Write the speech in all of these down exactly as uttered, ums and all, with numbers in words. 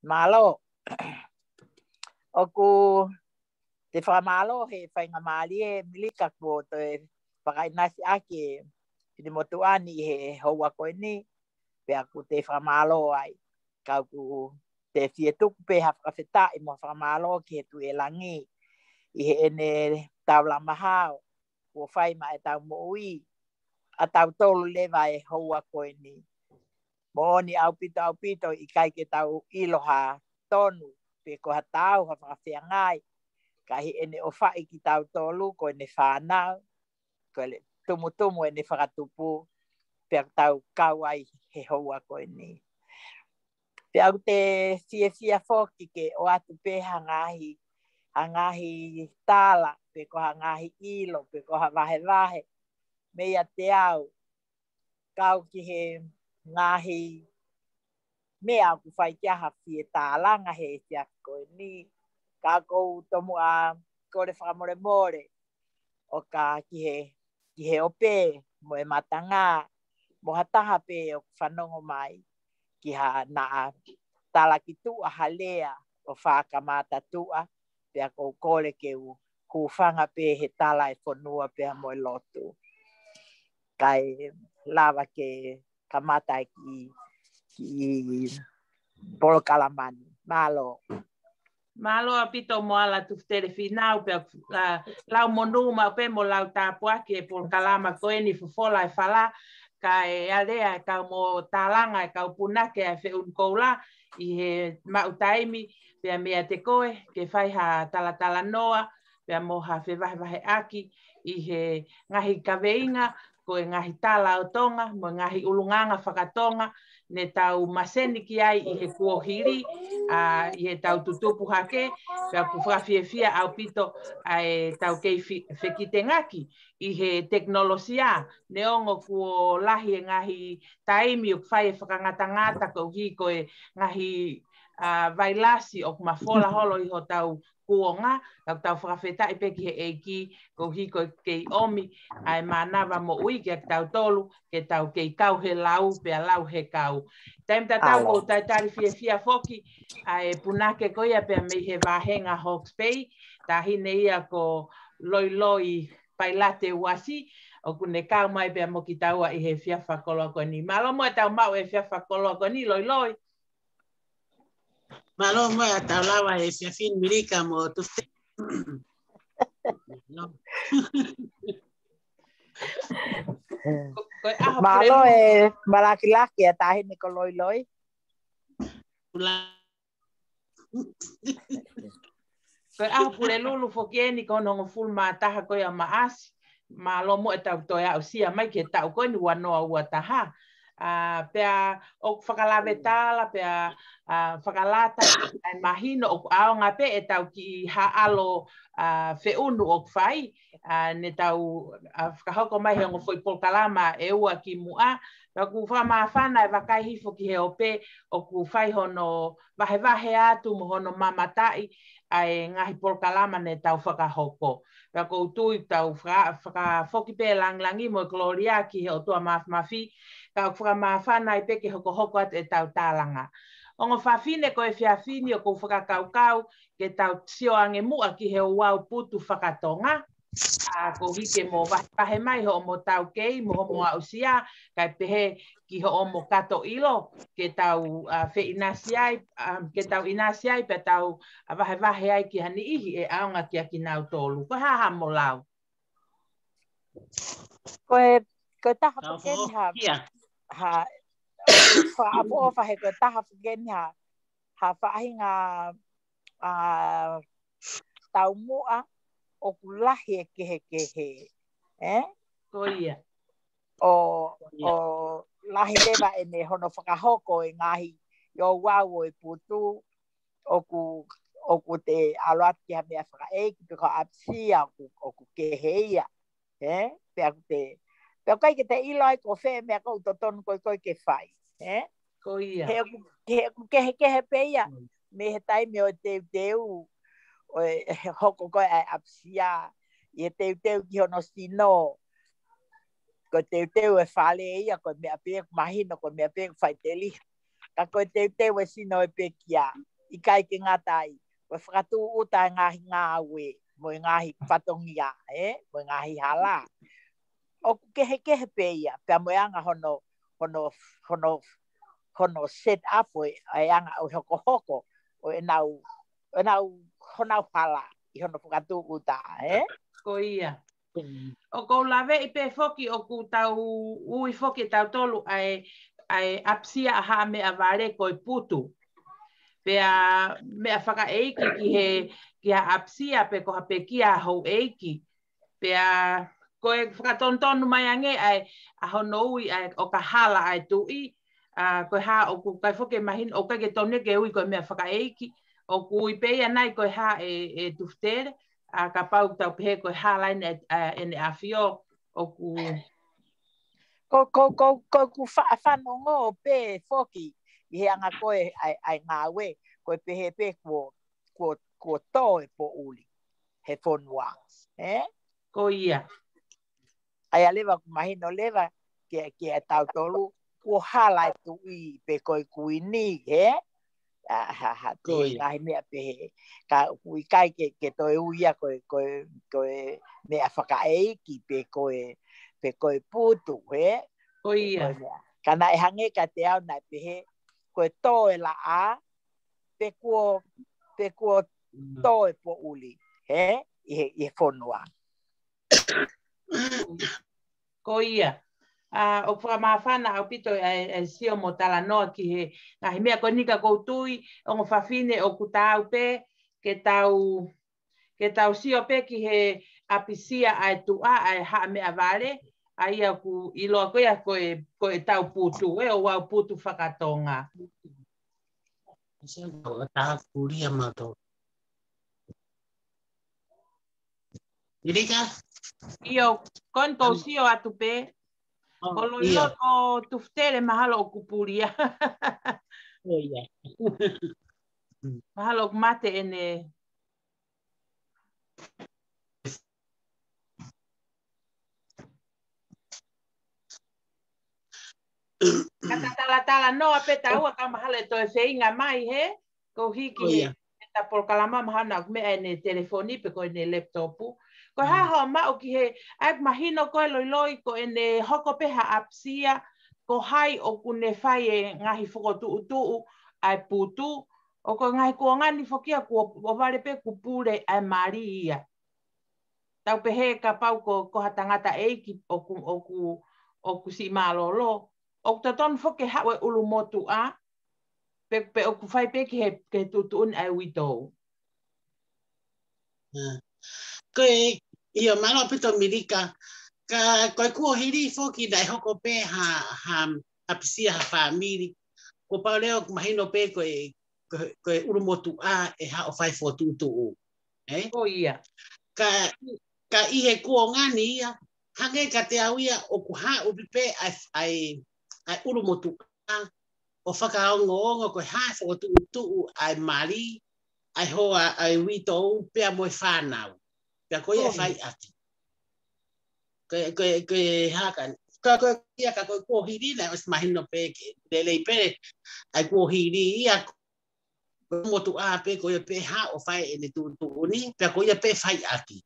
Mālō. ʻOku te fakamālō he faingamālie Milika kuo toe fakaʻinasi ʻaki e motuʻa ni ʻi he houa ko eni, pea ʻoku te fakamālō ai. Ka ʻoku te fie tuku pē ha fakafetaʻi mo fakamālō ki he Tuʻi ʻe Langi ʻi heʻene taulama hao kuo fai maʻa ʻetau moʻui ʻa tautolu leva he houa ko eni. Moʻoni ʻaupito, ʻaupito, ʻikai ke tau ʻilo ha tonu pe ko ha taau ha fakafeangai, ka ʻi heʻene ʻofaʻi kitautolu ko ʻene fānau, ko e tumutumu ʻene fakatupu, pea tau kau ai he houa ko eni. Pea ʻoku te fiefia foki ke ʻoatu pē ha ngaahi, ha ngaahi tala, pe ko ha ngaahi ʻilo, pe ko ha vahevahe, meiate au, kau ki he ngaahi meʻa ʻoku fai ki ai ha fie tālanga he efiafi ko eni. Ka ʻoku ou tomuʻa kole fakamolemole ʻo ka ki he, ki he ope mo e matanga, mo ha taha pē ʻoku fanongo mai ki ha naʻa talaki tuʻa ha lea ʻo fakamata tuʻa, pea ʻoku ou kole ke u hūfanga pē he tala ʻa e fonua pea mo e lotu. Kae lava ke kamata e kiʻi, kiʻi polokalama ni. Mālō. Mālō ʻaupito Moala Tufutele Fīnau, pea, ʻa, lau monū maʻu pē mo lau tāpuaki e polokalama ko eni Fofola e Fala, kae ʻi ai e kau mo tālanga e kau punake ʻa e Feʻunu Koula ʻi he maʻu taimi, pea meiate koe ke fai ha talatalanoa, pea mo ha fevahevaheʻaki ʻi he ngaahi kaveinga, ko e ngaahi tala ʻo Tonga, mo e ngaahi ʻulungaanga fakatonga, ne tau maseni ki ai ʻi he kuohili, ʻa, ʻi heʻetau tutupu hake, pea ʻoku fakafiefia ʻaupito ʻa ʻetau kei fi-, fekitengaki ʻi he tekinolosia, neongo kuo lahi e ngaahi taimi ʻoku fai e fakangatangata koeʻuhi ko e ngaahi, ʻa, vailasi ʻoku mafola holo ʻi hotau kuonga, ka ʻoku tau fakafetaʻi pē ki he ʻEiki, koeʻuhi ko e kei ʻomi ʻa e mānava moʻui kiate kitautolu, ke tau kei kau he lau, pea lau he kau. Taimi tatau ʻoku ou talitali fiefia foki ʻa e punake ko ia pea mei he vāhenga Hawke's Bay, taʻahine ia ko Loiloi Pailate Uasi, ʻoku ne kau mai pea mo kitaua ʻi he efiafi fakakoloa ko eni. Mālō mo ʻetau maʻu e efiafi fakakoloa ko eni, Loiloi. Mālō mo ʻetau lava he efiafi ni Milika mo Tufutele. Ko, ko e ʻaho Mālō pule e malakilaki ʻa taʻahine ko Loiloi. Ula. Ko e ʻaho Pulelulu foki eni ko hono hongofulu mā taha ko ia ʻo Maʻasi. Mālō mo ʻetau toe aʻusia mai ki he taʻu ko eni ua noa ua taha. ʻA, pea ʻoku fakalave tala, pea, ʻa, fakalata, ʻa e mahino ʻoku ʻaonga pē ʻetau kiʻi haʻalo, ʻa, feʻunu ʻoku fai, ʻa, ne tau, ʻa, fakahoko mai he ongo foʻi polokalama ʻe ua kimuʻa, pea ʻoku fakamāfana e vakai hifo ki he ope ʻoku fai hono vahevahe atu mo hono mamataʻi ʻa e ngaahi polokalama ne tau fakahoko. Pea ʻoku ou tui tau faka-, fakafoki pē langilangi mo e kolōlia ki he ʻOtua Māfimafi, ka ʻoku fakamāfana ai pē ke hokohoko atu ʻetau tālanga. Ongo fafine, ko e efiafi ni ʻoku ou fakakaukau ke tau sio ange muʻa ki he ouau putu fakatonga, ʻa, koeʻuhi ke mo vahevahe mai hoʻomo taukei, mo hoʻomo aʻusia, kae pehē ki hoʻomo kato ʻilo, ke tau, ʻa, feʻinasi ai, ʻa, ke tau ʻinasi ai, pea tau, ʻa, vahevahe ai ki ha niʻihi ʻe ʻaonga kiate kinautolu. Ko e hā haʻamo lau? Ko e, ko e taha Tau foki eni ha, fokia. ha, fa-, ʻofa he ko e taha foki eni ha, ha faʻahinga, ʻa, taumuʻa ʻoku lahi e kehekehe, ē? Ko ia. ʻO, Ko ia. ʻo lahi leva ʻene hono fakahoko e ngaahi ouau ʻo e putu, ʻoku, ʻoku te ʻalu atu ki ha meʻa fakaʻeiki, pe ko ha ʻapisia ʻoku, ʻoku kehe ia. Ē? Pea ʻoku te, pea ʻoku ʻikai ke te ʻilo ai ko fē meʻa ʻoku totonu ko ē ko ē ke fai. Ē? Ko ia. He ʻoku, he ʻoku kehekehe pē ia. Mm. Mei he taimi ʻo e teuteu, ʻo e, he hoko ko ē ʻa e ʻapisia, ʻi he teuteu ki hono sino. Ko e teuteu e fale ia, ko e meʻa pē ʻoku mahino, ko e meʻa pē ʻoku faʻiteliha. ka ko e teuteu e sino e pekia, ʻikai ke ngata ai, ko e fakatūʻuta e ngaahi ngāue, mo e ngaahi fatongia, ē, mo e ngaahi hala. ʻOku kehekehe pē ia, pea mo e anga hono, hono, hono, hono set up ʻo e, e anga ʻo e hokohoko, ʻo ʻenau, ʻenau, honau hala, ʻi hono fakatūʻuta, ē? Ko ia. ʻOku ou laveʻi pē foki ʻoku tau ui foki ʻe tautolu ʻa e, ʻa e ʻapisia ʻa Haʻa Meʻavale ko e putu. Pea meʻa fakaʻeiki ki he, ki ha ʻapisia pe ko ha pekia houʻeiki. Pea ko e fakatonutonu mai ange ʻa e, ʻa hono ui ʻa e ʻo ka hala ʻa e tuʻi, ʻa, ko e hā ʻoku ʻikai foki ke mahino, ʻoku ʻikai ke tonu ke ui ko e meʻa fakaʻeiki, ʻoku ui pē ia nai ko e hā ʻe, ʻe Tufutele, ʻa, kapau tau pehē ko e hala ʻene, ʻa, ʻene ʻafio, ʻoku Ko, ko, ko, ko ʻeku fa-, fanongo pē foki ʻi he anga ko ē ʻa e, ʻa e ngāue, ko e pehē pē kuo, kuo, kuo tō e poʻuli he fonua, ē? Ko ia. ʻA ia leva ʻoku mahino leva kia, kia tautolu, kuo hala e tuʻi pe ko e kuini, ē? ʻA, ha, ha, te Ko ia. ngaahi meʻa pehē. Ka ʻoku ʻikai ke, ke toe ui ia ko e, ko e, ko e meʻa fakaʻeiki pe ko e, pe ko e putu, ē? Ko Pe ko ia. e meʻa. Ka naʻe hangē kiate au naʻe pehē, ko e tō e laʻā, pe kuo, pe kuo Mm. tō e poʻuli, ē? ʻI he, ʻi he fonua. Ko ia. ʻA, ʻoku fakamāfana ʻaupito ʻa e, ʻa e sio mo talanoa ki he ngaahi meʻa ko eni ka ʻoku ou tui, ongo fafine ʻoku taau pē, ke tau, ke tau sio pē ki he ʻapisia ʻa e tuʻa ʻa e Haʻa Meʻavale, ʻa ia ʻoku ʻiloa ko ia ko e, ko e tau putu, ē, ʻo ʻau putu fakatonga. Sia ko e taha kulia mato. Ilika? ʻIo, ko eni kou Am- sio atu pē. Oh, Ko Loilo ʻio. ko Tufutele mahalo ʻoku pulia. Oh, ia. Mahalo ʻoku mate ʻene. Ka ta talatalanoa pē taua ka mahalo ʻe toe feinga mai he, ko hiki Oh, he, ia. he ta polokalama mahalo naʻa meʻa ʻene telefoni pe ko ʻene laptop. Ko e Mm. hā hoʻo maʻu ki he, ʻa e mahino ko e Loiloi ko ʻene hoko pē ha ʻapisia, ko hai ʻoku ne fai e ngaahi fokotuʻutuʻu ʻa e putu, ʻo ko e ngaahi kuonga ni foki ia kuo, ʻo vale pē kuo pule ʻa e mali ia. Tau pehē kapau ko, ko ha tangata ʻeiki ʻoku, ʻoku, ʻoku siʻi mālōlō. ʻOku totonu foki ke haʻu e ʻulumotuʻa, pe, pe ʻoku fai pē ki he, ki he tuʻutuʻuni ʻa e uitou. Ah. Ko e, ʻio, mālō ʻaupito Milika, ka, ko e kuohili foki naʻe hoko pē ha, ha ʻapisia ha fāmili. Kuo pau leva ʻoku mahino pē ko e, ko e, ko e ʻulumotuʻa ʻe haʻu ʻo fai fokotuʻutuʻu. Ē? Ko ia. Ka, ka ʻi he kuonga ni ia, hangē kiate au ia ʻoku haʻu pē ʻa e, ʻa e, ʻa e ʻulumotuʻa ʻo fakaongoongo ko e hā e fokotuʻutuʻu ʻa e mali, ʻa e hoa, ʻa e uitou pea mo e fānau. Pea ko ia ʻe Ko ia. fai ʻaki. Ko e, ko e, ko e hā ka, ka ko ia ka ko e kuohili naʻe ʻosi mahino pē ke lelei pē, ʻa e kuohili ia, ko e motuʻa pē ko ia pē haʻu ʻo fai ʻene tuʻutuʻuni, pea ko ia pē fai ʻaki.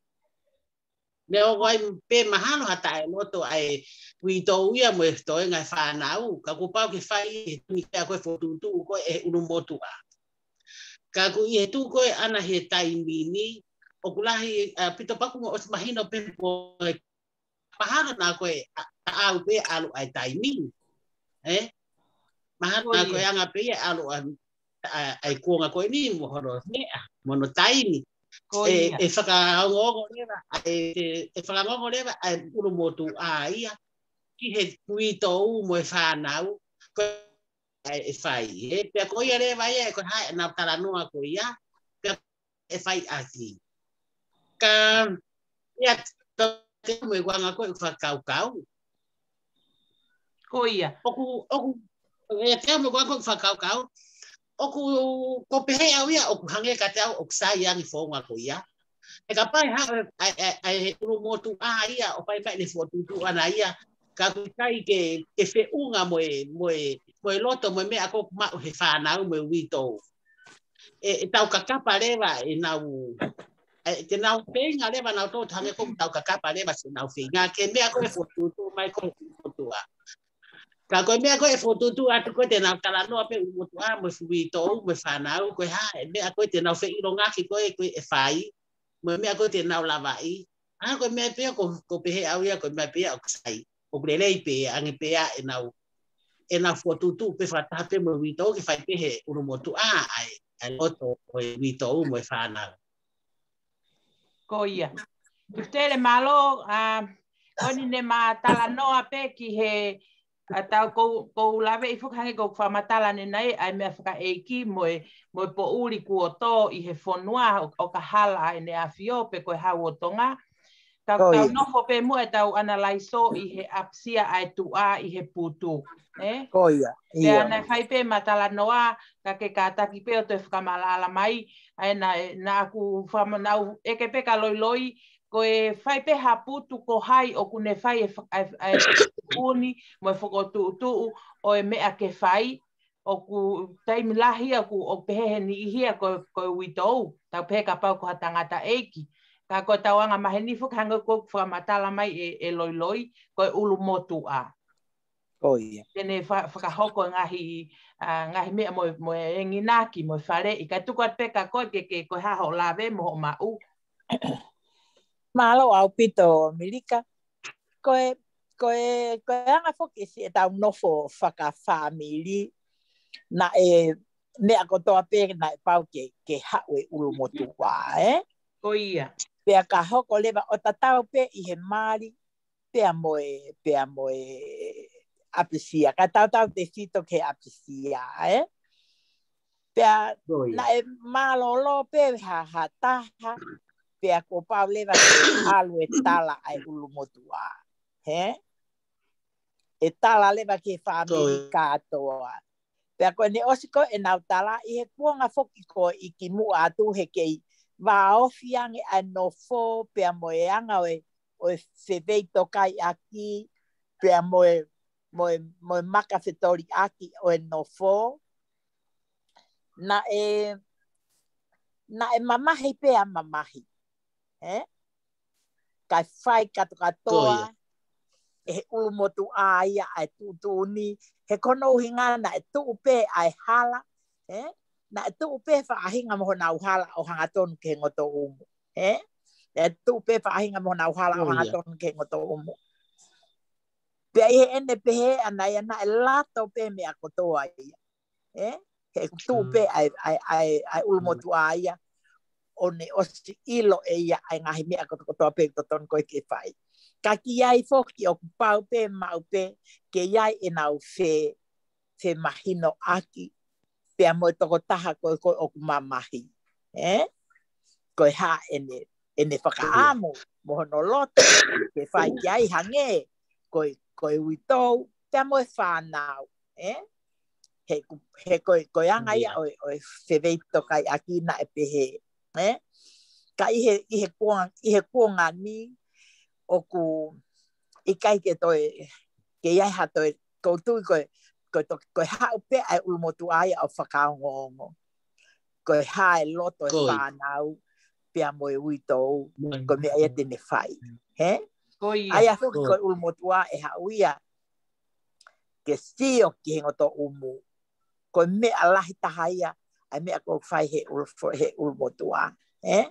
Neongo ai pē mahalo ha taʻeloto ʻa e uitou ia mo e toenga e fānau, ka kuo pau ke fai he tuni kia ko e fokotuʻutuʻu ko e ʻulumotuʻa. Ka ʻoku ʻi he tuʻu ko ē ʻana he taimi ni, ʻoku lahi, ʻaupito pea kuo ʻosi mahino pē ko e mahalo naʻa ko e ʻa, ʻaʻau pē ʻalu ʻa e taimi. Ē? Mahalo Ko naʻa ko e ia. anga pē ia ʻalu ʻa, ʻa, ʻa e kuonga ko eni mo hono meʻa, mo hono taimi. Ko ʻE, ia. ʻe fakaongoongo leva, ʻa e, ʻe, ʻe fakaongoongo leva, ʻa e ʻulumotuʻa ia, ki he uitou mo e fānau, ko e, ʻe fai, ē? Pea ko ia leva ia, ʻe ko hai, ʻenau talanoa ko ia, pea ʻe fai ʻaki. Ka, ia, ka, te mo e kuonga ko e fakakaukau. Ko ia. ʻOku, ʻoku, ʻe te mo e kuonga ko e fakakaukau. ʻOku, ko pehē au ia, ʻoku hangē kiate au, ʻoku sai ange founga ko ia. ʻE kapau ʻe haʻu, ʻa, ʻa, ʻa e ʻulumotuʻa ia, ʻo fai mai ʻene fokotuʻutuʻu ʻana ia, ka ʻoku ʻikai ke, ke feʻunga mo e, mo e, ko e loto mo e meʻa ko ē ʻoku maʻu he fānau mo e uitou. ʻE, ʻe tau kakapa leva ʻenau, ʻe, te nau feinga leva ʻenau toto hangē ko ʻetau kakapa leva siʻenau feinga, ko e meʻa ko ē ʻe fokotuʻutuʻu mai ko ē ʻe he ʻulumotuʻa. Ka ko e meʻa ko ē ʻe fokotuʻutuʻu atu ko ē te nau talanoa pē ʻulumotuʻa mo e fuʻu uitou mo e fānau, ko e hā e meʻa ko ē te nau feʻilongaki ko ē, ko ē ʻe fai, mo e meʻa ko ē te nau lavaʻi. ʻA, ko e meʻa pē ia ʻoku, ʻoku pehē ʻe au ia, ko e meʻa pē ia ʻoku sai. ʻOku lelei pē, ange pē ia ʻenau, ʻenau fokotuʻutuʻu pē fakataha pē mo e uitou ke fai pē ʻe he ʻulumotuʻa ʻa e, ʻa e loto ʻo e uitou mo e fānau. Ko ia. Tele mālō, ʻa, ko eni ne ma talanoa pē ki he, ʻa, tau kou, kou lave ʻi foki hangē ko ʻeku fakamatala ʻanenai, ʻa e meʻa fakaʻeiki mo e, mo e poʻuli kuo tō ʻi he fonua ʻo, ʻo ka hala ʻa ʻEne ʻAfio pe ko e Hau ʻo Tonga. Ka ʻoku tau nofo pē muʻa ʻetau ʻanalaiso ʻi he ʻapisia ʻa e tuʻa ʻi he putu. ʻE? Ko ia, pea ia. Naʻe fai pē ma talanoa, ka ke kātaki pē ʻo toe fakamaʻalaʻala mai, ʻa ē naʻe, naʻa ku fakamanau ʻeke pē ka loiloi, ko e fai pē ha putu ko hai ʻoku ne fai e fa-, ʻa e, ʻa e tuʻutuʻuni, mo e fokotuʻutuʻu, ʻo e meʻa ke fai, ʻoku taimi lahi ʻoku, ʻoku pehē he niʻihi ia ko, ko e uitou, tau pehē kapau ko ha tangataʻeiki. Ka ko ʻetau anga maheni foki hangē ko ʻeku fakamatala mai ʻe, ʻe loiloi, ko e ʻulumotuʻa. Ko ia. Te ne fa-, fakahoko e ngaahi, ʻa, ngaahi meʻa mo, mo e enginaki, mo e faleʻi. Ka tuku atu pē kia koe ke, ke ko e hā hoʻo lave mo hoʻo maʻu. Mālō ʻaupito Milika. Ko e, ko e, ko e anga foki siʻetau nofo fakafāmili, naʻe meʻa kotoa pē naʻe pau ke, ke haʻu e ʻulumotuʻa, ʻe? Ko ia. Pea ka hoko leva ʻo tatau pē ʻi he mali, pea mo e, pea mo e ʻapisia. Ka tautau tefito ki he ʻapisia, ʻe? Pea naʻe mālōlō pē ha, ha taha, pea kuo pau leva ke ʻalu e tala ʻa e ʻulumotuʻa. He? ʻE tala leva ki he fāmili kātoa. Pea ko ʻene ʻosi ko ē ʻenau tala ʻi he kuonga foki ko ē ʻi kimuʻa atu he kei vāofi ange ʻa e nofo pea mo e anga ʻo e, ʻo e feveitokaiʻaki, pea mo e, mo e, mo e makafetoliʻaki ʻo e nofo. Naʻe, naʻe mamahi pea mamahi. ʻE? Kae fai katokatoa ʻe he ʻulumotuʻa ia ʻa e tuʻutuʻuni, he ko hono ʻuhinga naʻe tuʻu pē ʻa e hala, ʻe? Naʻe tuʻu pē faʻahinga mo honau hala ʻo hangatonu ki he ngotoʻumu, ʻe? Naʻe tuʻu pē faʻahinga mo honau hala ʻo hangatonu ki he ngotoʻumu. Pea ʻi heʻene pehē ʻana ia naʻe lato pē meʻa kotoa ia. ʻE? He tuʻu pē ʻa e, ʻa e, ʻa e, ʻa e ʻulumotuʻa ia, ʻo ne ʻosi ʻilo ʻe ia ʻa e ngaahi meʻa kotokotoa pē totonu ko ē ke fai. Ka ki ai foki ʻoku pau pē maʻu pē ke ʻi ai ʻenau fe, femahinoʻaki, pea mo e tokotaha ko ē ko ē ʻoku mamahi. ʻE? Ko e hā ʻene, ʻene fakaʻamu, mo hono loto, ke fai ki ai hangē, ko e, ko e uitou, pea mo e fānau, ʻe? He ku-, he ko e, ko e anga ia ʻo e, ʻo e feveitokaiʻaki naʻe pehē, ʻe? Ka ʻi he, ʻi he kuonga, ʻi he kuonga ni, ʻoku ʻikai ke toe, ke ʻi ai ha toe, kou tui ko e, ko e to-, ko e haʻu pē ʻa e ʻulumotuʻa ia ʻo fakaongoongo. Ko e hā e loto e fānau, pea mo e uitou, ko e meʻa ia te ne fai. He? Ko ia. ʻA ia foki ko e ʻulumotuʻa ʻe haʻu ia ke sio ki he ngotoʻumu. Ko e meʻa lahi taha ia, ʻa e meʻa kou fai he ʻulu-, he ʻulumotuʻa. He?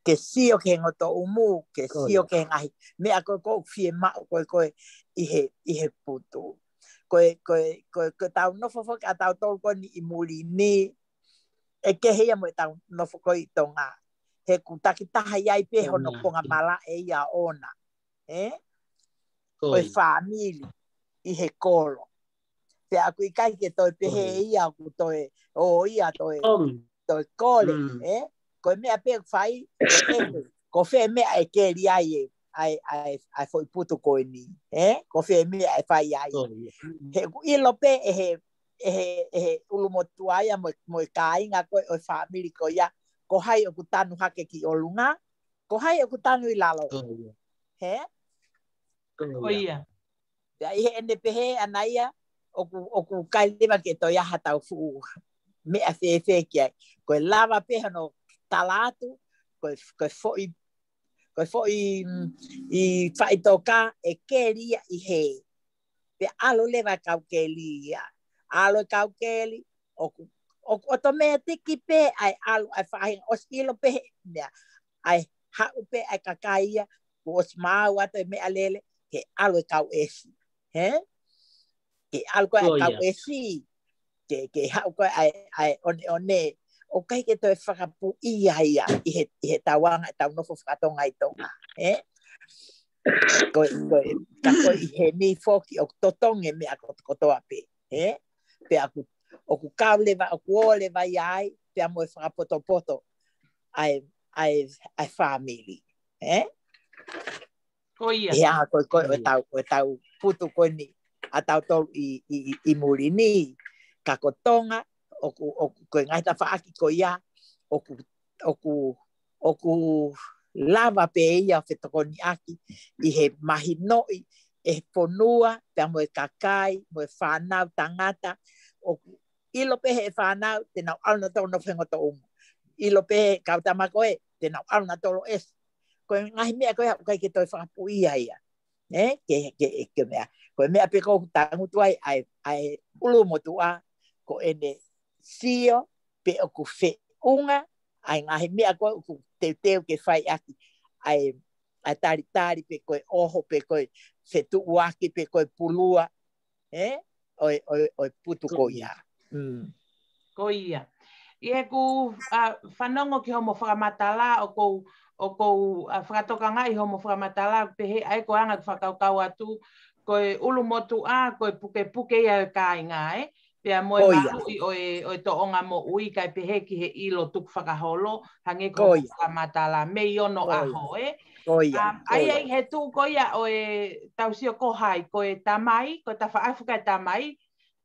Ke sio ki he ngotoʻumu, ke sio ki he ngaahi meʻa ko ē kou fiemaʻu ko ē ko ē ʻi he, ʻi he putu. Ko e, ko e, ko e, ko ʻetau nofo foki ʻa tautolu ko eni ʻi muli ni, ʻe kehe ia mo ʻetau nofo ko ē ʻi Tonga. He ʻoku takitaha ʻi ai pē hono konga malaʻe ia ʻona. ʻE? Ko e fāmili ʻi he kolo. Pea ʻoku ʻikai ke toe pehē ia ʻoku toe, ʻo ia toe, toe kole, ʻe? Ko e meʻa pē ʻoku fai, ʻe, ko fē meʻa ʻe keli ai e, ʻa e, ʻa e, ʻa e foʻi putu ko eni, ʻe? Ko fē meʻa ʻe fai ai. He ʻoku ʻilo pē ʻe he, ʻe he, ʻe he ʻulumotuʻa ia mo, mo e kāinga ko ē ʻo e fāmili ko ia, ko hai ʻoku tanu hake ki ʻolunga, ko hai ʻoku tanu ʻi lalo. He? Ko ia. Pea ʻi heʻene pehē ʻana ia, ʻoku, ʻoku ʻikai leva ke toe ʻi ai haʻatau fuʻu meʻa fēfē ki ai. Ko e lava pē hono tala atu, ko e, ko e foʻi, ko e foʻi, mm, ʻi faʻitoka ʻe keli ia ʻi hē. Pea ʻalu leva e kau keli ia. ʻAlu e kau keli, ʻoku, ʻoku ʻotomētiki pē ʻa e ʻalu ʻa e faʻahinga ʻosi ʻilo pē he meʻa. ʻA e haʻu pē ʻa e kakai ia, kuo ʻosi maau atu e meʻalele, ke ʻalu e kau ʻesi. Hē? Ke ʻalu ko ē ʻa e kau ʻesi. Ke, ke haʻu ko ē ʻa e, ʻa e ʻoneʻone. ʻOku ʻikai ke toe fakapuʻia ia ʻi he, ʻi he tauanga ʻetau nofo fakatonga ʻi Tonga. Hē? Ko, ko, ka ko ʻi heni foki ʻoku totongi e meʻa kotokotoa pē. Hē? Pea ʻoku, ʻoku kau leva, ʻoku ō leva ia ai, pea mo e fakapotopoto ʻa e, ʻa e, ʻa e fāmili. Hē? Ko ia. Ia, ko, ko, ʻo tau, ʻo tau putu ko eni, ʻa tautolu ʻi, ʻi, ʻi, ʻi muli ni. Ka ko Tonga, ʻoku, ʻoku, ko e ngaahi tafaʻaki ko ia, ʻoku, ʻoku, ʻoku lava pē ia fetokoniʻaki, ʻi he mahinoʻi, ʻe he fonua, pea mo e kakai, mo e fānau tangata, ʻoku ʻilo pē he fānau, te nau ʻalu nautolu ʻo nofo he ngoto ʻumu. ʻIlo pē he kau tama ko ē, te nau ʻalu nautolu ʻo ʻesi. Ko e ngaahi meʻa ko ē, ʻoku ʻikai ke toe fakapuʻia ia. Ē, ke, ke, ke meʻa. Ko e meʻa pē ko ē ʻoku tangutu ai, ʻa e, ʻa e ʻulumotuʻa, ko ʻene sio, pe ʻoku feʻunga, ʻa e ngaahi meʻa ko ē ʻoku teuteu ke fai ʻaki, ʻa e, ʻa e talitali, pe ko e ʻoho, pe ko e fetuʻuaki, pe ko e pulua, ē? ʻO e, ʻo e, ʻo e putu ko ia. Mm. Ko ia. ʻI heʻeku, ʻa, fanongo ki hoʻomo fakamatala, ʻoku ou, ʻoku ou, ʻa, fakatokangaʻi hoʻomo fakamatala, pehē ʻa e ko e anga ʻeku fakakaukau atu, ko e ʻulumotuʻa, ko e pukepuke ia ʻo e kāinga, ē? Pea mo e mahuʻi ʻo e, ʻo e tōʻonga moʻui, kae pehē ki he ʻilo tukufakaholo, hangē ko hoʻomo fakamatala, mei onoʻaho, ē? Ko ia. Um, ʻa ia ʻi he tuʻu ko ia ʻo e tau sio ko hai, ko e tamai, ko e tafaʻaki ʻa e tamai,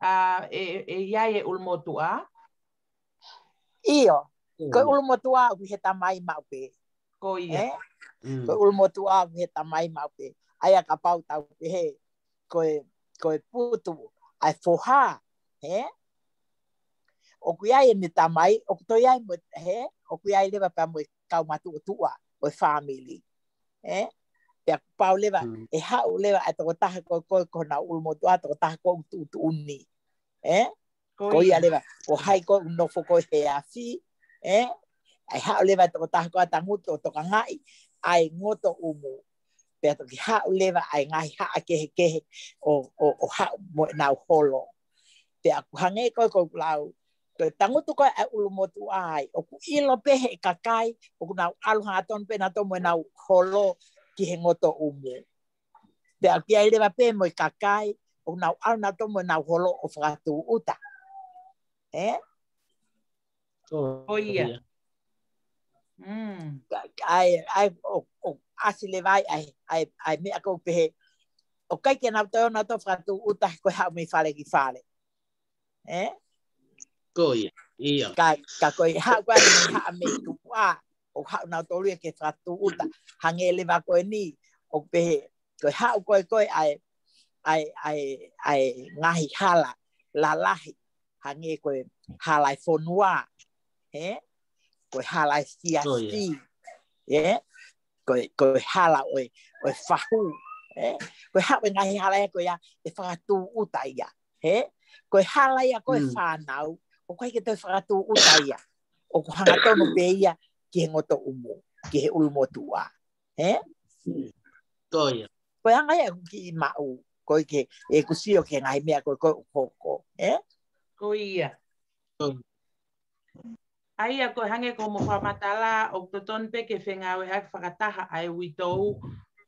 ʻa, ʻe, ʻe ʻi ai e ʻulumotuʻa? ʻIo. Ko e ʻulumotuʻa ʻoku ʻi he tamai maʻu pē. Ko ia. Ē? Mm. Ko e ʻulumotuʻa ʻoku ʻi he tamai maʻu pē. ʻA ia kapau tau pehē, ko e, ko e putu, ʻa e foha, hē? ʻOku ʻi ai ʻene tamai, ʻoku toe ʻi ai mo, hē? ʻOku ʻi ai leva pea mo e kau matuʻotuʻa ʻo e fāmili. Ē? Pea kuo pau leva, mm, ʻe haʻu leva ʻa e tokotaha ko ē, ko ē, ko honau ʻulumotuʻa, tokotaha ko ē ʻoku tuʻutuʻuni. Ē? Ko ia leva, ko hai ko ē ʻoku nofo ko ē he afi, ē? ʻE haʻu leva e tokotaha ko ē ʻo tangutu ʻo tokangaʻi ʻa e ngoto ʻumu. Pea toki haʻu leva ʻa e ngaahi haʻa kehekehe ʻo, ʻo, ʻo haʻu mo ʻenau holo. Pea ʻoku hangē ko ē ko ʻeku lau, ko e tangutu ko ē ʻa e ʻulumotuʻa ai, ʻoku ʻilo pē he kakai, ʻoku nau ʻalu hangatonu pē nautolu mo ʻenau holo ki he ngoto ʻumu. Pea ʻoku ʻi ai leva pē mo e kakai, ʻoku nau ʻalu nautolu mo ʻenau holo ʻo fakatūʻuta. Ē? Ko, ko ia. Ko ia. Mm. Ka, ʻa e, ʻa e, ʻo, ʻo ʻasi leva ai, ʻa e, ʻa e, ʻa e meʻa ko ē pehē. ʻOku ʻikai ke nau toe ō nautolu ʻo fakatūʻuta ko e haʻu mei fale ki fale. Ē? Ko ia, ia. Ka, ka ko e haʻu ko ē ʻa e haʻa mei tuʻa, ʻo haʻu nautolu ia ke fakatūʻuta, hangē leva ko eni, ʻoku pehē, ko e haʻu ko ē ko ē ʻa e, ʻa e, ʻa e, ʻa e ngaahi hala lalahi, hangē ko e hala ʻo e fonua, hē? Ko e hala ʻo e siasi, ē? Ko e, ko e hala ʻo e, ʻo e fahu, ē? Ko e haʻu e ngaahi hala ia ko ia ʻe fakatūʻuta ia, hē? Ko e hala ia ko ē ʻo e fānau, ʻoku ʻikai ke toe fakatūʻuta ia. ʻOku hangatonu pē ia ki he ngoto ʻumu, ki he ʻulumotuʻa, hē? Ko ia. Ko e anga ia ʻeku kiʻi maʻu, ko e ke, ʻeku sio ki he ngaahi meʻa ko ē ko ē ʻoku hoko, hē? Ko ia. ʻA ia ko e hangē ko hoʻomo fakamatala, ʻoku totonu pē ke fengāueʻaki fakataha ʻa e uitou,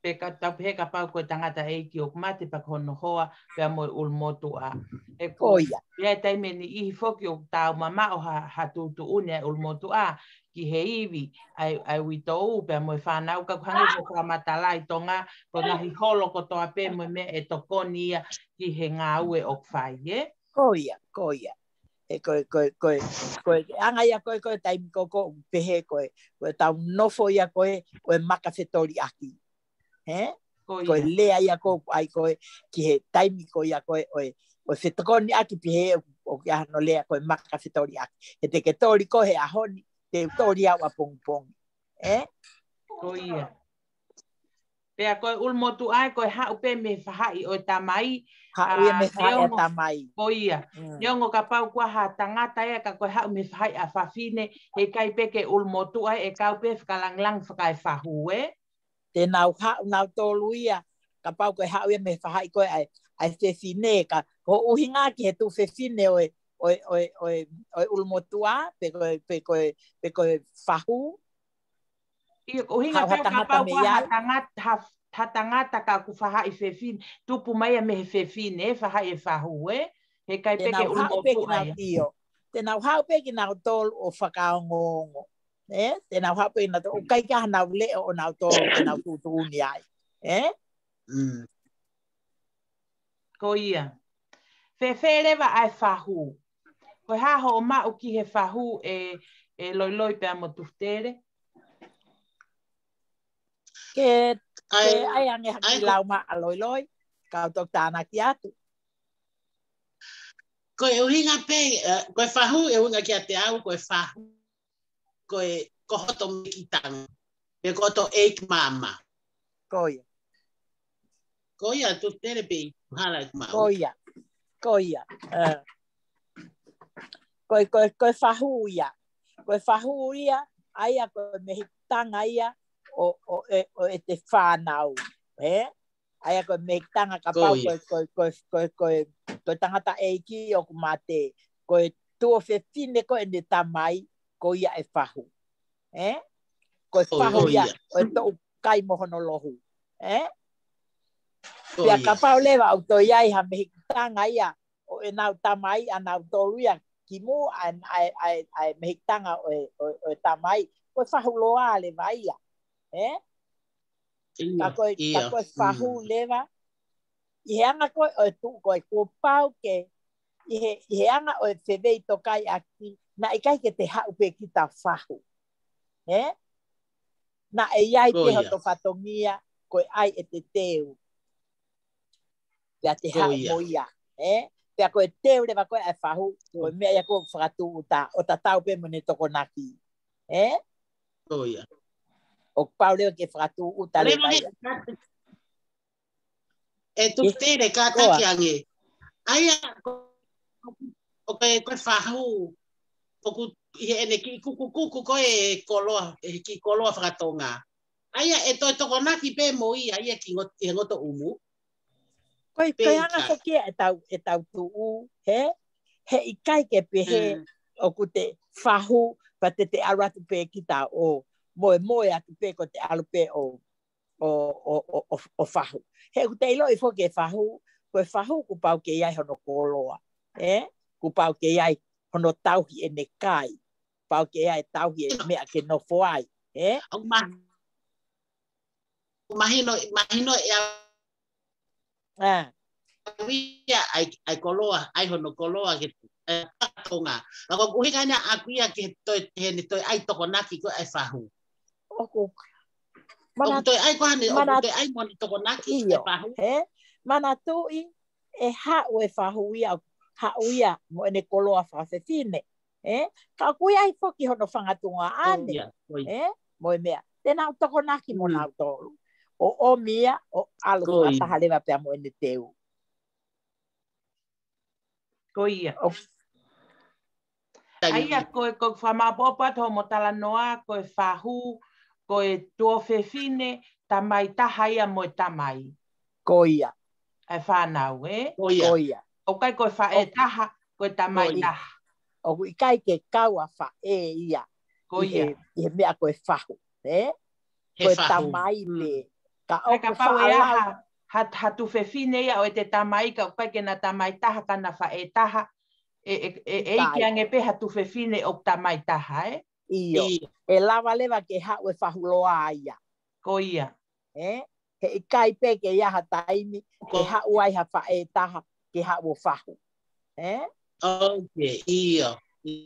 pe ka tau pehē kapau ko e tangataʻeiki ʻoku mate pea ko hono hoa, pea mo e ʻulumotuʻa. He ko ia. Pea ʻi he taimi ʻe niʻihi foki ʻoku tau mamaʻo ha, ha tuʻutuʻuni ʻa e ʻulumotuʻa ki he ivi ʻa e, ʻa e uitou, pea mo e fānau, ka ʻoku hangē ko hoʻo fakamatala ʻi Tonga, ko e ngaahi holo kotoa pē mo e meʻa ʻe tokoni ia ki he ngāue ʻoku fai, ē? Ko ia, ko ia. He ko e, ko e, ko e, ko e anga ia ko ē, ko e taimi ko ē ʻoku pehē ko e, ko ʻetau nofo ia ko ē, ko e maka fetoliʻaki. Hē? Ko ia. Ko e lea ia ko ē ʻoku ʻai ko ē, ki he taimi ko ia ko ē, ʻo e, ʻo fetokoniʻaki pē he ʻoku ʻi ai hano lea ko e maka fetoliʻaki. He te ke toli koe he ʻaho ni, te u toli au ʻapongipongi. Ē? Ko ia. Pea ko e ʻulumotuʻa ē, ko e haʻu pē mei he fahaʻi ʻo e tamai. Haʻu ia mei he fahaʻi ʻo e tamai. Ko ia. Neongo kapau kuo ha tangata ia ka ko e haʻu mei he fahaʻi ʻa fafine, he ʻikai pē ke ʻulumotuʻa ē, ʻe kau pē fakalāngilangi fakaefahu ē. Te nau haʻu nautolu ia, kapau ko e haʻu ia mei he fahaʻi ko ē ʻa e, ʻa e fefine, ka ko e ʻuhinga ki he tuofefine ʻo e, ʻo e, ʻo e, ʻo e, ʻo e ʻulumotuʻa, pe ko e, pe ko e, pe ko e fahu. ʻIo, ko e ʻuhinga pē kapau ko ha tangata, ha, ha tangata ka ʻoku fahaʻi fefine, tupu mai ia mei he fefine, ē, fahaʻi e fahu, ē? He ʻikai pē ke ʻulumotuʻa ia. ʻIo. Te nau haʻu pē kinautolu ʻo fakaongoongo. Ē? Te nau haʻu pē kinautolu, ʻoku ʻikai ke ʻi ai hanau leʻo ʻonautolu ke nau tuʻutuʻuni ai. Ē? Ko ia. Fēfē leva ʻa e fahu? Ko e hā hoʻo maʻu ki he fahu ē, ē Loiloi pea mo Tufutele? Ke, ke ʻai ange ha kiʻi lau maʻa Loiloi, kau toki tānaki atu. Ko e ʻuhinga pē, ē, ko e fahu ʻe ʻuhinga kiate au, ko e fahu ko e, ko hoto mekitanga, pe ko hoto ʻeiki maama. Ko ia. Ko ia, Tufutele pē ʻi hala ʻeku maʻu. Ko ia. Ko ia. Ē. Ko e, ko e, ko e fahu ia. Ko e fahu ia, ʻa ia ko e mekitanga ia ʻo, ʻo, ē, ʻo ʻete fānau. Ē? ʻA ia ko e mekitanga kapau ko e, ko e, ko e, ko e, ko e, ko e tangataʻeiki ʻoku mate, ko e tuofefine ko ʻene tamai, ko ia ʻe fahu. Ē? Ko e fahu ia, ʻo e toʻukai mo hono lohu. Ē? Pea kapau leva ʻoku toe ʻi ai ha mekitanga ia, ʻo ʻenau tamai ʻanautolu ia ki muʻa ʻa e, ʻa e, ʻa e, ʻa e mekitanga ʻo e, ʻo e, ʻo e tamai, ko e fahu loa leva ia. Ē? Ka ko e, ka ko e fahu leva. ʻI he anga ko ē ʻo e tuʻu ko ē kuo pau ke, ʻi he, ʻi he anga ʻo e fefeitokaʻaki, naʻe ʻikai ke te haʻu pē kita fahu. Ē? Naʻe ʻi ai pē hoto fatongia, ko e ʻai ʻete teu. Pea te haʻu mo ia. Ē? Pea ko e teu leva ko ē ʻa e fahu, ko e meʻa ia ko ē fakatūʻuta, ʻo tatau pē mo ʻene tokonaki. Ē? Ko ia. ʻOku pau leva ke fakatūʻuta leva ia. ʻE Tufutele kātaki ange. ʻA ia, ʻoku, ko e fahu, ʻoku ʻi heʻene kiʻi kukukuku ko e koloa, ʻe he kiʻi koloa fakatonga. ʻA ia, ʻe toe tokonaki pē mo ia, ʻa ia ki ngot-, ʻi he ngotoʻumu. Ko e, ko e anga foki ia ʻetau, ʻetau tuʻu, hē? He ʻikai ke pehē ʻoku te fahu, pea te te ʻalu atu pē kita ʻo moemoe atu pē ko te ʻalu pē ʻo, ʻo, ʻo, ʻo, ʻo, ʻo fahu. He ʻoku te ʻiloʻi foki e fahu, ko e fahu kuo pau ke ʻi ai hono koloa, ē? Kuo pau ke ʻi ai hono tauhi ʻene kai, pau ke ʻi ai e tauhi e meʻa ke nofo ai, ē? ʻOku ma-, mahino, mahino ʻe au ʻa ia ʻai, ʻai koloa, ʻai hono koloa ke, ē, fakatonga. Ka ko e ʻuhinga ʻaku ia ke toe, he ne toe ʻai tokonaki ko e ʻai fahu. ʻOku. ʻOku toe ʻai ko ʻene, ʻoku toe ʻai mo ʻene tokonaki e fahu. He, manatuʻi, ʻe haʻu e fahu ia, haʻu ia mo ʻene koloa fakafefine. Ē? Ka ʻoku ʻi ai foki hono fanga tuongaʻane. Ē? Mo e meʻa. Te nau tokonaki mo nautolu. ʻO ʻomi ia, ʻo ʻalu fakataha leva pea mo ʻene teu. Ko ia. ʻA ia ko e, ko e fakamaʻopoʻopo atu hoʻomo talanoa, ko e fahu, ko e tuofefine, tamai taha ia mo e tamai. Ko ia. ʻA e fānau, ē? Ko ia. Ko ia. ʻOku ʻikai ko e faʻē taha, ko e tamai taha. ʻOku ʻikai ke kau ʻa faʻē ia. Ko ia. ʻI he, ʻi he meʻa ko e fahu, ē? Ko e tamai pē. Ka ʻoku kapau ʻe ʻi ai ha, ha tuofefine ia ʻo ʻete tamai ka ʻoku ʻikai ke na tamai taha ka na faʻē taha. ʻE, ʻe, ʻe, ʻe ʻikai. ʻIkai ange pē ha tuofefine ʻoku tamai taha, ē? ʻIo. ʻE lava leva ke haʻu e fahu loa ia. Ko ia. Ē? He ʻikai pē ke ʻi ai ha taimi ke haʻu ai ha faʻē taha ke haʻu ʻo fahu. Ē? ʻOku, ʻio.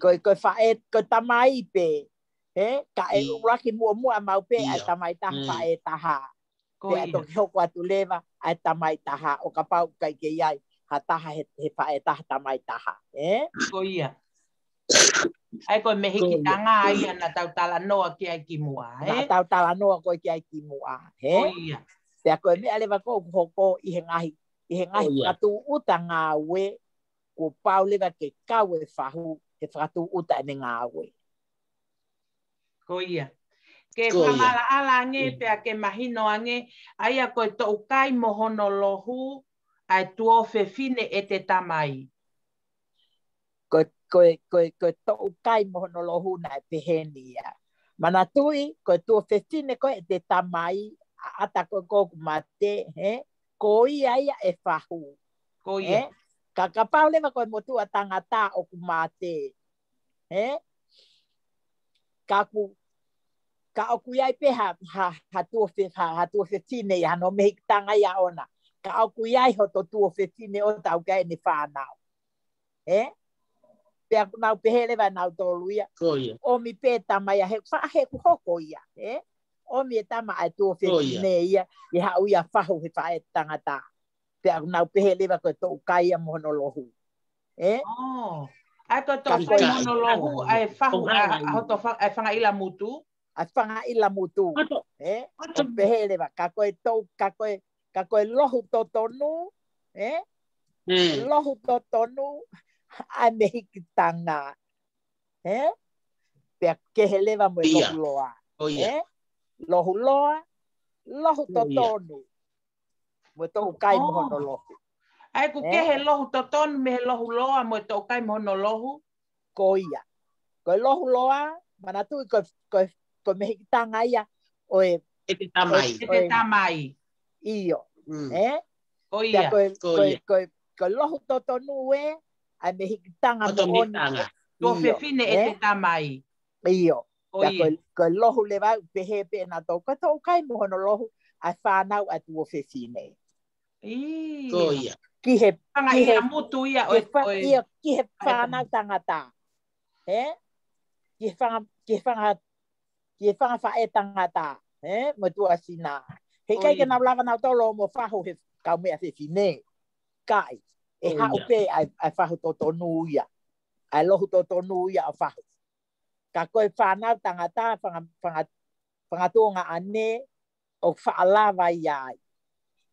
Ko e, ko e faʻē, ko e tamai pē. Ē? Ka ʻe ʻuluaki muʻomuʻa maʻu pē ʻa e tamai taha, faʻē taha. Ko ia. Pea toki hoko atu leva ʻa e tamai taha ʻo kapau ʻikai ke ʻi ai ha taha he, he faʻē taha tamai taha, ē? Ko ia. ʻA ia ko e mehikitanga ia naʻa tau talanoa ki ai kimuʻa, ē? Naʻa tau talanoa ko ē ki ai kimuʻa, ē? Ko ia. Pea ko e meʻa leva ko ē ʻoku hoko ʻi he ngaahi, ʻi he ngaahi fakatūʻuta ngāue, kuo pau leva ke kau e fahu he fakatūʻuta ʻene ngāue. Ko ia. Ke fakamaʻalaʻala ange pea ke mahino ange, ʻa ia ko e toʻukai mo hono lohu, ʻa e tuofefine ʻe te tamai. Ko, ko, ko, ko e toʻukai mo hono lohu naʻe peheni ia. Manatuʻi, ko e tuofefine ko ē ʻe te tamai, ʻa, ʻata ko ē ʻoku mate, he? Ko ia ia ʻe fahu. Ko ia. He? Ka kapau leva ko e motuʻa tangata ʻoku mate. He? Ka ku, ka ʻoku ʻi ai pē ha, ha, ha tuofe, ha, ha tuofefine ia, hano mehikitanga ia ʻona. Ka ʻoku ʻi ai hoto tuofefine ʻo tau ka ʻene fānau. He? Pea ʻoku nau pehē leva nautolu ia. Ko ia. ʻOmi pē tama ia, he, fa, he ʻoku hoko ia. He? ʻOmi e tama ʻa e tuofefine ia, ʻi haʻu ia fahu he faʻē tangata. Pea ʻoku nau pehē leva ko e toʻukai ia mo hono lohu. Ē? ʻAi ko e toʻukai mo hono lohu, ʻa e fahu, ʻa e hoto, ʻa e fanga ʻila mutu. ʻA e fanga ʻila mutu. Ē? ʻO pehē leva, ka ko e toʻu, ka ko e, ka ko e lohu totonu, ē? Lohu totonu, ʻa e mehikitanga. Ē? Pea kehe leva mo e lohu loa. Ē? Lohu loa, lohu totonu. Mo e toʻukai mo hono lohu. ʻAi ʻoku kehe lohu totonu mei he lohu loa mo e toʻukai mo hono lohu. Ko ia. Ko e lohu loa, manatuʻi ko, ko, ko e mehikitanga ia ʻo e. ʻE te tamai. ʻE te tamai. ʻIo. Ē? Ko ia. Ko e, ko e, ko e, ko e lohu totonu ē, ʻa e mehikitanga moʻoni. Tuofefine ʻe te tamai. ʻIo. Ko e, ko e lohu leva ʻoku pehē pē nautolu, ko e toʻukai mo hono lohu, ʻa e fānau ʻa e tuofefine. Ko ia. Ki he, fanga ʻila mutu ia ʻo e, ʻio, ki he fānau tangata. Ē? Ki he fanga, ki he fanga, ki he fanga faʻē tangata. Ē? Mo e tuʻasina. Heʻikai ke nau lava nautolu mo fahu he kaumeʻa fefine. ʻIkai. ʻE haʻu pē ʻa e, ʻa e fahu totonu ia. ʻA e lohu totonu ia ʻo fahu. Ka ko e fānau tangata, fanga, fanga, fanga tuongaʻane, ʻoku faʻa lava ia ai.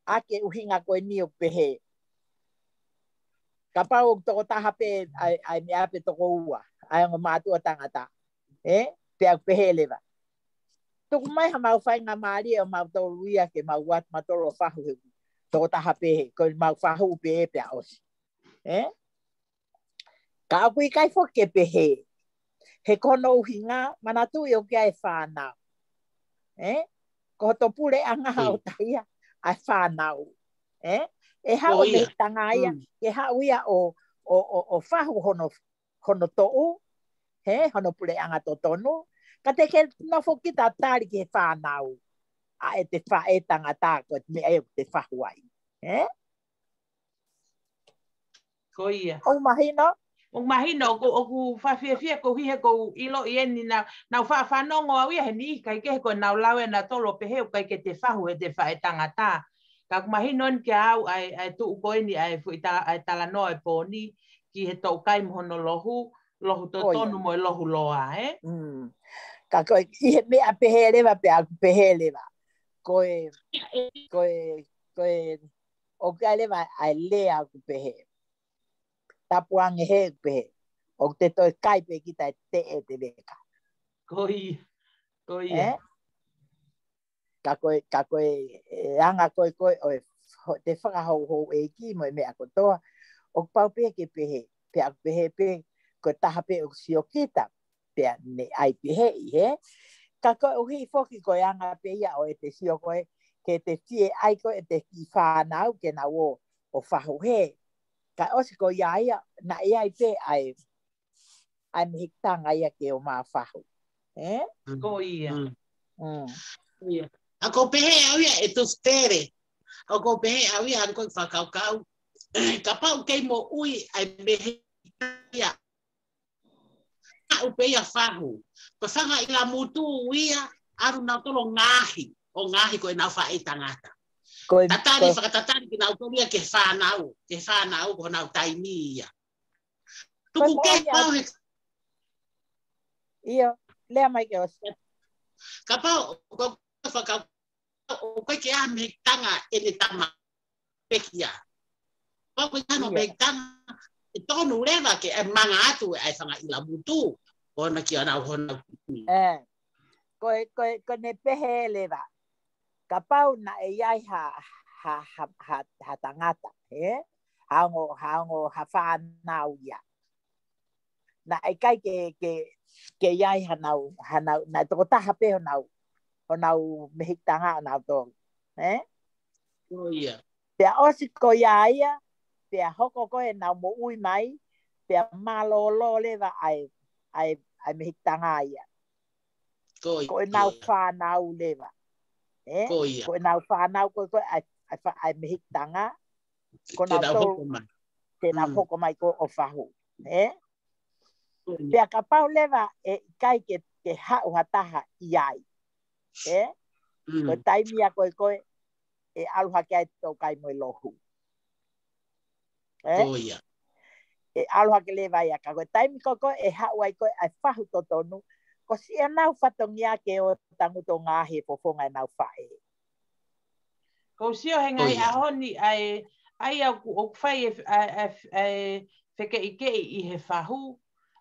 ʻA e ʻuhinga ko eni ʻoku pehē. Kapau ʻoku toko taha pē, ʻa e, ʻa e meʻa pē toko ua, ʻa e ongo mātuʻa tangata. Ē? Pea ʻoku pehē leva. Tuku mai ha mau faingamālie ʻo mautolu ia ke mau ʻatu mautolu ʻo fahu he toko taha pē he, ko e mau fahu pē pea ʻosi. Ē? Ka ʻoku ʻikai foki ke pehē. He ko hono ʻuhinga, manatuʻi ʻoku ʻi ai e fānau. Ē? Ko hoto puleʻanga ha ʻo tahi ia, ʻa e fānau. Ē? ʻE haʻu mehikitanga ia, ke haʻu ia ʻo, ʻo, ʻo, ʻo fahu hono, hono toʻu, he, hono puleʻanga totonu. Ka te ke nofo kita tali ki he fānau. ʻA e te faʻē tangata ko e meʻa ia ʻoku te fahu ai. Ē? Ko ia. ʻOku mahino? ʻOku mahino, ʻoku, ʻoku faʻa fiefia koeʻuhi he ʻoku ou ʻiloʻi eni naʻa, naʻa ku faʻa fanongo au ia he niʻihi kae kehe ko ʻenau lau ʻe nautolu ʻo pehē ʻoku ʻikai ke te fahu he te faʻē tangata. Ka ʻoku mahino eni kia au ʻa e, ʻa e tuʻu ko eni ʻa e fuʻi ta-, ʻa e talanoa ʻo e pō ni ki he toʻukai mo hono lohu, lohu totonu mo e lohu loa, ē? Ka ko e, ʻi he meʻa pehē leva pea ʻoku pehē leva. Ko e, ko e, ko e, ʻoku ʻi ai leva ʻa e lea ʻoku pehē. Tapu ange he ʻoku pehē. ʻOku te toe kai pē kita ʻe teʻe te veka. Ko ia. Ko ia. Ē? Ka ko e, ka ko e, ʻe anga ko e, ko e, ʻo e, ho-, te fakahouhou ʻeiki mo e meʻa kotoa. ʻOku pau pē ke pehē. Pea ʻoku pehē pē, ko e taha pē ʻoku sio kita. Pea ne ʻai pehē ʻi he. Ka koeʻuhi foki ko e anga pē ia ʻo e te sio ko e, ke te fie ʻai ko e te kiʻi fānau ke nau ō, ʻo fahu he. Ka ʻosi ko ia ia, naʻe ʻi ai pē ʻa e, ʻa e mehikitanga ia ke ō mai ʻo fahu. Ē? Ko ia. Ko ia. ʻA ko pehē au ia ʻe Tusi Pele. ʻA ko pehē au ia ʻa ko fakakaukau. Kapau kei moʻui ʻa e mehikitanga ia. Haʻu pē ia fahu. Ko e fanga ʻila mutu ia, ʻalu nautolu ʻo ngaohi, ʻo ngaohi ko ʻenau faʻē tangata. Ko e, tatali, ko e fakatatali kinautolu ia ki he fānau, ki he fānau ko honau taimi ia. Tuku ke pau he. Ia, lea mai ke ʻosi. Kapau, ko, ko, ko, ko, ko e ke ʻa mehikitanga ʻene tama pekia. Pau ko e hano mehikitanga, ʻe tonu leva ke ʻe manga atu ʻa e fanga ʻilamutu. Ko na ki ana hona. ʻE, ko e, ko e, ko ne pehe leva. Kapau naʻe ʻi ai ha, ha, ha, ha, ha tangata, ē? Ha ongo, ha ongo, ha fānau ia. Naʻe ʻikai ke, ke, ke ʻi ai hanau, hanau, naʻe tokotaha pē honau, honau mehikitanga ʻonautolu, ē? Ko ia. Pea ʻosi ko ia ia, pea hoko ko ē ʻenau moʻui mai, pea mālōlō leva ʻa e, ʻa e, ʻa e mehikitanga ia. Ko ia. Ko ʻenau fānau leva. Ē? Ko ia. Ko ʻenau fānau ko ē, ko ē ʻa e, ʻa e fa-, ʻa e mehikitanga. Ko ʻenau hoko mai. Te nau hoko mai ko ē ʻo fahu. Ē? Ko ia. Pea kapau leva ʻe ʻikai ke, ke haʻu ha taha ʻi ai. Ē? Ko e taimi ia ko ē ko ē, ʻe ʻalu hake ai e tōkai mo e lohu. Ē? Ko ia. ʻE ʻalu hake leva ia ka ko e taimi ko ē ko ē ʻe haʻu ai ko ē ʻa e fahu totonu, ko siʻi ʻenau fatongia ke ʻo tangutu ngaahi e fofonga ʻenau faʻē. Ko u sio he ngaahi ʻaho ni ʻa e, ʻa ia ʻoku, ʻoku fai e, ʻa, ʻa, ʻa e fekeʻikeʻi ʻi he fahu,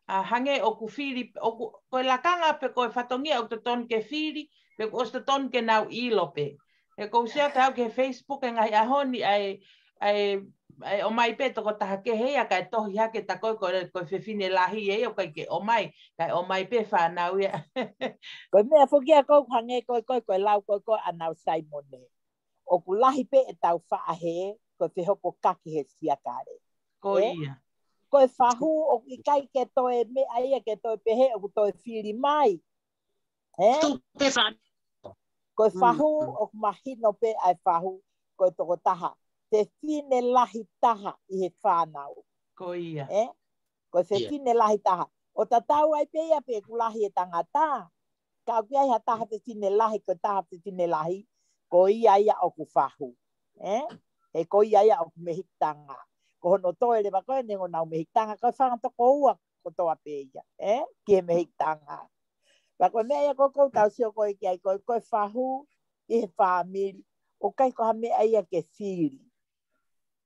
ʻa hangē ʻoku fili, ʻoku, ko e lakanga pe ko e fatongia ʻoku totonu ke fili, pe ʻoku ʻosi totonu ke nau ʻilo pē. He ko u sio atu au ki he Facebook he ngaahi ʻaho ni ʻa e, ʻa e, ʻa e ʻomai pē tokotaha kehe ia, kae tohi hake ta ko e, ko e, ko e fefine lahi ia, ʻoku ʻikai ke ʻomai, kae ʻomai pē fānau ia. Ko e meʻa foki ia ko ē hangē ko ē, ko e, ko e lau ko ē, ko ē ʻa nau Saimone. ʻOku lahi pē ʻetau faʻahe, ko e fehopokaki he siakale. Ko ia. Ko e fahu, ʻoku ʻikai ke toe meʻa ia ke toe pehē, ʻoku toe fili mai. Ē? Ko e fahu, ʻoku mahino pē ʻa e fahu, ko e tokotaha. Fefine lahi taha ʻi he fānau. Ko ia. Ē? Ko e fefine lahi taha. ʻO tatau ai pē ia pe ʻoku lahi e tangata. Ka ʻoku ʻi ai ha taha fefine lahi, ko e taha fefine lahi, ko ia ia ʻoku fahu. Ē? He ko ia ia ʻoku mehikitanga. Ko hono toe leva ko ē ʻenau mehikitanga, ko e fanga tokoua kotoa pē ia. Ē? Ki he mehikitanga. Pea ko e meʻa ia ko ē ʻoku tau sio ko ē ki ai ko e, ko e fahu ʻi he fāmili. ʻOku ʻikai ko ha meʻa ia ke fili.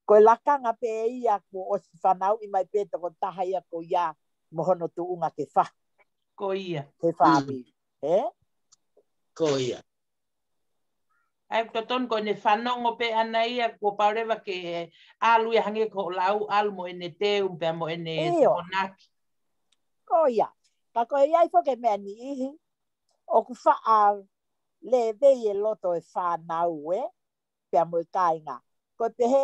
Ko e lakanga pē ia kuo ʻosi fanauʻi mai pē tokotaha ia ko ia mo hono tuʻunga ke fahu. Ko ia. He fāmili. Ē? Ko ia. ʻA ia ʻoku totonu ko ʻene fanongo pē ʻana ia kuo pau leva ke ʻalu ia hangē ko hoʻo lau ʻalu mo ʻene teu pea mo ʻene tokonaki. Ko ia. Ka ko e ʻi ai foki e meʻa niʻihi ʻoku faʻa levei e loto e fānau ē, pea mo e kāinga. Ko e pehē,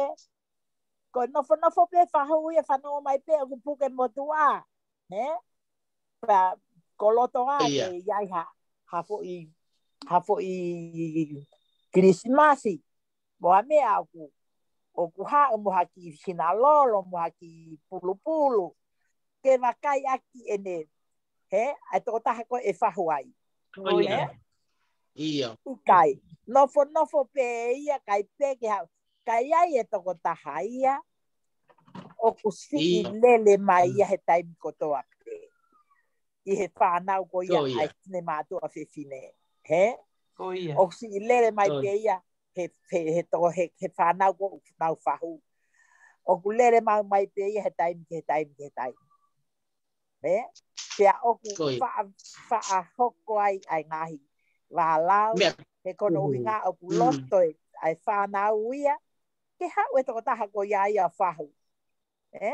ko e nofonofo pē fahu ia fanongo mai pē ʻoku puke motuʻa. Nē? Pea ko loto ā ke ʻi ai ha, ha foʻi, ha foʻi Kilisimasi. Mo ha meʻa ʻoku, ʻoku haʻu mo ha kiʻi sinalolo, mo ha kiʻi pulupulu. Ke vakai ʻaki ʻene, he, ʻa e tokotaha ko ē ʻe fahu ai. Ko ia. ʻIkai. Nofonofo pē ia, ʻikai pē ke haʻu. Ka ʻi ai e tokotaha ia, ʻoku siʻi lele mai ia he taimi kotoa pē. ʻI he fānau ko ia ʻa e finemātuʻa fefine. He? Ko ia. ʻOku siʻi lele mai pē ia he, he, he, to, he, he fānau ko ē ʻoku nau fahu. ʻOku lele mai, mai pē ia he taimi, he taimi, he taimi. Ē? Pea ʻoku faʻa, faʻa hoko ai ʻa e ngaahi vālau, he ko hono ʻuhinga ʻoku loto e, ʻa e fānau ia, ke haʻu e tokotaha ko ia ia fahu. Ē?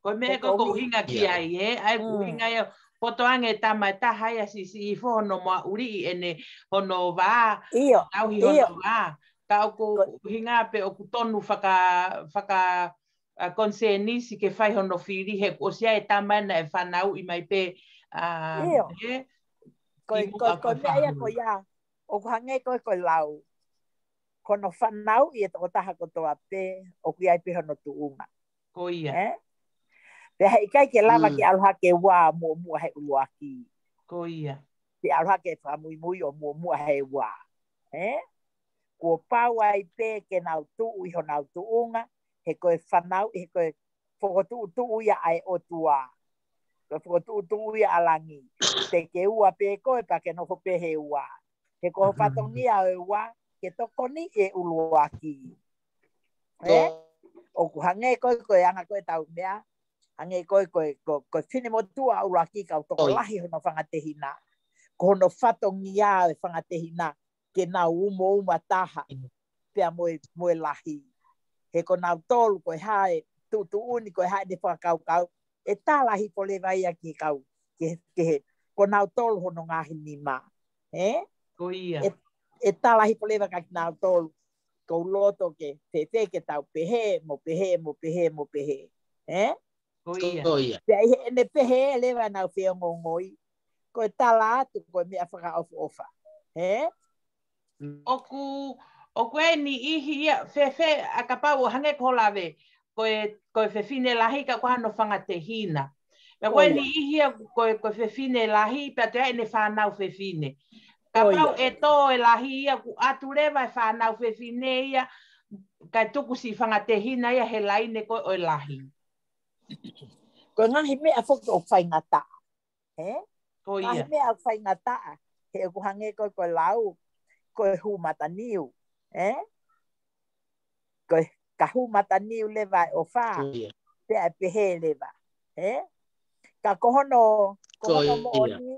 Ko e meʻa ko ē ʻoku ʻuhinga ki ai, ē? ʻA ia ʻoku ʻuhinga ia, poto ange tama ʻe taha ia siʻisiʻi hifo hono maʻuli ʻene hono vā, ʻio, tauhi hono vā. Ka ʻoku ʻuhinga pē ʻoku tonu faka, faka, ʻa, konisēnisi ke fai hono fili he kuo ʻosi ʻi ai e tama naʻe fanauʻi mai pē, ʻa, ʻio. He, ko e, ko e, ko e meʻa ia ko ia, ʻoku hangē ko e, ko e lau. Ko hono fanauʻi e tokotaha kotoa pē, ʻoku ʻi ai pē hono tuʻunga. Ko ia. Ē? Pea heʻikai ke lava ke ʻalu hake ua muʻomuʻa he ʻuluaki. Ko ia. Ke ʻalu hake fakamuimui ʻo muʻomuʻa he ua. Ē? kuo pau ai pē ke nau tuʻu ʻi honau tuʻunga, he ko e fanau, he ko e fokotuʻutuʻu ia ʻa e ʻOtua. Ko e fokotuʻutuʻu ia ʻa langi. Te ke ua pē koe pea ke nofo pē he ua. He ko ho fatongia ʻo e ua, ke tokoni e ʻuluaki. Ē? ʻOku hangē ko e, ko e anga ko e tau meʻa, hangē ko e, ko e, ko, ko e finemotuʻa ʻuluaki kau tokolahi hono fanga tehina. Ko hono fatongia e fanga tehina, ke nau umouma taha, pea mo e, mo e lahi. He ko nautolu, ko e hā e tuʻutuʻuni, ko e hā ʻene fakakaukau, ʻe talahi pē leva ia ki he kau, ki he, ki he, ko nautolu hono ngaahi nima. Ē? Ko ia. ʻE, ʻe talahi pē leva kia kinautolu, ko u loto ke, fēfē ke tau pehē, mo pehē, mo pehē, mo pehē. Ē? Ko ia. Ko ia. Pea ʻi heʻene pehē leva nau feongoongoi. Ko e tala atu, ko e meʻa fakaʻofoʻofa. Ē? ʻOku, ʻoku ʻi ai e niʻihi ia, fēfē, ʻa kapau ʻo hangē ko ho lave, ko e, ko e fefine lahi ka ko hano fanga tehina. Pea ko e niʻihi ia, ko e, ko e fefine lahi, pea toe ʻi ai ʻene fānau fefine. Kapau ʻe tō e lahi ia, ʻoku ʻatu leva e fānau fefine ia, kae tuku siʻi fanga tehina ia he laine ko ē ʻo e lahi. Ko e ngaahi meʻa foki ʻoku faingataʻa. Ē? Ko ia. Ngaahi meʻa ʻoku faingataʻa. He ʻoku hangē ko e, ko e lau, ko e hū mataniu. Ē? Ko e ka hū mataniu leva e ʻofa. Ko ia. Pea ʻe pehē leva. Ē? Ka ko hono, ko hono moʻoni,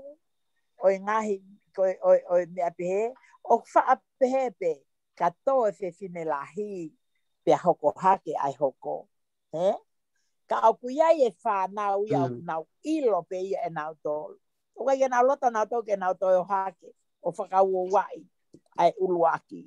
ʻo e ngaahi, ko e, ʻo e, ʻo e meʻa pehē, ʻoku faʻa pehē pē, ka tō e fefine lahi, pea hoko hake ʻa e hoko. Ē? Ka ʻoku ʻi ai e fānau ia ʻoku nau ʻilo pē ia ʻe nautolu. ʻOku ʻikai ke nau loto nautolu ke nau toe ō hake, ʻo fakauouaʻi ʻa e ʻuluaki.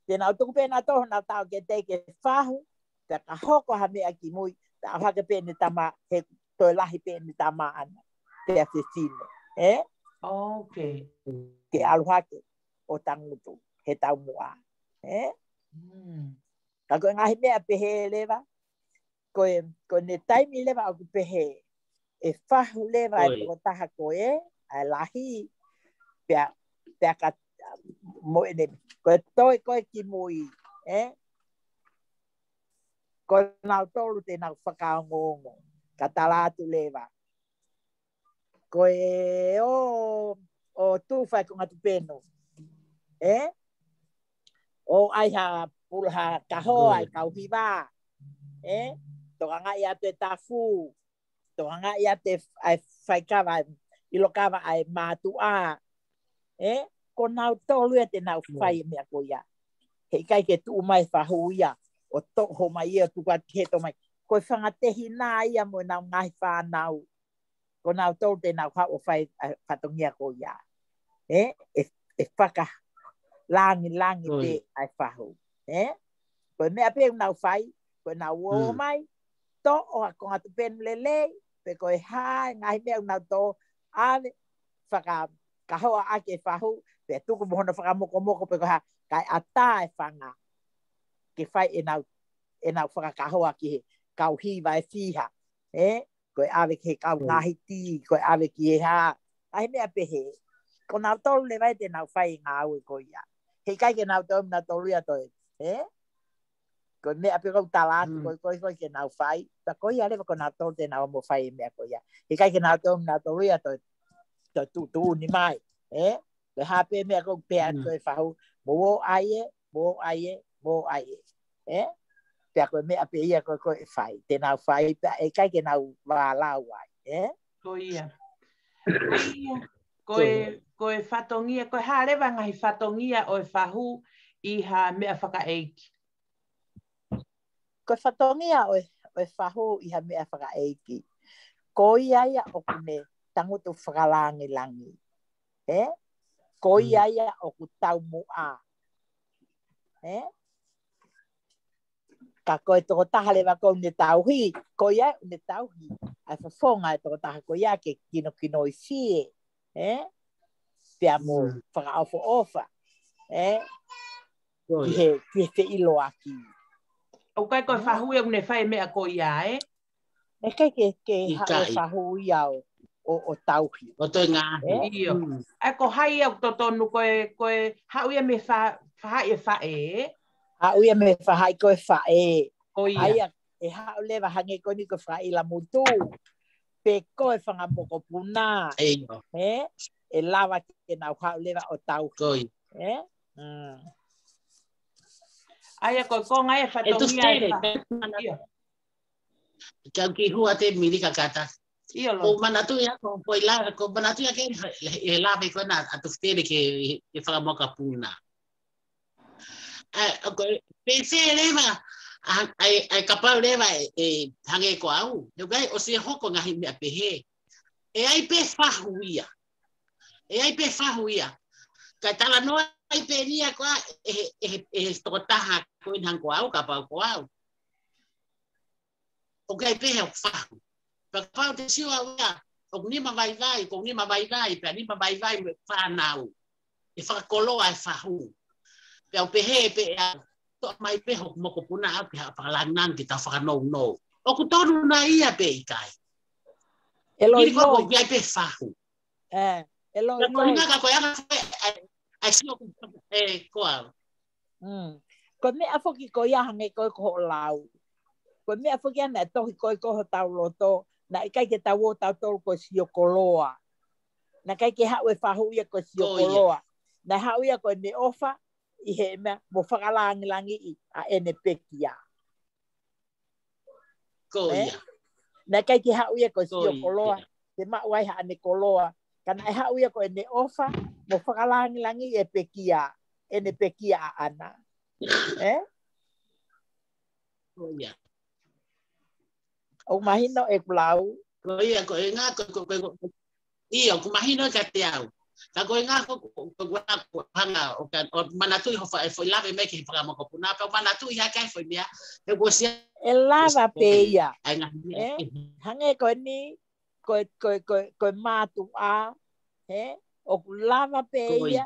Te nau tuku pē nautolu honau taʻokete ke fahu, pea ka hoko ha meʻa ki mui, pea ʻalu hake pē ʻene tama, he toe lahi pē ʻene tama ʻana, pea fefine. Ē? Ok. Ke ʻalu hake ʻo tangutu he taumuʻa. Ē? Ka ko e ngaahi meʻa pehē leva, ko e, ko ʻene taimi leva ʻoku pehē, ʻe fahu leva e tokotaha ko ē, ʻa e lahi, pea, pea ka, mo ʻene, ko e toe ko ē ki mui, ē? Ko nautolu te nau fakaongoongo, ka tala atu leva. Ko e ō, ʻo tufa e konga tupenu. Ē? ʻO ʻai ha pula ha kahoa e kau hiva. Ē? Tokangaʻi atu e tafu. Tokangaʻi atu e faikava, ʻilo kava ʻa e mātuʻa. Ē? Ko nautolu ia te nau fai e meʻa ko ia. He ʻikai ke tuʻu mai fahu ia, ʻo toʻo mai ia, tuku atu ki he tō mai. Ko e fanga tehina ia mo ʻenau ngaahi fānau. Ko nautolu te nau haʻu ʻo fai ʻa e fatongia ko ia. Ē? ʻE, ʻe fakalangilangi pē ʻa e fahu. Ē? Ko e meʻa pē ʻoku nau fai, ko ʻenau ō mai, toʻo ha konga tupenu lelei, pe ko e hā e ngaahi meʻa ʻoku nau tō, ʻave, fakakahoa ʻaki e fahu, pea tuku mo hono fakamokomoko pe ko e hā, kae ʻatā e fanga. Ke fai ʻenau, ʻenau fakakahoa ki he kau hiva ʻe fiha. Ē? Ko e ʻave ki he kau ngaahi tī, ko e ʻave ki he hā. Ngaahi meʻa pehē. Ko nautolu leva ia te nau fai e ngāue ko ia. He ʻikai ke nau toe, nautolu ia toe. Ē? Ko e meʻa pē ʻoku tala atu, ko e, ko e, ko e ke nau fai. Pea ko ia leva ko nautolu te nau mo fai e meʻa ko ia. He ʻikai ke nau toe, nautolu ia toe, toe tuʻutuʻuni mai. Ē? Ko e hā pē meʻa ʻoku pehē atu ko e fahu. Mo ō ʻai ē, mo ō ʻai ē, mo ō ʻai ē. Ē? Pea ko e meʻa pē ia ko e, ko e fai. Te nau fai, pea ʻe ʻikai ke nau vālau ai. Ē? Ko ia. Ko ia, ko e, ko e fatongia, ko e hā leva ngaahi fatongia ʻo e fahu ʻi ha meʻa fakaʻeiki. Ko e fatongia ʻo e, ʻo e fahu ʻi ha meʻa fakaʻeiki. Ko ia ia ʻoku ne tangutu fakalangilangi. Ē? Ko ia ia ʻoku taumuʻa. Ē? Ka ko e tokotaha leva ʻoku ne tauhi, ko ia ʻoku ne tauhi. ʻA e fofonga e tokotaha ko ia ke kinokinoisie. Ē? Pea mo fakaʻofoʻofa. Ē? Ko ia. Ki he, ki he feʻiloaki. ʻOku ʻikai ko e fahu ia ʻoku ne fai e meʻa ko ia, ē? ʻE ʻikai ke, ke haʻu e fahu ia ʻo, ʻo, ʻo tauhi. ʻO toe ngaahi. Ē? ʻIo. ʻA e ko hai ia ʻoku totonu ko e, ko e haʻu ia mei fa-, Faʻahi e faʻē. Haʻu ia mei he faʻahi ko e faʻē. Ko ia. ʻA ia, ʻe haʻu leva hangē ko eni ko e faʻahi ʻila mutu. Pe ko e fanga mokopuna. ʻIo. Ē? ʻE lava ke nau haʻu leva ʻo tauhi. Ko ia. Ē? Mm. ʻA ia ko e konga e ʻE tu fatongia e tele. fa-. Io. Kau ki hua te mili kakata. Io Ko lo. manatu ia ko ko ila ko manatu ia ke e lave ko na atu tele ke e fanga mokopuna. ʻA, ʻo ko e, pe se leva, ʻa, ʻa, ʻa kapau leva e, e hangē ko au. He ukai ʻosi e hoko ngaahi meʻa pehē. ʻE ai pē fahu ia. ʻE ai pē fahu ia. Ka talanoa ai pē nia ko ā, e, e, e, e tokotaha ko eni hangē ko au, kapau ko au. ʻOku ai pē he ʻoku fahu. Pea kapau te sio au ia, ʻoku nima vaivai, ʻoku nima vaivai, pea nima vaivai mo e fānau. ʻE fakakoloa e fahu. Pea u pehē pē ʻe au, toʻo mai pē hoku mokopuna au ke ha fakalāngilangi ke tau fakanounou. ʻOku tonu na ia pe ʻikai. ʻE loi Ili ko loi. ʻoku ai pē fahu. Ē, ʻe loi Ka ko loi. ina ka ko e anga ko e, ʻai, ʻai sio ko e, ko au. Mm. Ko e meʻa foki ko ia hangē ko e ko hoʻo lau. Ko e meʻa foki ana e tohi ko e ko hotau loto. Naʻe ʻikai ke tau ō tautolu ko e sio koloa. Naʻe ʻikai ke haʻu e fahu ia ko e sio Ko ia. koloa. Naʻe haʻu ia ko e ne ʻofa ʻi he meʻa mo fakalāngilangiʻi ʻa ʻene pekia. Ko Ē? ia. Naʻe ʻikai ke haʻu ia ko e Ko sio ia. koloa. Ke maʻu ai haʻane koloa. Ka naʻe haʻu ia ko ʻene ʻofa, mo fakalāngilangiʻi e pekia, ʻene pekia ʻaʻana. Ē? Ko ia. ʻOku mahino ʻeku lau. Ko ia, ko e ngā, ko, ko, ko, ko, ʻio, ʻoku mahino ka te au. Ka ko e ngā, ko, ko, ko, ko, ko, hanga, ʻo ka, ʻo manatu i ho fa-, e foʻi lave mai ki he fanga mokopuna, pea manatu i hake ai foʻi meʻa, he ko sia, ʻE lava pē ia. ai ngā meʻa, Ē? Hangē ko eni, ko, ko, ko, ko e mātuʻa, ē? ʻOku lava pē Ko ia. ia,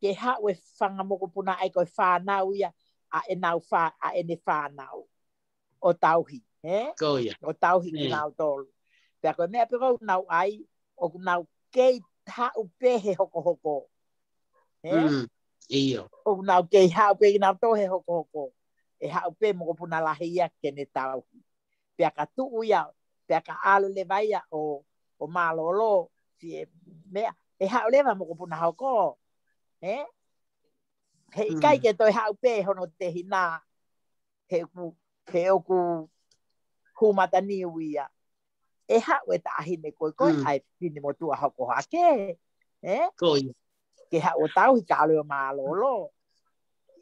ke haʻu e fanga mokopuna ai ko e fānau ia, ʻa ʻenau fā-, ʻa ʻene fānau. ʻO tauhi, ē? Ko ia. ʻO tauhi ki Mm. nautolu. Pea ko e meʻa pē ko ʻoku nau ʻai, ʻoku nau kei haʻu pē he hokohoko. Ē? Mm. ʻIo. ʻOku nau kei haʻu pē ki nautolu he hokohoko. ʻE haʻu pē mokopuna lahi ia ke ne tauhi. Pea ka tuʻu ia, pea ka ʻalu leva ia ʻo, ʻo mālōlō, si e meʻa, ʻe haʻu leva mokopuna hoko. Ē? He ʻikai Mm. ke toe haʻu pē hono tehina, he ʻoku, he ʻoku hū mataniu ia. ʻE haʻu e taʻahine ko e ko e, Mm. ʻai fine motuʻa hoko hake. Ē? Ko ia. Ke haʻu ʻo tauhi ka ʻalu ʻo mālōlō.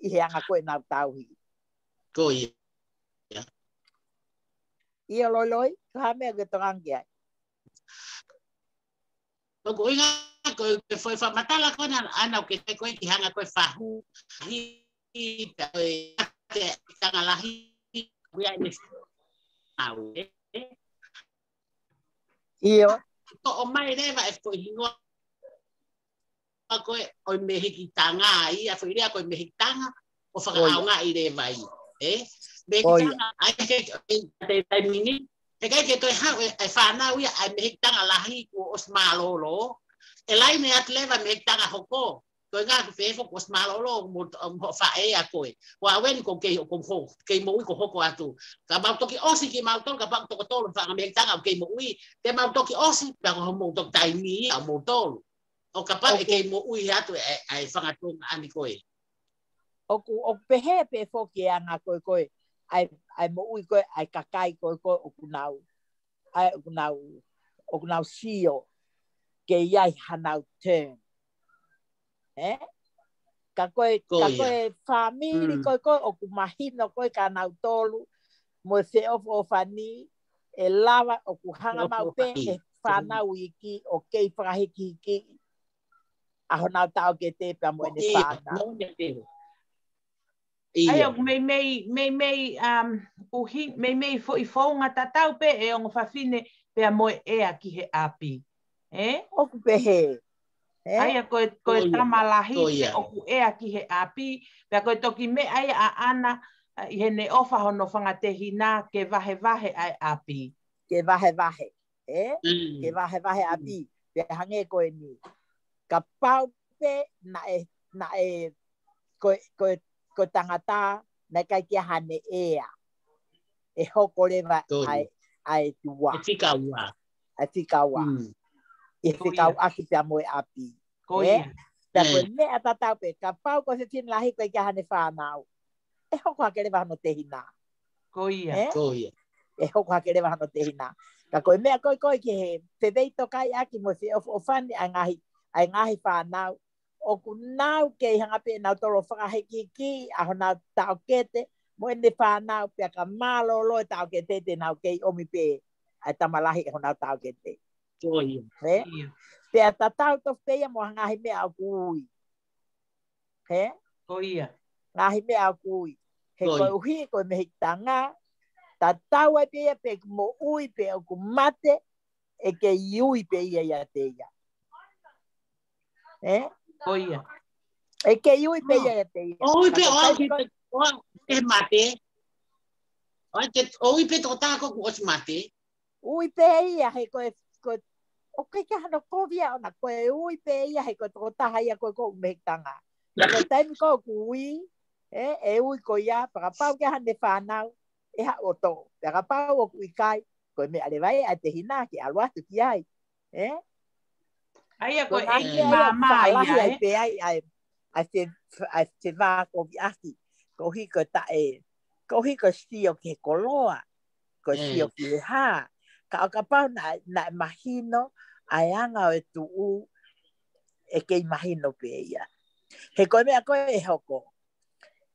ʻI he anga ko ē ʻenau tauhi. Ko ia. ʻIo loi loi, ko ha meʻa ke tokanga ki ai. Ko ko inga ko e foʻi fakamatala ko ena ana ʻoku ke ko e ki hanga ko e fahu. Hi, hi, ko e te tanga lahi, ko ia ʻene au, ē. ʻIo. Toʻo mai leva e foʻi hingoa ko e ʻo e mehikitanga, ʻa ia foʻi lea ko e mehikitanga, ʻo fakaʻaongaʻi leva ia. Ē? Mehikitanga, ʻa ia ke, ke, ke, taimi ni, he ʻikai ke toe haʻu e, e fānau ia, ʻa e mehikitanga lahi kuo ʻosi mālōlō. ʻE laine atu leva mehikitanga hoko. Ko e ngaahi fefo kuo ʻosi mālōlō, mo, mo faʻē ʻa koe. Ko au eni ko kei, ko ho, kei moʻui ko hoko atu. Ka mau toki ʻosi kimautolu, kapau toko tolu fanga mehikitanga ʻoku kei moʻui. Te mau toki ʻosi, pea ko hoʻomou toki taimi ia ʻa moutolu. ʻO kapau ʻe kei moʻui atu e, e, e fanga tuongaʻane ko ē. ʻOku, ʻoku pehē pē foki e anga ko e ko e, ʻa e, ʻa e moʻui ko ē, ʻa e kakai ko e ko e ʻoku nau, ʻa e ʻoku nau, ʻoku nau sio, ke ʻi ai hanau turn. Ē? Ka ko e, Ko ka ia. Ko e fāmili ko e ko e ʻoku mahino ko e kia nautolu, mo e feʻofoʻofani, ʻe lava ʻoku hanga mau pē he fānau iiki, ʻo kei fakahikihiki, ʻa honau taʻokete pea mo ʻene fānau. ʻA ia, ʻoku meimei, meimei, um, ʻuhi, meimei foʻi founga tatau pē e ongo fafine pea mo e ʻea ki he ʻapi. Ē? ʻOku pehē. Ē? ʻA ia, ko e, ko e tama lahi pē ʻoku ʻea ki he ʻapi, pea ko e toki meʻa ia ʻaʻana, ʻa, ʻi heʻene ʻofa hono fanga tehina ke vahevahe ʻa e ʻapi. Ke vahevahe. Ē? Ke vahevahe ʻapi. Pea hangē ko eni. Kapau pē naʻe, naʻe ko e, ko e, ko e tangata naʻe ʻikai ke ʻi ai haʻane ʻea. ʻE hoko leva ʻa e, ʻa e tuʻa. ʻE fika ua. ʻE fika ua. ʻE fika ua ʻaki pea mo e ʻapi. Ko ia. Pea ko e meʻa tatau pē, kapau ko e fefine lahi ʻoku ʻikai ke ʻi ai haʻane fānau, ʻe hoko hake leva hono tehina. Ko ia. Ko ia. ʻE hoko hake leva hono tehina. Ka ko e meʻa ko ē ko ē ki he feveitokaiʻaki mo e feʻofoʻofani ʻa e ngaahi, ʻa e ngaahi fānau, ʻoku nau kei hanga pē ʻenautolu ʻo fakahikihiki ʻa honau taʻokete mo ʻene fānau, pea ka mālōlō e taʻokete te nau kei ʻomi pē ʻa e tama lahi ʻe honau taʻokete. Ko ia. Pea tatau tofu pē ia mo e ngaahi meʻa ʻoku ui. He? Ko ia. Ngaahi meʻa ʻoku ui. He koeʻuhi ko e mehikitanga, tatau ai pē ia pe ʻoku moʻui pe ʻoku mate, ʻe kei ui pē ia ʻiate ia. He? Ko ia. ʻE kei ui pē ia ʻiate ia. ʻOku ui pē ʻo aʻu ki he mate. ʻOku ui pē tokotaha ko ē kuo ʻosi mate. Ui pē ia he ko e, ko e, ʻoku ʻikai ke ʻi ai hano kovi ia ʻona, ko e ui pē ia he ko e tokotaha ia ko ē ʻoku mehikitanga. Ko e taimi ko ē ʻoku ui, ē, ʻe ui ko ia, pea kapau ʻoku ʻi ai haʻane fānau, ʻe haʻu ʻo toʻo. Pea kapau ʻoku ʻikai, ko e meʻa leva ia ʻa e tehina ke ʻalu atu ki ai. Ē? ʻA ia ko e ʻeiki māmā ia, ē? Pē ai, ʻa e, ʻa e fe-, ʻa e fevākoviʻaki. Koeʻuhi ko e taʻe, koeʻuhi ko e sio ki he koloa. Ko e sio ki he hā. Ka ʻo kapau naʻe, naʻe mahino ʻa e anga ʻo e tuʻu, ʻe kei mahino pē ia. He ko e meʻa ko ē ʻe hoko,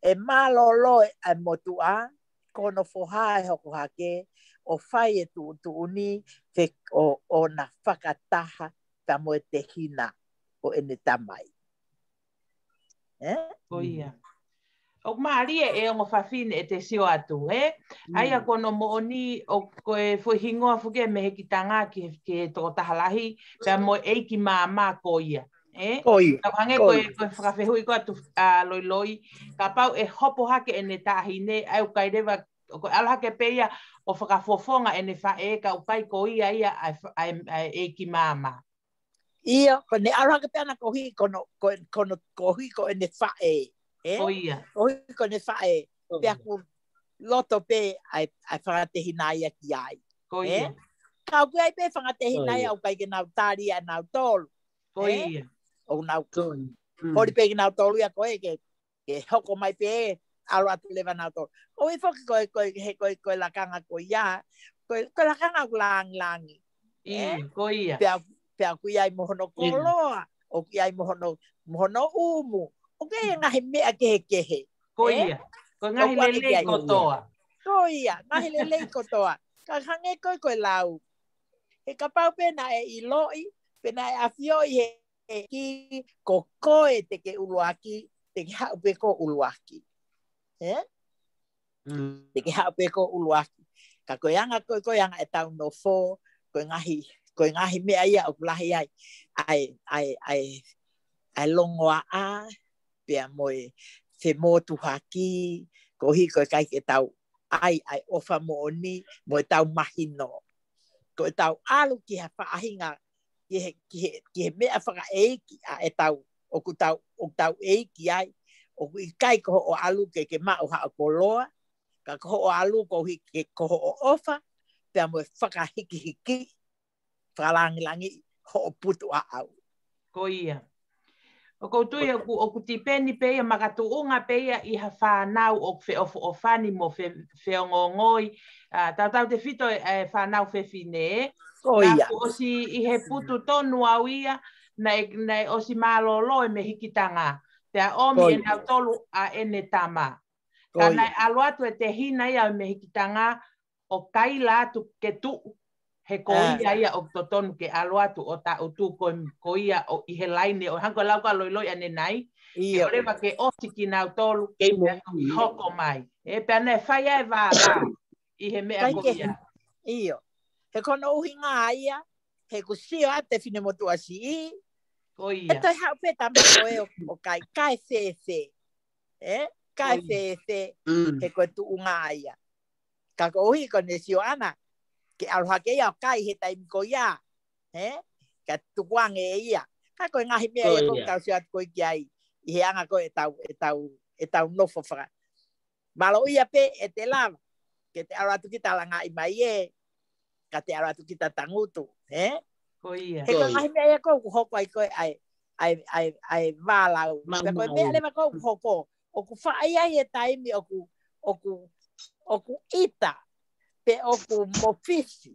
ʻe mālōlō ʻa e motuʻa, ko hono foha ʻe hoko hake ʻo fai e tuʻutuʻuni, pe ʻo, ʻo na fakataha pea mo e tehina ʻo ʻene tamai. Ē? Ko ia. ʻOku mālie e ongo fafine ʻete sio atu, ē? ʻA ia ko hono moʻoni ʻoku ko e foʻi hingoa foki e mehikitanga ki he, ki he tokotaha lahi, pea mo e ʻeiki māmā ko ia. Ē? Ko ia. Ka hangē ko e, ko e fakafehuʻi ko ē atu ʻa Loiloi, kapau ʻe hopo hake ʻene taʻahine, ʻa ia ʻoku ʻikai leva, ko e ʻalu hake pē ia ʻo fakafofonga ʻene faʻē, ka ʻoku ʻikai ko ia ia ʻa e fa-, ʻa e, ʻa e ʻeiki māmā. ʻIo, ko ʻene ʻalu hake pē ʻana koeʻuhi ko hono, ko, ko hono, koeʻuhi ko ʻene faʻē. Ē? Ko ia. Koeʻuhi ko ʻene faʻē. Pea ʻoku loto pē ʻa e, ʻa e fanga tehina ia ki ai. Ko ia. Ka ʻoku ʻi ai pē fanga tehina ia ʻoku ʻikai ke nau tali ʻa nautolu. Ko ia. ʻOku nau holi pē kinautolu ia ko ē ke, ke hoko mai pē, ʻalu atu leva nautolu. ʻOku ʻi ai foki ko e, ko e, he ko e, ko e lakanga ko ia. Ko e, ko e lakanga ʻoku langilangi. ʻIo, ko ia. Pea, pea ʻoku ʻi ai mo hono koloa, ʻoku ʻi ai mo hono, mo hono ʻumu. ʻOku ʻi ai e ngaahi meʻa kehekehe. Ko ia. Ko e ngaahi lelei kotoa. Ko ia, ngaahi lelei kotoa. Ka hangē ko e, ko e lau. He kapau pē naʻe ʻiloʻi, pe naʻe ʻafioʻi he ʻEiki, ko koe te ke ʻuluaki, te ke haʻu pē koe ʻuluaki. Ē? Te ke haʻu pē koe ʻuluaki. Ka ko e anga ko ē, ko e anga ʻetau nofo, ko e ngaahi, ko e ngaahi meʻa ia ʻoku lahi ai ʻa e, ʻa e, ʻa e, ʻa e longoaʻa, pea mo e femotuhaki, koeʻuhi ko e ʻikai ke tau ʻai ʻa e ʻofa moʻoni mo ʻetau mahino. Ko ʻetau ʻalu ki ha faʻahinga, ki he, ki he, ki he meʻa fakaʻeiki ʻa ʻetau, ʻoku tau, ʻoku tau ʻeiki ai, ʻoku ʻikai ko hoʻo ʻalu ke ke maʻu haʻo koloa, ka ko hoʻo ʻalu koeʻuhi ke ko hoʻo ʻofa, pea mo e fakahikihiki, fakalangilangi hoʻo putu ʻaʻau. Ko ia. ʻOku ou tui ʻoku, ʻoku tipeni pē ia makatuʻunga pē ia ʻi ha fānau ʻoku feʻofoʻofani mo fe-, feongoongoi, ʻa, tautautefito e, e fānau fefine. Ko ia. Naʻa ku ʻosi ʻi he putu tonu au ia, naʻe, naʻe ʻosi mālōlō e mehikitanga. Pea ʻomi ʻenautolu ʻa ʻene tama. Ka naʻe ʻalu atu e tehina ia ʻo e mehikitanga, ʻo kaila atu ke tuʻu, he ko ia ia ʻoku totonu ke ʻalu atu ʻo taʻutu ko, ko ia ʻoku ʻi he laine ʻo hangē ko e lau ko ē ʻa Loiloi ʻanenai, ke ʻoleva ke ʻosi kinautolu, ke hoko mai. Ē, pea naʻe fai ai e vāvā ʻi he meʻa ko ia. ʻIo. He ko hono ʻuhinga ia, he ʻoku sio atu e finemotuʻa siʻi. Ko ia. ʻE toe haʻu pē tama ko ē ʻo, ʻo kai, kai fēfē. Ē? Kai fēfē, he ko e tuʻunga ia. Ka koeʻuhi ko ʻene sio ʻana, ke ʻalu hake ia ʻo kai he taimi ko ia. Ē? Ka tukuange ʻe ia. Ka ko e ngaahi meʻa ia ʻoku tau sio atu ko ē ki ai. ʻi he anga ko ē ʻetau, ʻetau, ʻetau nofo faka. Mālō ia pē ʻe te lava, ke te ʻalu atu kita ʻo langaʻi mai ē, ka te ʻalu atu kita ʻo tangutu, ē? Ko ia. He ko e ngaahi meʻa ia ʻoku hoko ai ko ē ʻa e, ʻa e, ʻa e, ʻa e vālau. Pea ko e meʻa leva ʻoku hoko, ʻoku faʻa ʻi ai e taimi ʻoku, ʻoku, ʻoku ʻita, pe ʻoku mofifi,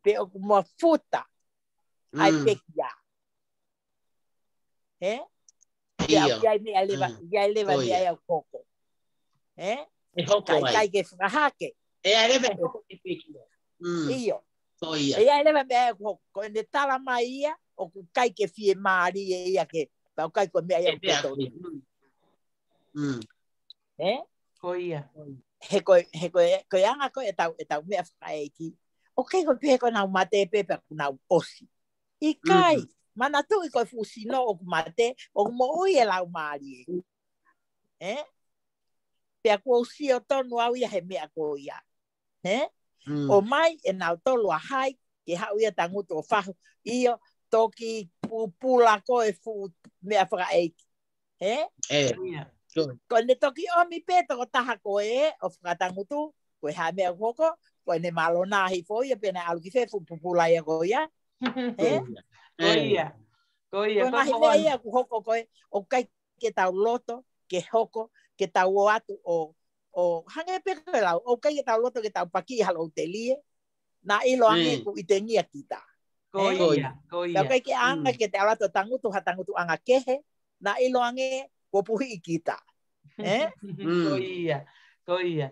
pe ʻoku mafuta ʻa e pekia. Ē? Pea ʻoku ʻi ai meʻa leva, ʻi ai leva meʻa ia ʻoku hoko. Ē? ʻE hoko ai. Ka ʻikai ke fakahake. ʻE ai leva ʻe hoko ki pekia. ʻIo. Ko ia. ʻE ai leva meʻa ia ʻoku hoko. Ko ʻene tala mai ia, ʻoku ʻikai ke fiemālie ia ke, pea ʻoku ʻikai ko e meʻa ia ʻoku totonu. Ē? Ko ia. He ko e, he ko e, ko e anga ko ē ʻetau, ʻetau meʻa fakaʻeiki. ʻOku ʻikai ko e pehē ko ʻenau mate pē pea kuo nau ʻosi. ʻIkai, manatuʻi ko e fuʻu sino ʻoku mate, ʻoku moʻui e laumālie. Ē? Pea kuo u sio tonu au ia he meʻa ko ia. Ē? ʻOmai ʻe nautolu ʻa hai, ke haʻu ia ʻo tangutu ʻo fahu, ʻio, toki pupula ko e fuʻu meʻa fakaʻeiki. Ē? Ko ʻene toki ʻomi pē tokotaha ko ē ʻo fakatangutu, ko e hā e meʻa ʻoku hoko, ko ʻene malona hifo ia pē naʻe ʻalu ki fē fuʻu pupula ia ko ia. Ē? Ko ia. Ko ia. Ko e ngaahi meʻa ia ʻoku hoko ko ē, ʻoku ʻikai ke tau loto, ke hoko, ke tau ō atu ʻo, ʻo hangē pē ko e lau, ʻoku ʻikai ke tau loto ke tau paki ha lou telie, naʻa ʻiloange ʻoku ʻitengia kita. Ko ia, ko ia. Pea ʻoku ʻikai ke ʻaonga ke te ʻalu atu ʻo tangutu ha tangutuʻanga kehe, naʻa ʻiloange kuo puhiʻi kita. Ē? Ko ia, ko ia.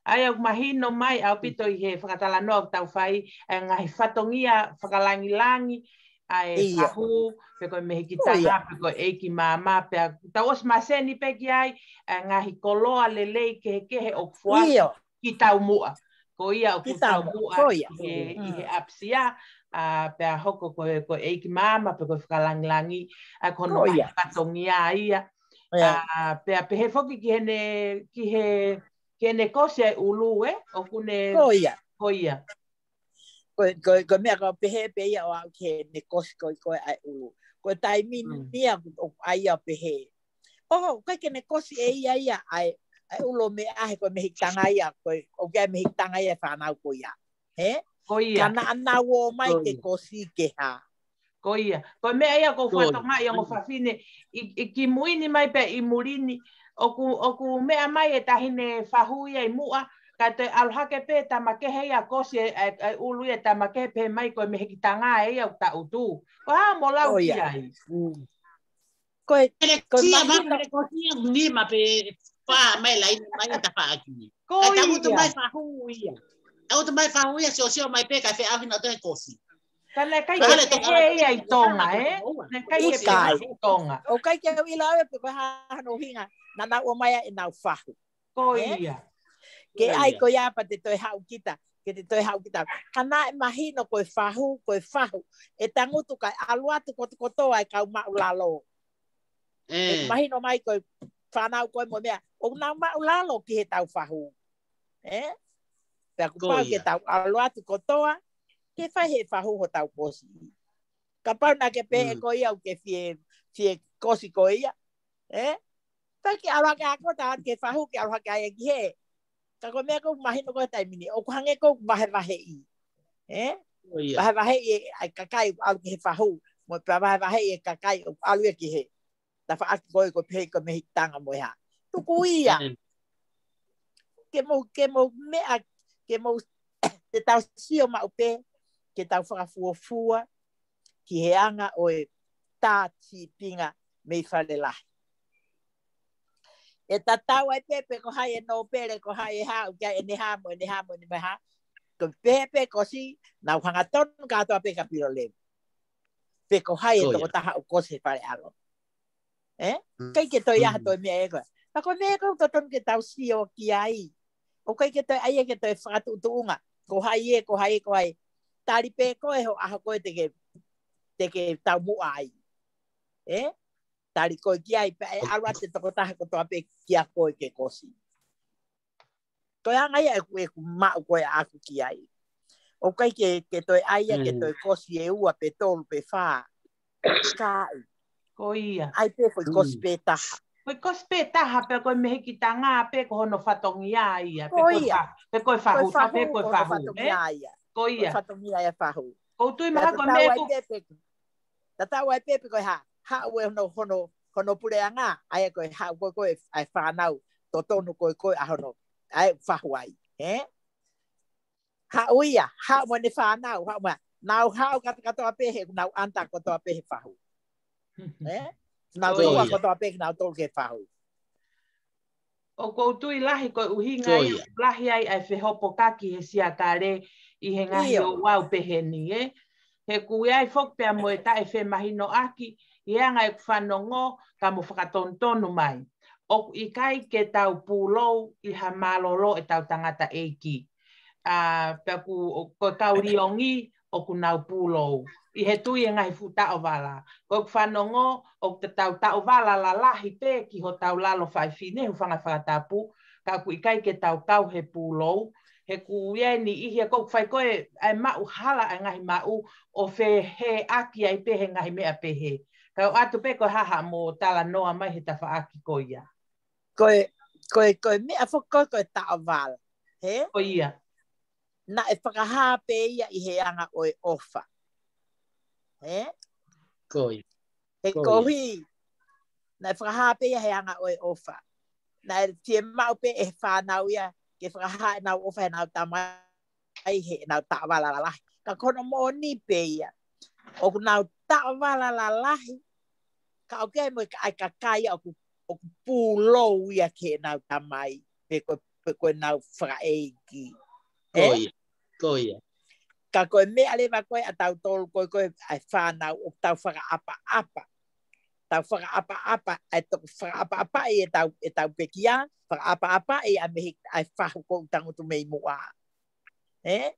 ʻA ia ʻoku mahino mai ʻaupito ʻi he fakatalanoa ʻoku tau fai, ʻa e ngaahi fatongia fakalangilangi, ʻa e fahu, pe ko e mehikitanga, pe ko e ʻeiki māmā, pea tau ʻosi maseni pē ki ai, ʻa e ngaahi koloa lelei kehekehe ʻoku foaki ki taumuʻa. Ko ia ʻoku taumuʻa ʻi he, ʻi he ʻapisia, ʻa, pea hoko ko e, ko e ʻeiki māmā, pe ko e fakalangilangi, ʻa ko hono ngaahi fatongia ia. ʻA, pea pehē foki ki heʻene, ki he, ki heʻene kosi e ʻulu, ē? ʻOku ne, ko ia. Ko e, ko e, ko e meʻa ko e pehē pē ia ʻo aʻu ki heʻene kosi ko ē ko ē ʻa e ʻulu. Ko e taimi ni ia ʻoku, ʻoku ʻai ia ʻo pehē. ʻOku ʻikai ke ne kosi ʻe ia ia ʻa e, ʻa e ʻulu ʻo meʻa he ko e mehikitanga ia, ko e, ʻoku ʻi ai e mehikitanga ia e fānau ko ia. Ē? Ko ia. Ka naʻa nau ō mai ke kosi ke hā. Ko ia. Ko e meʻa ia ʻoku ou fakatokangaʻi ongo fafine, ʻi, ʻi kimui ni mai pea ʻi muli ni, ʻoku, ʻoku meʻa mai e taʻahine fahu ia ʻi muʻa, kae toe ʻalu hake pē tama kehe ia ʻo kosi e, e, e ʻulu ia tama kehe pehē mai ko e mehikitanga ē ia ʻoku tangutu. Ko e hā hoʻomo lau ki ai? Ko e, ko e mahino. Ko e mahino. Ko e kosi ia nima pe fā mai laine mai tafaʻaki. Ko ia. Kae tangutu mai fahu ia. Tangutu mai fahu ia, siosio mai pē kae feʻauhi nautolu he kosi. Ka naʻe ʻikai ke pehē ia ʻi Tonga, ē? Naʻe ʻikai ke pehē ʻi Tonga. ʻOku ʻikai ke u ʻilo au pe ko e hā hono ʻuhinga naʻa nau ō mai ai ʻenau fahu. Ko ia. Ke ʻai ko ia pea te toe haʻu kita, ke te toe haʻu kita. Ka naʻe mahino ko e fahu, ko e fahu. ʻE tangutu kae ʻalu atu kotokotoa e kau maʻulalo. ʻE mahino mai ko e fānau ko ē mo e meʻa. ʻOku nau maʻulalo ki heʻetau fahu. Ē? Pea kuo pau ke tau ʻalu atu kotoa, ke fai he fahu hotau kosi. Kapau naʻa ke pehē ko ia ʻoku ke fie, fie kosi ko ia. Ē? Pea ke ʻalu hake ʻa koe ʻo tau atu ke fahu, ke ʻalu hake ai ki hē. Ka ko e meʻa ʻoku mahino ko e taimi ni, ʻoku hangē ʻoku vahevaheʻi. Ē? Vahevaheʻi e, ʻa e kakai ʻoku ʻalu ki he fahu, mo e pea vahevaheʻi e kakai ʻoku ʻalu ia ki hē. Tafaʻaki ko ē ko e pehē ko e mehikitanga mo e hā. Tuku ia. Ke mou, ke mou meʻa, ke mou, te tau sio maʻu pē, ke tau fakafuofua, ki he anga ʻo e tā sīpinga mei fale lahi. ʻE tatau ai pē pe ko hai e nōpele, ko hai e hā, ʻoku ʻi ai ʻene hā mo ʻene hā mo ʻene hā. Ko e pehē pē kosi, nau hangatonu kātoa pē ka pilo lemu. Pe ko hai e tokotaha ʻoku kosi he fale ʻalo. Ē? ʻIkai ke toe ʻi ai ha toe meʻa ē ko ē. Ka ko e meʻa ē ʻoku totonu ke tau sio ki ai. ʻOku ʻikai ke toe ʻai ia ke toe fakatuʻutuʻunga. Ko hai ē, ko hai ē, ko hai. Tali pē ko ē ho ʻaho ko ē te ke, te ke taumuʻa ai. Ē? Tali ko ē ki ai pea ʻe ʻalu atu e tokotaha kotoa pē kia koe ke kosi. Ko e anga ia ʻeku, ʻeku maʻu ko ē ʻaʻaku ki ai. ʻOku ʻikai ke, ke toe ʻai ia ke toe kosi e ua pe tolu pe fā. ʻIkai. Ko ia. ʻAi pē ko e kosi pē taha. Ko e kosi pē taha pē ko e mehikitanga pē ko hono fatongia ia. Ko ia. Pe ko e fahu, pe ko e fahu, ko e fahu, ko hono fatongia ia. Ko ia. Ko e fatongia ia fahu. Ko u tui mahalo ko e meʻa ko. Tatau ai pē pe ko e hā, haʻu e hono, hono, hono puleʻanga, ʻa ia ko e haʻu ko e, ko e, ʻa e fānau, totonu ko e, ko e ʻa hono, ʻa e fahu ai, ē? Haʻu ia, haʻu mo ʻene fānau, haʻu mo, nau haʻu katoa katoa pē he, nau ʻanta kotoa pē he fahu. Ē? Nau tō kotoa pē, nau tō ke fahu. ʻOku ou tui lahi ko e ʻuhinga ia, lahi ai ʻa e fehopokaki he siakale ʻi he ngaahi ouau peheni, ē. He ʻoku ʻi ai foki pea mo e taʻefemahinoʻaki ʻi he anga ʻeku fanongo ka mo fakatonutonu mai. ʻOku ʻikai ke tau pūlou ʻi ha mālōlō ʻetau tangataʻeiki. ʻA, pea ʻoku, ko e kau liongi, ʻoku nau pūlou ʻi he tui e ngaahi fuʻu taʻovala. Ko ʻeku fanongo, ʻoku tau taʻovala lalahi pē ki hotau lalo fefine, hūfanga he fakatapu, ka ʻoku ʻikai ke tau kau he pūlou, he ʻoku ʻi ai e niʻihi ia ʻoku fai ko e, ʻa e maʻu hala ʻa e ngaahi maʻu ʻo feheʻaki ai pē he ngaahi meʻa pehē. Ka u ʻoatu pē ko e hā haʻamo talanoa mai he tafaʻaki ko ia. Ko e, ko e, ko e meʻa foki ko e, ko e taʻovala. Hē? Ko ia. Naʻe fakahā pē ia ʻi he anga ʻo e ʻofa. Hē? Ko ia. He koeʻuhi, naʻe fakahā pē ia he anga ʻo e ʻofa. Naʻe fiemaʻu pē ʻe he fānau ia ke fakahā ʻenau ʻofa heʻenau tamai heʻenau taʻovala lalahi. Ka ko hono moʻoni pē ia. ʻOku nau taʻovala lalahi, ka ʻoku ʻi ai mo e kakai ia ʻoku, ʻoku pūlou ia ki heʻenau tamai, pe ko, pe ko ʻenau fakaʻeiki. Ko ia, ko ia. Ka ko e meʻa leva ko e ʻa tautolu ko e, ko e ʻa e fānau ʻoku tau fakaʻapaʻapa. Tau fakaʻapaʻapa, ʻa e toki fakaʻapaʻapaʻi ʻetau, ʻetau pekia, fakaʻapaʻapaʻi ʻa e mehi, ʻa e fahu ʻoku tangutu mei muʻa. Ē?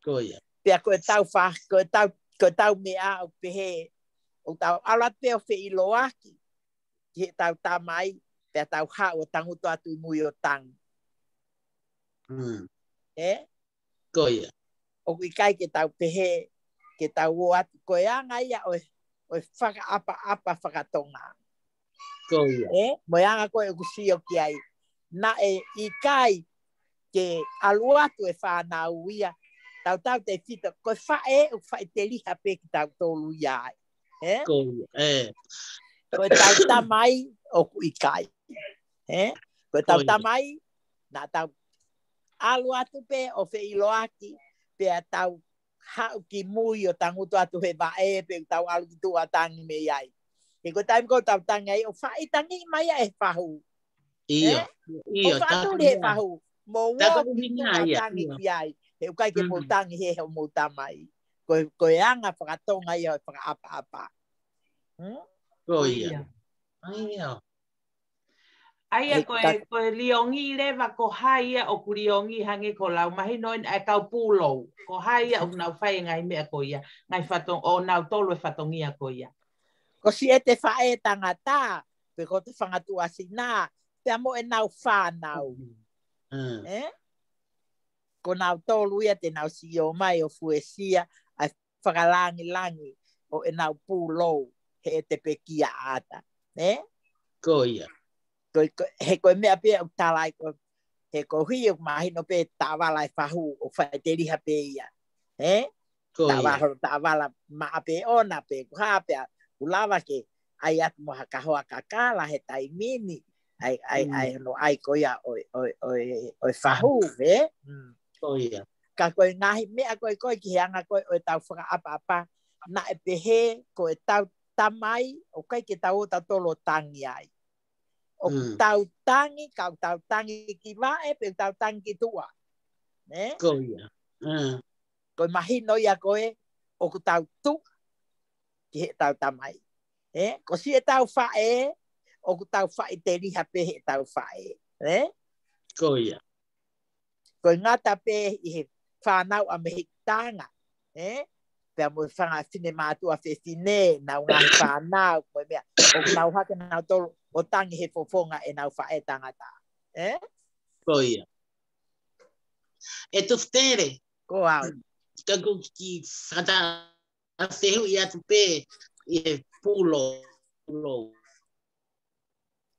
Ko ia. Pea ko e tau fa, ko e tau, ko e tau meʻa ʻoku pehē, ʻoku tau ʻalu atu pē ʻo feʻiloaki ki heʻetau tamai, pea tau haʻu ʻo tangutu atu ʻi mui ʻo tangi. Ē? Ko ia. ʻOku ʻikai ke tau pehē, ke tau ō atu, ko e anga ia ʻo e, ʻo e fakaʻapaʻapa fakatonga. Ko ia. Ē? Mo e anga ko e ʻoku sio ki ai. Naʻe ʻikai ke ʻalu atu e fānau ia, tautefito, ko e faʻē ʻoku faʻiteliha pē kitautolu ia ai. Ē? Ko ia, ē. Ko e tau tamai ʻoku ʻikai. Ē? Ko e tau tamai, naʻa tau ʻalu atu pē ʻo feʻiloaki, pea tau haʻu ki mui ʻo tangutu atu he vaʻe, pe tau ʻalu ki tuʻa ʻo tangi mei ai. He ko e taimi ko ē ʻoku tau tangi ai, ʻoku faʻitangi mai ia ʻe he fahu. ʻIo, ʻio, ʻoku faʻituli he fahu. Mou ō ki tuʻa ʻo tangi ki ai. He ʻoku ʻikai ke mou tangi he homou tamai. Ko e, ko e anga fakatonga ia ʻo e fakaʻapaʻapa. Ko ia. ʻIo. ʻA ia ko e, ko e liongi leva ko hai ia ʻoku liongi hangē ko ʻeku lau mahino ʻeni ʻa e kau pūlou. Ko hai ia ʻoku nau fai e ngaahi meʻa ko ia. Ngaahi fato, ʻo nautolu e fatongia ko ia. Ko siʻete faʻē tangata, pe ko ʻete fanga tuʻasina, pea mo ʻenau fānau. Ē? Ko nautolu ia te nau sio mai ʻo fuesia ʻa e fakalangilangi ʻo ʻenau pūlou heʻete pekia ʻata. Ē? Ko ia. Ko, ko, he ko e meʻa pē ʻoku tala ai ko, he koeʻuhi ʻoku mahino pē taʻovala e fahu ʻoku faʻiteliha pē ia. Ē? Ko ia. Taʻovala, taʻovala maʻa pē ʻona pe ko e hā pē ʻoku lava ke ʻai atu mo ha kahoa kakala he taimi ni. ʻAi, ʻai, ʻai hono ʻai ko ia ʻo e, ʻo e, ʻo e, ʻo e fahu, ē? Ko ia. Ka ko e ngaahi meʻa ko e ko e ki he anga ko e ʻo e tau fakaʻapaʻapa, naʻe pehē ko e tau tamai, ʻoku ʻikai ke tau ō tautolu ʻo tangi ai. ʻOku tau tangi, ka ʻoku tau tangi ki vaʻe, pe ʻoku tau tangi ki tuʻa. Ē? Ko ia. Ko e mahino ia ko e, ʻoku tau tuʻu ki heʻetau tamai. Ē? Ko siʻetau faʻē, ʻoku tau faʻiteliha pē heʻetau faʻē. Ē? Ko ia. Ko e ngata pē ʻi he fānau ʻa mehikitanga. Ē? Pea mo e fanga finemātuʻa fefine, nau ngaahi fānau, ko e meʻa, ʻoku nau hake nautolu ʻo tangi he fofonga ʻenau faʻē tangata. Ē? Ko ia. ʻE Tufutele. Ko au. Ka ʻoku ou kiʻi fakata, ʻa fehuʻi atu pē ʻi he pūlou. pūlou.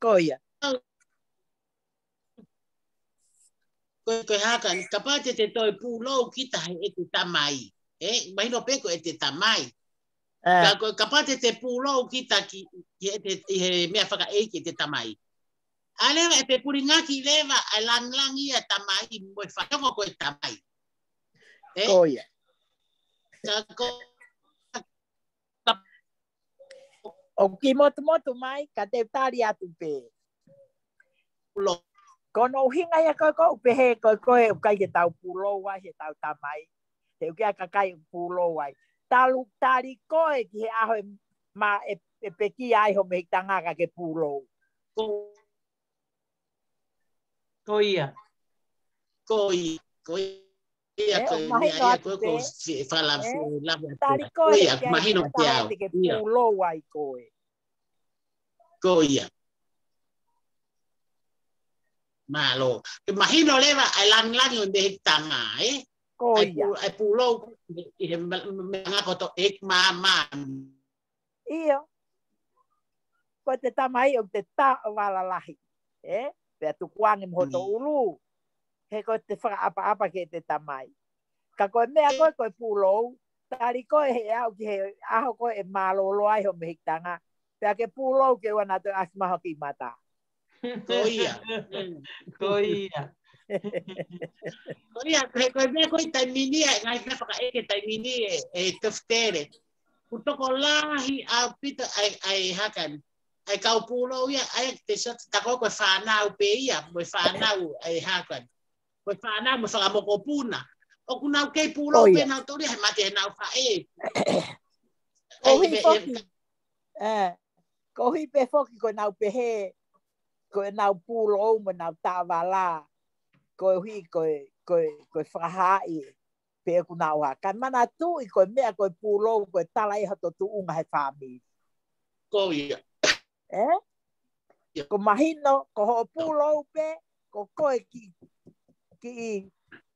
Ko ia. Ko, ko e hā ka, kapau te te toe pūlou kita he ʻete tamai. Ē, mahino pē ko ʻete tamai. Ē. Ka, ko, kapau te te pūlou kita ki, ki ʻete, ʻi he meʻa fakaʻeiki ʻete tamai. ʻA leva ʻe pepulingaki leva ʻa e langilangi ʻa e tamai mo e fakaongo ko e tamai. Ē? Ko ia. Ka ko, ka ʻOku kiʻi motumotu mai, ka te u tali atu pē. Pūlou. Ko hono ʻuhinga ia ko e ʻoku ou pehē ko e ʻoku ʻikai ke tau pūlou ai heʻetau tamai. He ʻoku ʻikai ke ʻi ai ha kakai ʻoku pūlou ai. Talu tali koe ki he ʻaho ʻe ma-, ʻe, ʻe pekia ai ho mehikitanga ka ke pūlou. Ko, ko ia. Ko ia. Ko ia. Ia, ē, ko e ʻoku mahino atu pē. Ko e, ko e, ko e, ē? Tali koe, ko ia, ʻoku mahino atu pē au. Ia. Pūlou ai koe. Ko ia. Mālō. Ke mahino leva ʻa e langilangi ʻo e mehikitanga, ē? Ko ia. ʻA e pū-, ʻa e pūlou ʻi he ma-, ma-, meʻa kotoa ʻe māmā. ʻIo. Ko ʻete tamai ʻoku te taʻovala lahi. Ē? Pea tukuange mo hoto ʻulu. He ko ʻete fakaʻapaʻapa ki heʻete tamai. Ka ko e meʻa ko e, ko e pūlou, tali koe he ʻaho ki he ʻaho ko ē ʻe mālōlō ai ho mehikitanga. Pea ke pūlou ke ʻoua naʻa toe ʻasi mai ho kiʻi mata. Ko ia. Ko ia. Ko ia, he ko e meʻa ko e taimi ni, ʻa e ngaahi meʻa fakaʻeiki taimi ni ʻe, ʻe Tefutele. ʻOku tokolahi ʻaupito ʻa e, ʻa e hā ka, ʻa e kau pūlou ia, ʻa e te sio atu ko e fānau pē ia, mo e fānau, ʻa e hā ka, mo e fānau, mo e fanga mokopuna. ʻOku nau kei pūlou pē nautolu ia he mate ʻenau faʻē. ʻOku ʻi ai pē foki. Ē, ʻoku ʻi ai pē foki ko ʻenau pehē, ko ʻenau pūlou mo ʻenau taʻovala, koeʻuhi ko e, ko e, ko e fakahaaʻi, pe ʻoku nau hā. Ka manatuʻi ko e meʻa ko e pūlou, ko e tala ia hoto tuʻunga he fāmili. Ko ia. Ē? Ia. Ko mahino, ko hoʻo pūlou pē, ko koe kiʻi, kiʻi,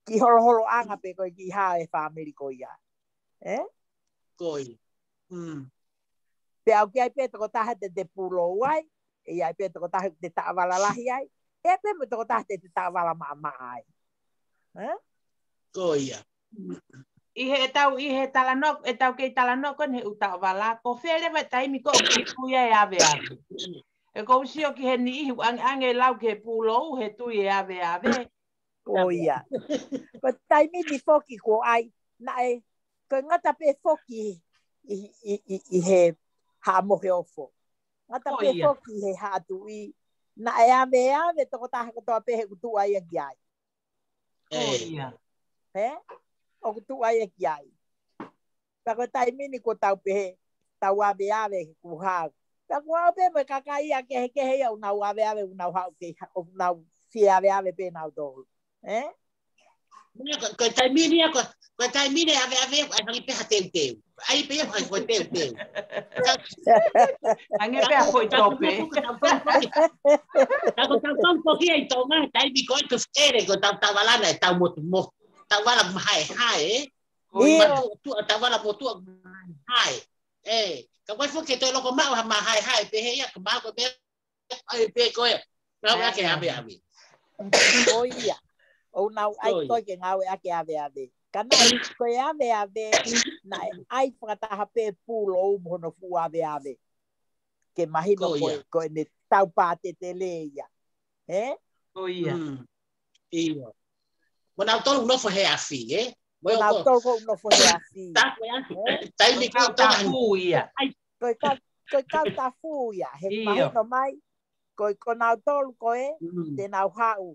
kiʻi holoholoʻanga pē ko e kiʻi hā e fāmili ko ia. Ē? Ko ia. Mm. Pea ʻoku ʻi ai pē tokotaha te te pūlou ai, ʻe ʻi ai pē tokotaha te taʻovala lahi ai, ʻe ʻi ai pē mo e tokotaha te te taʻovala maʻamaʻa ai. Ē? Ko ia. ʻI heʻetau, ʻi he talanoa, ʻetau kei talanoa ko eni he ʻū taʻovala, ko fē leva e taimi ko ē ʻoku tui ai e aveave. He ʻoku ou sio ki he niʻihi ʻoku ʻange, ʻange lau ki he pūlou, he tui e aveave. Ko ia. Ko e taimi ni foki ko ē, naʻe, ko e ngata pē foki ʻi, ʻi, ʻi, ʻi he haʻamo he ofo. Ngata pē foki he haʻa tuʻi, naʻe aveave tokotaha kotoa pē he ʻoku tuʻu ai ia ki ai. Ko ia. Ē? ʻOku tuʻu ai ia ki ai. Pea ko e taimi ni ko ʻetau pehē, tau aveave he kuo hā. Pea ko au pē mo e kakai ia kehekehe ia ʻoku nau aveave, ʻoku nau haʻu ke, ʻoku nau fie aveave pē nautolu. Ē? Ko, ko e taimi ni ia, ko, ko e taimi ni aveave, ʻai hangē pē ha teuteu. ʻAi pē ia, ko e teuteu. Hangē pē ha foʻi tope. Ka ko ʻetau tau toki ʻi Tonga, taimi ko ē Tefutele, ko ʻetau taʻovala naʻe tau motumotu. Taʻovala mahaehae, ē? Ko ia. Matuʻotuʻa, taʻovala motuʻa mahaehae. Ē, ka ko e foki ke toe loko maʻu ha mahaehae, pehē ia, ka maʻu ko e meʻa, ʻai pē ko ē. Ngāueʻaki e aveave. Ko ia. ʻOku nau ʻai ko ē ke ngāueʻaki e aveave. Ka naʻe, ko e aveave, naʻe ʻai fakataha pē pūlou mo hono fuʻu aveave. Ke mahino ko ē, ko ʻene tau pātetele ia. Ē? Ko ia. Mm. ʻIo. Mo nautolu nofo he afi, ē? Mo nautolu ko ē nofo he afi. Tapu e afi. Ē? Taimi ko ē tau tafu ia. ʻAi. Ko e kau, ko e kau tafu ia. He mahino mai, ko e, ko nautolu ko ē, te nau haʻu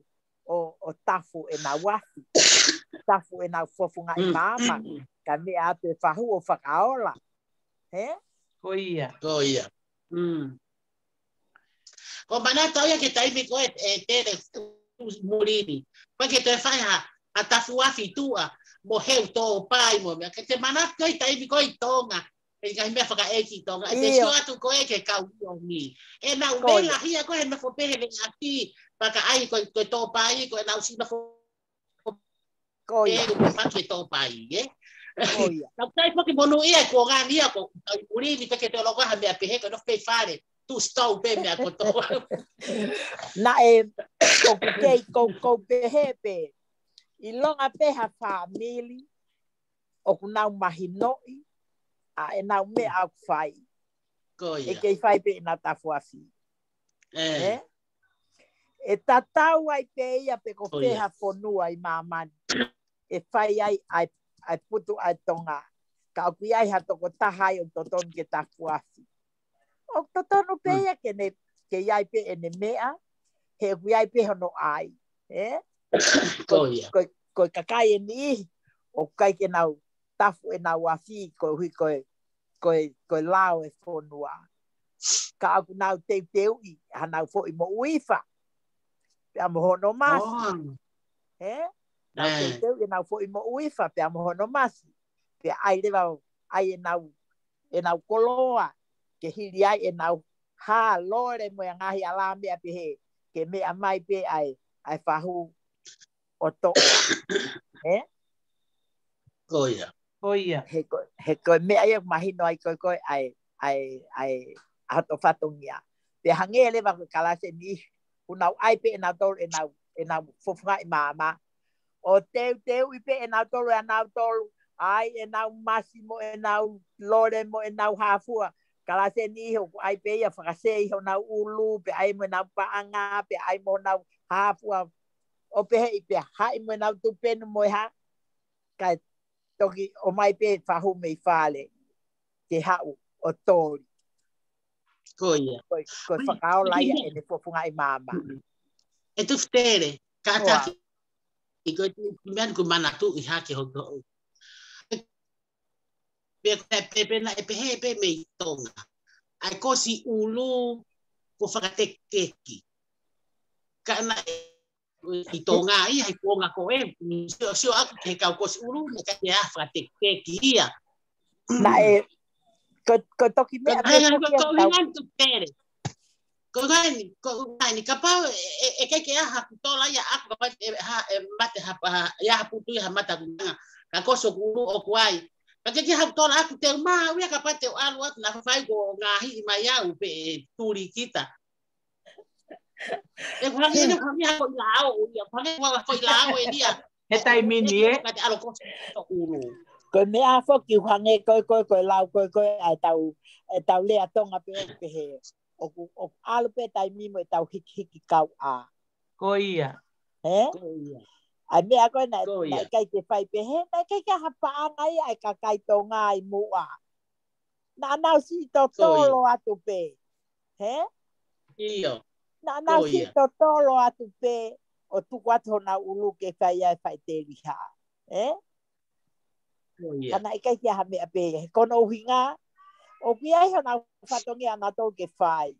ʻo, ʻo tafu ʻenau afi. Tafu ʻenau fofongaʻi maama. Ka meʻa atu e fahu ʻo fakaola. Ē? Ko ia. Ko ia. Mm. Ko manatu ia ki he taimi ko ē, ē, Tele, muli ni. Ko e ke toe fai ha, ha tafu afi tuʻa, mo heu tōpai mo meʻa. Ke te manatu ko e taimi ko ē ʻi Tonga, ʻi he ngaahi meʻa fakaʻeiki ʻi Tonga. ʻE te sio atu ko ē ki he kau ʻio ni. ʻE nau lelahia ko ē he nofo pē he veʻe afi, pea ka ʻai ko e, ko e tōpai, ko ʻenau siʻi nofo Ko ia. Ē, ʻoku maki e tōpai, ē? Ko ia. Tau tai foki monūʻia e kuonga ni ia ko tau i muli ni peke te oloka ha meʻa pehē ko no fei fale. Tu stau pē meʻa kotoa. Naʻe, ʻoku kei kou, kou pehē pē. ʻIlonga pē ha fāmili, ʻoku nau mahinoʻi, ʻa ʻenau meʻa ʻoku fai. Ko ia. ʻE kei fai pē ʻenau tafuafi. ʻE. ʻE? ʻE tatau ai pē ia pe ko fē ha fonua ʻi māmani. ʻE fai ai, ʻa e, ʻa e putu ʻa e Tonga. Ka ʻoku ʻi ai ha tokotaha ai ʻoku totonu ke tafuafi. ʻOku totonu pē ia ke ne, ke ʻi ai pē ʻene meʻa, he ʻoku ʻi ai pē hono ʻai. ʻE? Ko ia. Ko, ko e kakai ʻe niʻihi, ʻoku ʻikai ke nau tafu ʻenau afi, koeʻuhi ko e, ko e, ko e lao e fonua. Ka ʻoku nau teuteuʻi, hanau foʻi moʻui fa. Pea mo hono masi. ʻE? Nau teuteuʻi ʻenau foʻi moʻui fa, pea mo hono masi. Pea ʻai leva, ʻai ʻenau, ʻenau koloa, ke hili ai ʻenau hā lole mo e ngaahi ala meʻa pehē, ke meʻa mai pē ʻa e, ʻa e fahu ʻo toʻo. ʻE? Ko ia. Ko ia. He ko, he ko e meʻa ia mahino ai ko e, ko e ʻa e, ʻa e, ʻa e, ʻa hoto fatongia. Pea hangē leva ko e kalasi ni, ʻoku nau ʻai pē ʻenau tolu, ʻenau, ʻenau fofongaʻi māmā. ʻO teuteuʻi pē ʻenau tolu, ʻenau tolu, ʻai ʻenau masi mo ʻenau lole mo ʻenau hāfua. Kalasi ni ʻoku ʻai pē ia fakasei honau ʻulu, pea ʻai mo ʻenau paʻanga, pea ʻai mo honau hāfua. ʻO pehē ʻi pea haʻi mo ʻenau tupenu mo e hā, kae toki ʻomai pē fahu mei fale, ke haʻu ʻo toli. Ko ia. Ko, ko e fakaola ia ʻene fofongaʻi māmā. ʻE Tufitele, kātaki, ko e meʻa ni ʻoku manatuʻi hake hoʻo. Pea ko e pehē pē naʻe pehē pē mei Tonga. ʻA e kosi ʻulu, ko fakatekeki. Ka naʻe ʻi Tonga ia, he kuonga ko ē, sio, sio ʻaku ki he kau kosi ʻulu, naʻe ʻikai ke ʻi ai ha fakatekeki ia. Naʻe, ko, ko e toki meʻa pē ko ia ko tau. Ko eni, ko eni, kapau, ʻe, ʻe, ʻe ʻikai ke ʻi ai haku tola ia ʻaku kapau, ʻe, ha, ʻe mate ha, ha, ʻi ai ha putu ia ha mata ʻoku nanga, ka kosi ʻoku ʻulu ʻoku ai. Ka ke ke haku tola ʻaku te u mā, ʻuia kapau te u ʻalu atu na fai ko ngaahi mai au pē ʻe tuli kita. ʻE kuhangi, ʻe kuhangi ha ko i lao, ia kuhangi kua ko i lao e lia. He taimi ni ē. Ka te ʻalu kosi ʻulu. Ko e meʻa foki kuhangi ko e, ko e, ko e lao ko e, ko e, ʻa e tau, ʻe tau lea Tonga pē ʻoku pehē. ʻOku, ʻoku ʻalu pē taimi mo e tau hikihiki kau ʻa. Ko ia. He? Ko ia. ʻA e meʻa ko e naʻe, naʻe ʻikai ke fai pehē, naʻe ʻikai ke ha paʻanga ia ʻa e kakai Tonga ʻi muʻa. Naʻa nau siʻi totolo atu pē. He? ʻIo. Naʻa nau siʻi totolo atu pē ʻo tuku atu honau ʻulu ke fai ai e faʻiteliha. He? Ka naʻe ʻikai ke ʻi ai ha meʻa pē, he ko hono ʻuhinga, ʻoku ʻi ai honau fatongia ʻanautolu ke fai.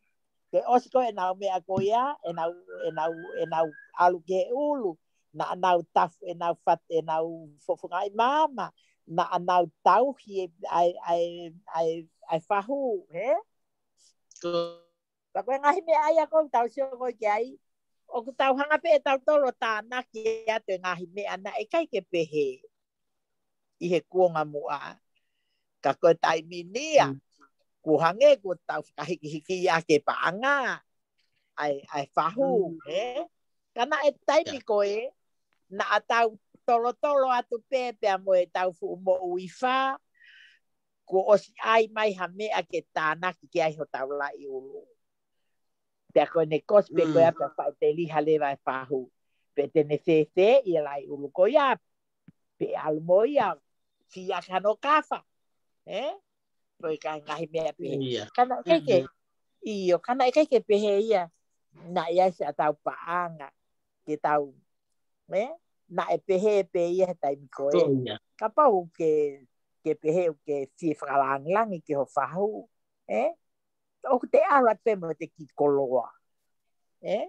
Ke ʻosi ko ē ʻenau meʻa ko ia, ʻenau, ʻenau, ʻenau ʻalu ki he ʻulu, naʻa nau tafu, ʻenau fat-, ʻenau fofongaʻi māmā, naʻa nau tauhi e, ʻa e, ʻa e, ʻa e, ʻa e fahu, he? Ko. Pea ko e ngaahi meʻa ia ʻoku tau sio ko ē ki ai, ʻoku tau hanga pē ʻe tautolu ʻo tānaki atu e ngaahi meʻa naʻe ʻikai ke pehē ʻi he kuonga muʻa. Ka ko e taimi ni ia, kuo hangē kuo tau fakahikihiki ia ke paʻanga, ʻa e, ʻa e fahu, he? Ka naʻe taimi ko ē, naʻa tau tolotolo atu pē pea mo e tau fuʻu moʻui fa, kuo ʻosi ʻai mai ha meʻa ke tānaki ki ai hotau laʻi ʻulu. Pea ko ʻene kosi pē ko ia pea faʻiteliha leva e fahu. Pe te ne fēfē ʻi he laʻi ʻulu ko ia. Pe ʻalu mo ia. Fia kano kafa. He? Ko e ngaahi meʻa pē. Ka naʻe ʻikai ke. ʻIo, ka naʻe ʻikai ke pehē ia. Naʻe ʻi ai siʻa tau paʻanga. Ke tau. He? Naʻe pehē pē ia he taimi ko ē. Kapau ke, ke pehē ke fie fakalangilangi ki ho fahu. He? ʻOku te ʻalu atu pē mo te kiʻi koloa. He?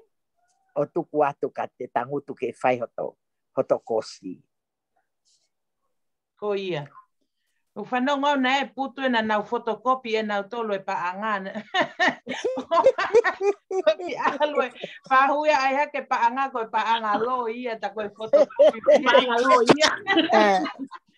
ʻO tuku atu ka te tangutu ke fai hoto, hoto kosi. Ko ia. ʻOku fanongo au naʻe putu ʻenau fotokopi ʻenautolu e paʻanga. Ko e ʻalu e fahu ia ʻai hake paʻanga ko e paʻanga loi ia ta ko e fotokopi. Paʻanga loi ia.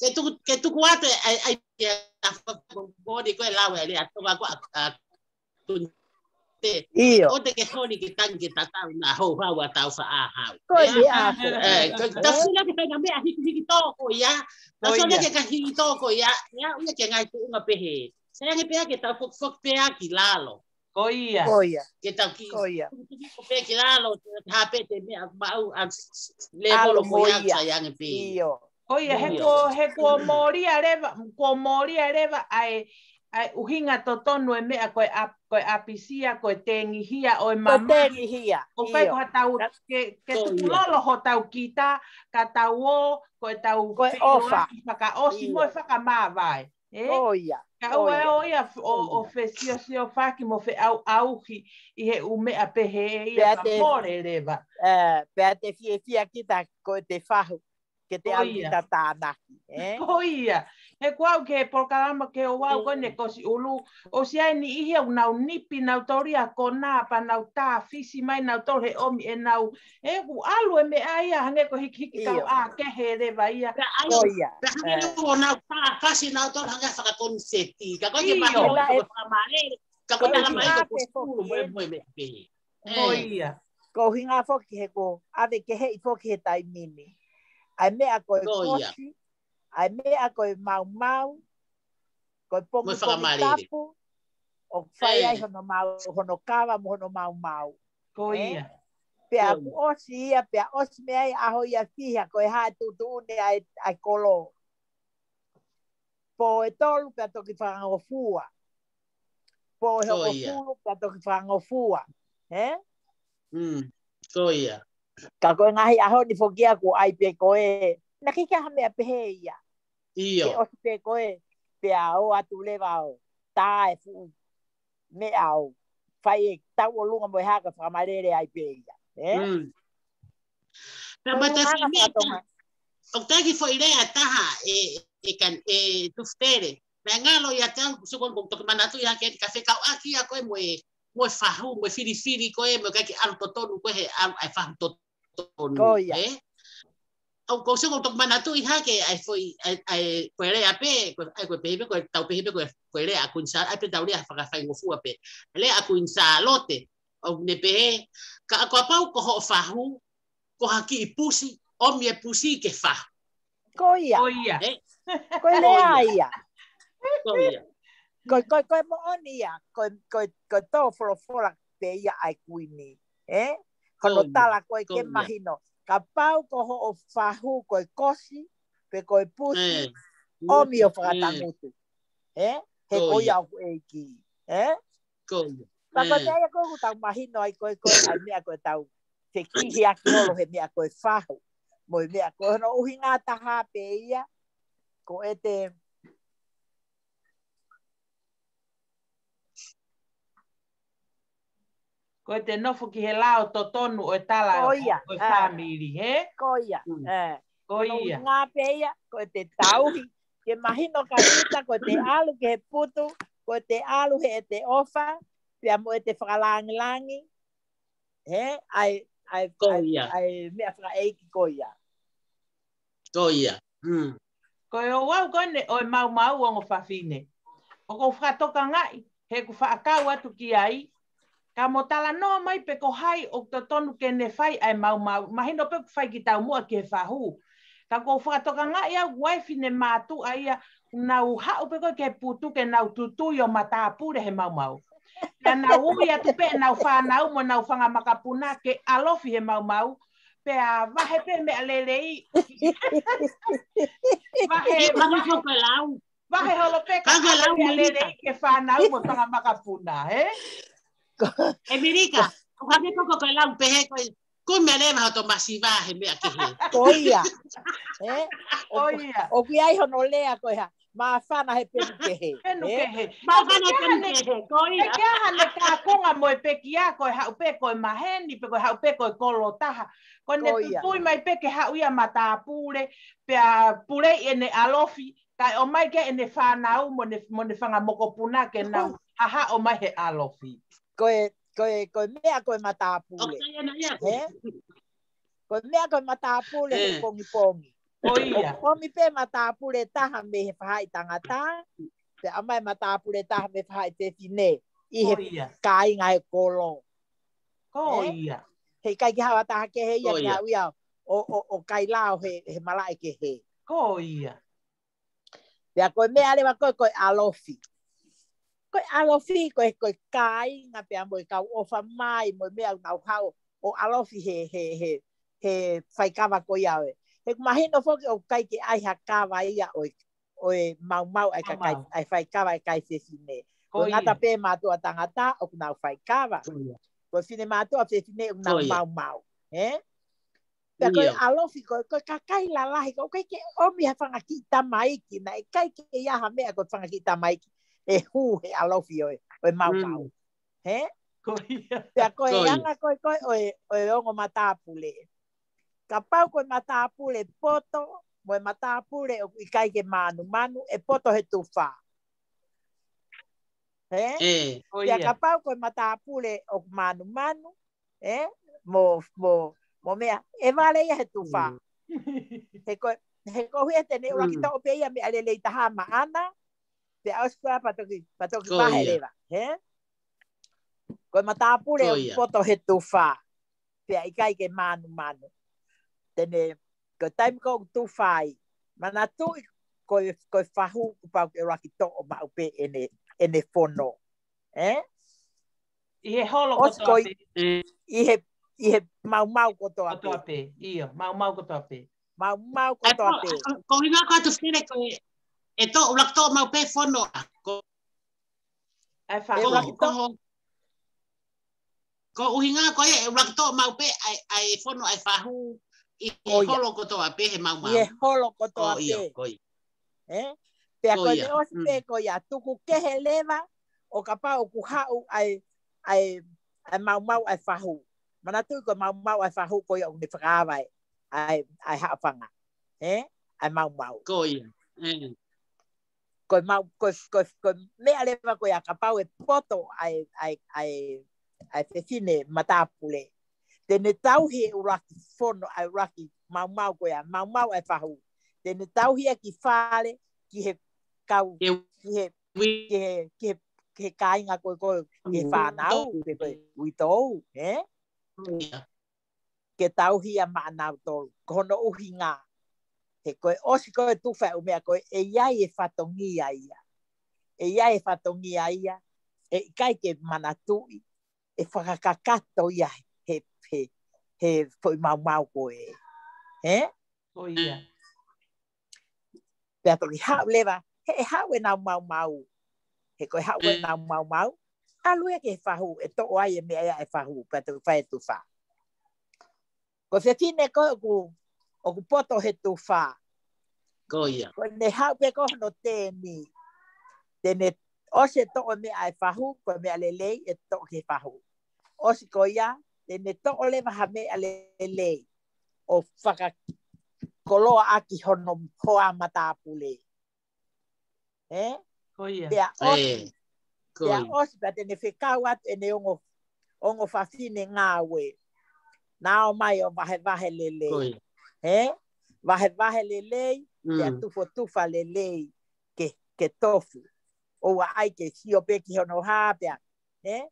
Ke tuku, ke tuku atu e, ai, ai, ia, a, fa, fa, moni ko e lau e lea Tonga ko a, a, tun, te. ʻIo. ʻOua te ke holi ke tangi ke tatau na hou hau a tau fa a hau. Ko ia. ʻE, ko, tau sio ke pena meʻa hiki, hiki tō ko ia. Tau sio ke ka hiki tō ko ia. Ia, ʻoua ke ngai tuʻunga pehē. Sai ange pea ke tau foki, foki pea ki lalo. Ko ia. Ko ia. Ke tau ki. Ko ia. Ko pē ki lalo, te hape te meʻa maʻu a s-, s-, levolo ko ia, sai ange pē. ʻIo. Ko ia, he kuo, he kuo mōlia leva, kuo mōlia leva ʻa e, ʻa e ʻuhinga totonu e meʻa ko e ʻap-, ko e ʻapisia, ko e tengihia ʻo e mamahi. Ko e tengihia. ʻO fai ko ha tau, ke, ke tukulolo hotau kita, ka tau ō, ko e tau feʻiloaki fakaʻosi mo e fakamāvae. ʻE? Ko ia. Ka ʻoua ʻe ʻo ia f-, ʻo, ʻo fesiosiofaki mo feʻauʻauhi ʻi he ʻū meʻa pehē ia ka mole leva. Pea te fiefia kita ko e te fahu, ke te ʻalu kita tānaki, ʻe? Ko ia. He kuo aʻu ki he polokalama ke ʻoua ko ʻene kosi ʻulu, ʻosi ʻi ai e niʻihi ʻoku nau nipi nautolu ia konā pea nau tā fisi mai nautolu he ʻomi ʻenau ʻE, ʻoku ʻalu e meʻa ia, hangē ko e hikihiki kau ʻā kehe leva ia. Ko ia. Pea hangē ko ʻenau fakakasi nautolu hangē fakakoniseti. Ka ko e ke mahi o fakamālele. Ka ko e tala mai ko e sukulu mo e, mo e meʻa pehē. Ko ia. Ko e ʻuhinga foki he ko, ʻave keheʻi foki he taimi ni. ʻA e meʻa ko e kosi, ʻa e meʻa ko e maumau, ko e pongipongi tapu, ʻoku fai ai hono mau, hono kava mo hono maumau. Ko ia. Pea kuo ʻosi ia, pea ʻosi mei ai ʻaho ia fiha, ko e hā e tuʻutuʻuni ʻa e, ʻa e kolo. Pō ʻe tolu pea toki fakangofua. Pō ʻe hongofulu pea toki fakangofua. ʻE? Ko ia. Ka ko e ngaahi ʻaho ni foki ia kuo ʻai pē ko ē. Naʻe ʻikai ke ʻi ai ha meʻa pehē ia. ʻIo. Ke ʻosi pē ko ē, pea ō atu leva ʻo tā e fuʻu meʻa ʻo fai e tau ʻolunga mo e hā ka fakamālele ai pē ia. ʻE? Pea mai te fai meʻa ʻoku taki foʻi lea taha ʻe, ʻe kan, ʻe Tufutele. Meʻa ngalo ia te au, so ko toki manatu ia ke ka fekauʻaki ia ko e mo e, mo e fahu, mo e filifili ko e, mo e ʻikai ke ʻalu totonu ko e he ʻalu ʻa e fahu totonu. Ko ia. ʻE? ʻOku ou sio ʻoku toki manatuʻi hake ʻa e foʻi, ʻa e, ʻa e, ko e lea pē, ko e, ʻa e ko e pehē pē, ko e tau pehē pē, ko e, ko e lea ʻa Kuini Sā-, ʻa e pē tau lea fakafaingofua pē. Lea ʻa Kuini Sālote, ʻoku ne pehē, ka ʻoku kapau ko hoʻo fahu, ko ha kiʻi pusi, ʻomi e pusi ke fahu. Ko ia. Ko ia. ʻE? Ko e lea ia. Ko ia. Ko, ko, ko e moʻoni ia, ko, ko, ko e tō folofola pē ia ʻa e kuini. ʻE? Ko hono tala ko e ke mahino. Kapau ko hoʻo fahu ko e kosi, pe ko e pusi, ʻomi ʻo fakatangutu. ʻE? He ko ia ʻoku ʻEiki. ʻE? Ko ia. Pea ko e meʻa ia ko ē ʻoku tau mahino ai ko e, ko e, ʻa e meʻa ko e tau fekihiaki holo he meʻa ko e fahu. Mo e meʻa ko hono ʻuhinga taha pē ia, ko ʻete ko ʻete nofo ki he lao totonu ʻo e tala ʻo e fāmili, he? Ko ia. Ko ia. Ngā pē ia, ko ʻete tauhi. Ke mahino ka kita, ko ʻete ʻalu ki he putu, ko ʻete ʻalu he ʻete ʻofa, pea mo ʻete fakalāngilangi, he? ʻAi, ʻai, ʻai meʻa fakaʻeiki ko ia. Ko ia. Ko e ouau ko eni ʻo e maumau ongo fafine. ʻOku ou fakatokangaʻi, he ʻoku faʻa kau atu ki ai, ka mo talanoa mai pe ko hai ʻoku totonu ke ne fai ʻa e maumau. Mahino pē ʻoku fai ki taumuʻa ki he fahu. Ka ʻoku ou fakatokangaʻi au ʻoku ʻi ai e finemātuʻa ia, nau haʻu pē ko ē ki he putu ke nau tutui ʻo matāpule he maumau. Pea nau ui atu pē ʻenau fānau mo ʻenau fanga makapuna ke ʻalofi he maumau, pea vahe pē meʻa lelei. Vahe, vahe holo pē ka meʻa lelei ke fānau mo fanga makapuna, he? ʻEmelika, ʻoku hake koko ko e lau pehē ko e, ko e meʻa leva hoto masiva he meʻa kehe. Ko ia. He? ʻOku ʻi ai hono lea ko e hā, māfana he penu kehe. Penu kehe. Māfana he penu kehe, ko ia. ʻE ke aha ne kākunga mo e pekia ko e haʻu pē ko e maheni, pe ko e haʻu pē ko e kolo taha. Ko ʻene tutui mai pē ke haʻu ia matāpule, pea pule ʻene ʻalofi, kae ʻomai ke ʻene fānau mo ʻene, mo ʻene fanga mokopuna ke nau haʻu mai he ʻalofi. Ko e, ko e, ko e meʻa ko e matāpule. He? Ko e meʻa ko e matāpule he pongipongi. Ko ia. Komi pē matāpule taha mei he fahaʻi tangata, pea ʻomai matāpule taha mei he fahaʻi fefine, ʻi he kāinga he kolo. Ko ia. He ʻikai ke haʻu ha taha kehe ia ke haʻu ia ʻo, ʻo, ʻo kailao he, he malaʻe kehe. Ko ia. Pea ko e meʻa leva ko e, ko e ʻalofi. Ko e ʻalofi, ko e, ko e kāinga pea mo e kau ʻofa mai, mo e meʻa ʻoku nau haʻu ʻo ʻalofi he, he, he, he faikava ko ia ʻo e. He ʻoku mahino foki ʻoku ʻikai ke ʻai ha kava ia ʻo e, ʻo e maumau ʻa e kakai, ʻa e faikava ʻa e kakai fefine. Ko e ngata pē mātuʻa tangata ʻoku nau faikava. Ko e finemātuʻa fefine ʻoku nau maumau. He? Pea ko e ʻalofi, ko, ko e kakai lalahi, ko e ʻikai ke ʻomi ha fanga kiʻi tamaiki, naʻe ʻikai ke ʻi ai ha meʻa ko e fanga kiʻi tamaiki ʻe hū he ʻalofi ʻo e, ʻo e maumau. He? Ko ia. Pea ko e anga ko e, ko e, ʻo e, ʻo e ongo matāpule. Kapau ko e matāpule poto, mo e matāpule ʻoku ʻikai ke mānumanu, ʻe poto he tufa. He? Pea kapau ko e matāpule ʻoku mānumanu, ʻe? Mo, mo, mo meʻa, ʻe vale ia he tufa. He ko, he ko hia te ne ʻuluaki toʻo pē ia meʻa lelei taha maʻana, pea ʻosi ko ia pea toki, pea toki vahe leva, he? Ko e matāpule ʻoku poto he tufa, pea ʻikai ke mānumanu. Te ne, ko e taimi ko ē ʻoku tufa ai, manatuʻi ko e, ko e fahu kuo pau ke ʻuluaki toʻo maʻu pē ʻene, ʻene fono. He? ʻI he holo kotoa pē. ʻI he, ʻi he maumau kotoa pē. Kotoa pē, ʻio, maumau kotoa pē. Maumau kotoa pē. Ko e ʻuhinga ko e atu fele ko e, ʻe toʻo, ʻuluaki toʻo maʻu pē fono ʻa. Ko e fahu. Ko e ʻuhinga ko e, ʻe ʻuluaki toʻo maʻu pē ʻa e, ʻa e fono ʻa e fahu ʻi he holo kotoa pē he maumau. ʻI he holo kotoa pē. Ko ia. He? Pea ko e ʻosi pē ko ia, tuku kehe leva, ʻo kapau ʻoku haʻu ʻa e, ʻa e, ʻa e maumau ʻa e fahu. Manatuʻi ko e maumau ʻa e fahu ko ia ʻoku ne fakaava ʻa e, ʻa e, ʻa e haʻafanga. He? ʻA e maumau. Ko ia. Ko e mau, ko e, ko e, ko e meʻa leva ko ia kapau ʻe poto ʻa e, ʻa e, ʻa e, ʻa e fefine matāpule. Te ne tauhi e ʻuluaki fono, ʻa e ʻuluaki maumau ko ia, maumau ʻa e fahu. Te ne tauhi ia ki fale, ki he kau, ki he, ki he, ki he, ki he kāinga ko e, ko e, ki he fānau, pe ko e uitou, he? Ke tauhi ia maʻanautolu. Ko hono ʻuhinga. He ko e ʻosi ko e tufa e ʻū meʻa ko e, ʻe ʻi ai e fatongia ia. ʻE ʻi ai e fatongia ia, ʻe ʻikai ke manatuʻi, ʻe fakakakato ia he, he, he foʻi maumau ko ē. He? Ko ia. Pea toki haʻu leva, he ʻe haʻu ʻenau maumau. He ko e haʻu ʻenau maumau, ʻalu ia ki he fahu, ʻe toʻo ai e meʻa ia ʻa e fahu, pea toki fai e tufa. Ko e fefine ko ē ʻoku, ʻoku poto he tufa. Ko ia. Ko ʻene haʻu pē ko hono teni. Te ne ʻosi e toʻo meʻa e fahu, ko e meʻa lelei, ʻe toʻo ki he fahu. ʻOsi ko ia, te ne toʻo leva ha meʻa lelei. ʻO fakakoloa ʻaki hono hoa matāpule. Ē? Ko ia. Pea ʻosi. Ē, ko Pea ia. ʻosi, pea te ne fekau atu ʻene ongo, ongo fafine ngāue. Nau mai ʻo vahevahe lelei. Ko ia. Ē? Vahevahe lelei, pea Mm. tufotufa lelei ke, ke tofu. ʻOua ʻai ke sio pē ki hono hā, pea. Ē?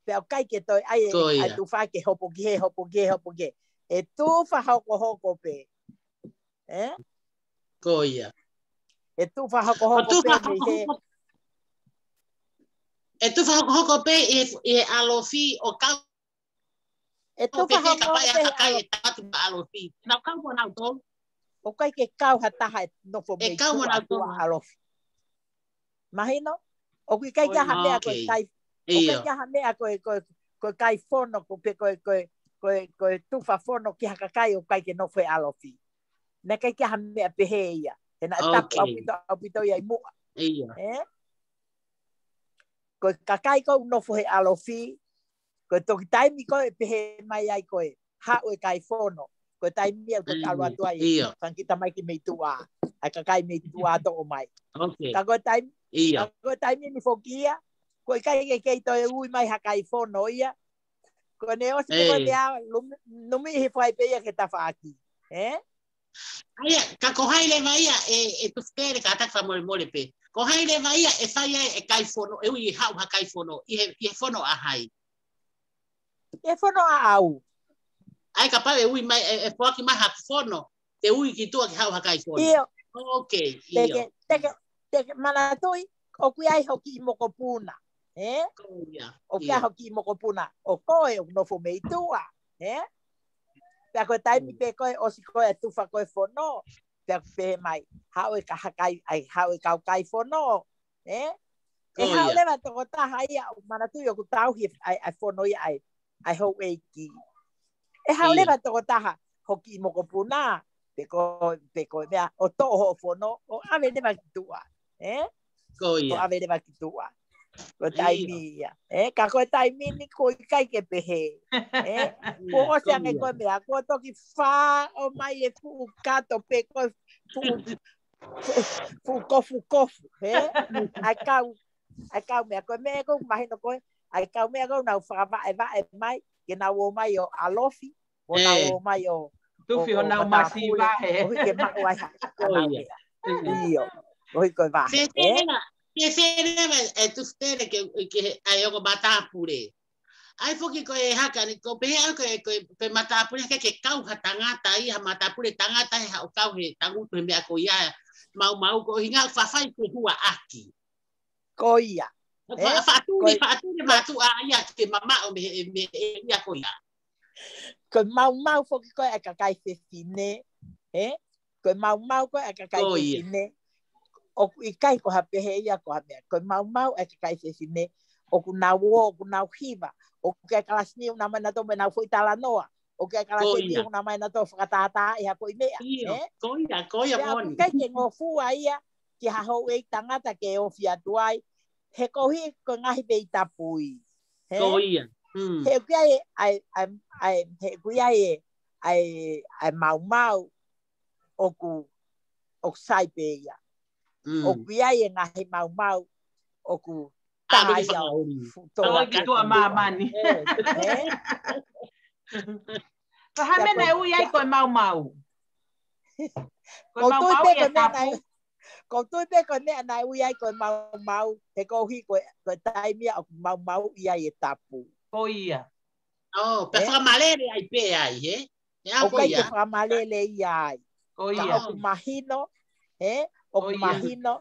Pea ʻoku ʻikai ke toe ʻai e, Ko ia. ʻai tufa ke hopo ki he, hopo ki he, hopo ki he. ʻE tufa hokohoko pē. Ē? Ko ia. ʻE tufa hokohoko ʻO tufa pē mei he. hokohoko. ʻE tufa hokohoko pē ʻi he, ʻi he ʻalofi ʻo kau ʻE ʻo tufa pehē ka hokohoko pai a pē he kakai e ʻalofi. tatu ka ʻalofi. Nau kau mo nau tolu. ʻOku ʻikai ke kau ha taha ʻe nofo ʻE mei kau mo tuʻa nau tuʻa tolu. ʻalofi. Mahino? ʻOku ʻikai ke ha meʻa ko e Okay. kai. ʻOku ʻikai Ia. ke ha meʻa ko e, ko e, ko e kai fono, ko pe ko e, ko e, ko e, ko e tufa fono ki ha kakai ʻoku ʻikai ke nofo he ʻalofi. Naʻe ʻikai ke ha meʻa pehē ia. He naʻe tapu Okay. ʻaupito, ʻaupito ia ʻi muʻa. Ia. Ē? Ko e kakai ko ē ʻoku nofo he ʻalofi, ko e toki taimi ko ē ʻe pehē mai ai ko e haʻu e kai fono. Ko e taimi ia ʻoku talu atu ai. Ia. Fanga kiʻi tamai ki mei tuʻa. ʻA e kakai mei tuʻa toʻo mai. Okay. Ka ko e taimi, Ia. ka ko e taimi ni foki ia, ko e ʻikai ke kei toe ui mai ha kai fono ia. Ko ʻene ʻosi pē ko e Ē. meʻa, lumi, lumi he fai pē ia ke tafaʻaki. Ē? Ia, ka ko hai leva ia e, e Tufitele ka taki fakamolemole pē. Ko hai leva ia ʻe fai ai e kai fono, ʻe ui haʻu ha kai fono, ʻi he, ʻi he fono ʻa hai. ʻI he fono ʻaʻau. ʻAi kapau ʻe ui mai, ʻe, ʻe foaki mai ha fono, te ui ki tuʻa ke haʻu ha kai fono. ʻIo, Okay, te ia. ke, te ke, te ke manatuʻi, ʻoku ʻi ai hoʻo kiʻi mokopuna. Ē? Ko ia. ʻOku ʻi ai Ia. hoʻo kiʻi mokopuna. ʻO ko ē ʻoku nofo mei tuʻa. Ē? Pea ko e taimi Mm. pē ko ē ʻosi ko ē tufa ko e fono. Pea ʻoku pehē mai. Haʻu e kakai, ʻai haʻu e kau kai fono. Ē? ʻE Ko haʻu ia. leva tokotaha ia, ʻoku manatuʻi ʻoku tauhi ʻa e, ʻa e fono ia ʻa e, ʻa e houʻeiki. ʻE haʻu Ia. leva tokotaha, hoʻo kiʻi mokopuna, pe ko, pe ko e meʻa, ʻo toʻo hoʻo fono, ʻo ʻave leva ki tuʻa. Ē? Ko ʻO ia. ʻave leva ki tuʻa. Ko e Ia. taimi ia. Ē? Ka ko e taimi ni ko e ʻikai ke pehē. Ē? Ko ʻosi ange ko e meʻa, ko e toki fā ʻo mai e fuʻu kato pe ko e fuʻu, fuʻu, fuʻu kofukofu. Ē? ʻA e kau, ʻa e kau meʻa ko e meʻa ko e mahino ko e, ʻa e kau meʻa ko e nau fakavaʻevaʻe mai, ke nau ō mai ʻo ʻalofi, ʻo nau Ē. ō mai ʻo, ʻo, Tufi ʻo, honau ʻo masi matāpule, vahe. ʻo hiki ke maʻu ai ha, Ko hanau ia. meʻa. ʻIo, ʻo hiki ko e vahe, Fēfē ē? leva, fēfē leva e Tufitele ke, ke, ʻa e ongo matāpule. ʻAi foki ko e haka ni, ko pehē au ko e, ko e, ko e matāpule ke, ke kau ha tangata ia, ha matāpule tangata he haʻu kau he tangutu he meʻa ko ia, maumau ko hinga fafai ke hua ʻaki. Ko ia. Ē? Fa-, faʻatuli, Ko e, faʻatuli ko e, mātuʻa ia ke mamaʻo mei he, mei he ia ko ia. ko e maumau foki ko e ʻa e kakai fefine, ē? Ko e maumau ko e ʻa e kakai Ko ia. fefine. ʻOku ʻikai ko ha pehē ia ko ha meʻa. Ko e maumau ʻa e kakai fefine. ʻOku nau ō, ʻoku nau hiva. ʻOku ʻi ai e kalasi niu ʻoku nau ō mai nautolu mo ʻenau foʻi talanoa. ʻOku ʻi ai e kalasi Ko niu ia. ʻoku nau ō mai nautolu ʻo fakatahaʻi ha foʻi meʻa, Io, ē? ko ia, ko ia Pea ʻoku moʻoni. ʻikai ke ngofua ia ki ha houʻeiki tangata ke ofi atu ai. He koeʻuhi ko e ngaahi veʻi tapui. Ē? Ko ia. Mm. He ʻoku ʻi ai e, ʻa e, ʻa e, ʻa e, he ʻoku ʻi ai e, ʻa e, ʻa e maumau ʻoku, ʻoku sai pē ia. Mm. ʻOku ʻi ai e ngaahi maumau ʻoku ʻAlu taha ki ia ʻo fakaʻuli. Futoa ʻAlu ki tuʻa māmani. Ē? Ē? Ko e hā e meʻa naʻe ui ai ko e maumau? Ko e maumau ia e tapu. Ko u tui pē ko e meʻa naʻe ui ai ko e maumau, he koeʻuhi ko e, ko e taimi ia ʻoku maumauʻi ai e tapu. Ko ia. Oh, pea Ē? fakamalele ai pē ai, he? He ʻa ʻOku ko ʻikai ke ia. fakamalele ia ai. Ko Ka ia. ʻoku mahino, ē? ʻOku Ko ia. mahino,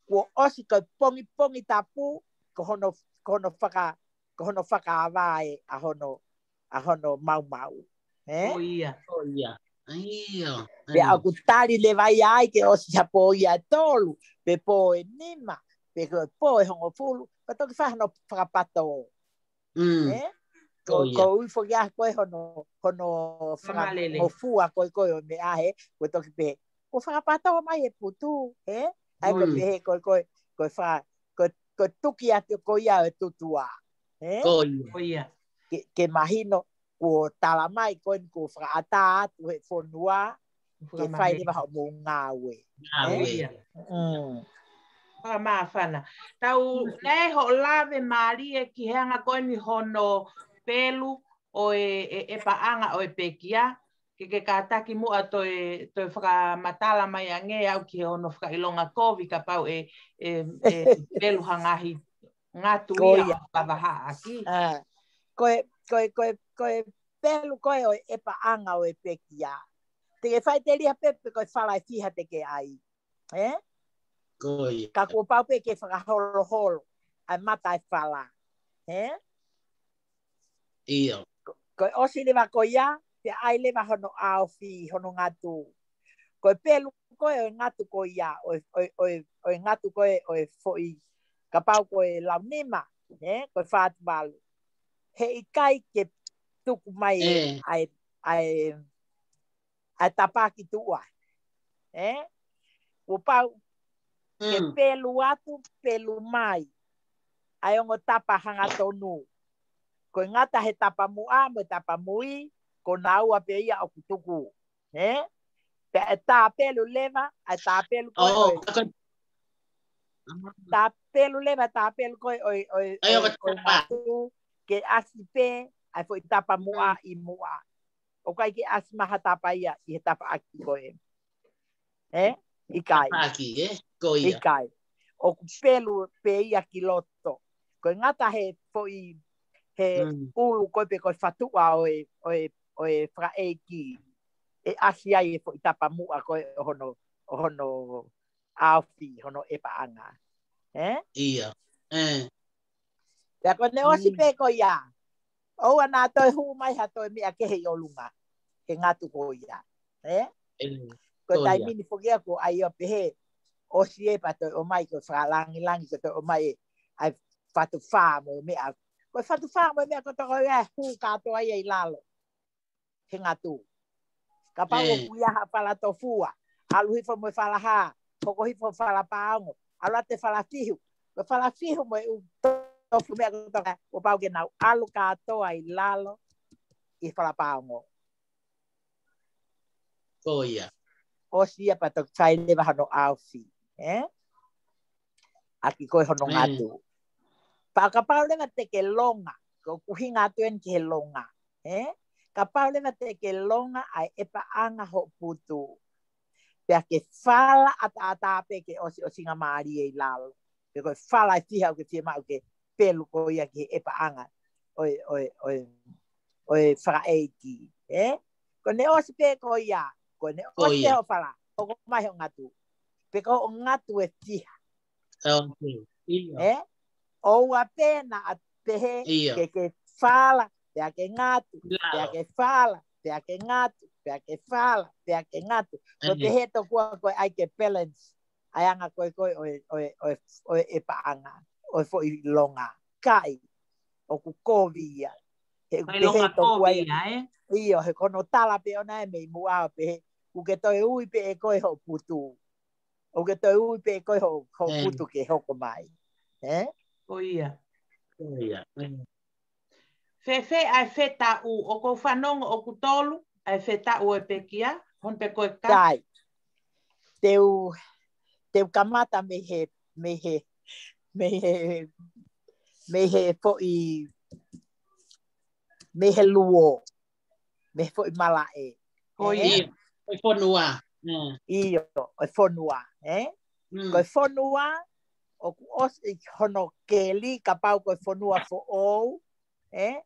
kuo ʻosi ko e pongipongi tapu, ko hono, ko hono faka-, ko hono fakaava ē ʻa hono, ʻa hono maumau. Ē? Ko ia. Ko ia. ʻIo. Pea ʻoku tali leva ia ai ke ʻosi ha pō ia ʻe tolu, pe pō ʻe nima, pe ko e pō ʻe hongofulu, pea toki fai hano fakapatō. Mm. Ē? Ko ia. Ko ui foki ʻa ko e hono, hono fakamālele. Mo fua ko e ko e ʻo e meʻa he, ko e toki pehē. Ko fakapātō mai e putu, he? ʻAi ko e pehē ko e, ko e, ko e fa-, ko e, ko e tuki atu ko ia e tutua, he? Ko ia. Ko ia. Ke, ke mahino, ko tala mai, ko e ko fakaʻatā atu he fonua, ke fai leva hoʻomou ngāue. Ngāue. Fakamāfana. Tau, naʻe hoʻo lave mālie ki he anga ko eni hono pelu ʻo e, e, e paʻanga ʻo e pekia, ke ke kātaki muʻa toe, toe fakamatala mai ange au ki he hono fakaʻilonga kovi kapau ʻe, ʻe, ʻe pelu ha ngaahi ngatu ia ʻo fakavahaʻaki. Ko e, ko e, ko e, ko e pelu ko e ʻo e paʻanga ʻo e pekia. Te ke faʻiteliha pē pe ko e fala ʻe fiha te ke ʻai. He? Ko ia. Ka kuo pau pē ke fakaholoholo ʻa e mata e fala. He? ʻIo. Ko, ko e ʻosi leva ko ia, pea ʻai leva hono ʻaofi, hono ngatu. Ko e pelu ko e ʻo e ngatu ko ia, ʻo e, ʻo e, ʻo e, ʻo e ngatu ko e, ʻo e foʻi, kapau ko e launima, he? Ko e fā tuvalu. He ʻikai ke tuku mai ʻa e, ʻa e, ʻa e tapa ki tuʻa. He? Kuo pau ke pelu atu, pelu mai. ʻA e ongo tapa hangatonu. Ko e ngata he tapa muʻa, mo e tapa mui, ko naua pē ia ʻoku tuku. He? Pea ʻe tāpelu leva, ʻa e tāpelu ko e, tāpelu leva, tāpelu ko e, ʻo e, ʻo e, ʻo e ngatu, ke ʻasi pē, ʻa e foʻi tapa muʻa ʻi muʻa. ʻOku ʻikai ke ʻasi mai ha tapa ia ʻi he tapaʻaki ko e. He? ʻIkai. Tapaʻaki, he? Ko ia. ʻIkai. ʻOku pelu pē ia ki loto. Ko e ngata he foʻi, he ʻulu ko e pe ko e fatuʻa ʻo e, ʻo e, ʻo e fakaʻeiki. ʻE ʻasi ai e foʻi tapa muʻa ko e ʻo hono, ʻo hono ʻaofi, hono ʻe paʻanga. He? ʻIo. Pea ko ʻene ʻosi pē ko ia. ʻOua naʻa toe hū mai ha toe meʻa kehe ʻi ʻolunga. He ngatu ko ia. He? Ko e taimi ni foki ia ko ai ʻo pehē. ʻOsi ē pea toe ʻomai ko e fakalangilangi ko e toe ʻomai ʻa e fatu fā mo e meʻa. Ko e fatu fā mo e meʻa ko e toko ia hū kātoa ia ʻi lalo. He ngatu. Kapau ʻoku ʻi ai ha fala tofua, ʻalu hifo mo e fala hā, hoko hifo fala paongo, ʻalu atu e fala fihu, ko e fala fihu mo e ʻū tofu meʻa ko e toko ia, kuo pau ke nau ʻalu kātoa ʻi lalo ʻi he fala paongo. Ko ia. ʻOsi ia pea toki fai leva hono ʻaofi, he? ʻAki ko e hono ngatu. Pea kapau leva te ke longa, ko ʻeku ʻuhinga atu eni ki he longa, he? Kapau leva te ke longa ʻa e ʻe paʻanga hoʻo putu. Pea ke fala ʻataʻatā pē ke ʻosi ʻosingamālie ʻi lalo. Pe ko e fala ʻe fiha ʻoku ke fiemaʻu ke pelu ko ia ki he ʻe paʻanga ʻo e, ʻo e, ʻo e, ʻo e fakaʻeiki, he? Ko ʻene ʻosi pē ko ia, ko ʻene ʻosi pē hoʻo fala, hoko mai hoʻo ngatu. Pe ko hoʻo ngatu ʻe fiha. He? ʻOua pē naʻa pehē ke ke fala, pea ke ngatu, pea ke fala, pea ke ngatu, pea ke fala, pea ke ngatu. Ko e pehē tokua ko e ʻai ke balance. ʻA e anga ko e, ko e, ʻo e, ʻo e, ʻo e, ʻo e ʻe paʻanga, ʻo e foʻi longa. ʻIkai, ʻoku kovi ia. He ʻoku pehē tokua ia, ʻio, he ko hono tala pē ʻona ē mei muʻa ʻo pehē, ʻoku ke toe ui pē ʻe koe hoʻo putu. ʻOku ke toe ui pē ʻe koe hoʻo, hoʻo putu ke hoko mai. He? Ko ia. Ko ia. Fēfē ʻa e fetaʻu, ʻoku ou fanongo ʻoku tolu ʻa e fetaʻu ʻo e pekia, hon pe ko e ka. Sai. Te u, te u kamata mei he, mei he, mei he, mei he foʻi, mei he luo, mei he foʻi malaʻe. Ko ia, ʻo e fonua. ʻIo, ʻo e fonua, he? Ko e fonua, ʻoku ʻosi hono keli kapau ko e fonua foʻou, he?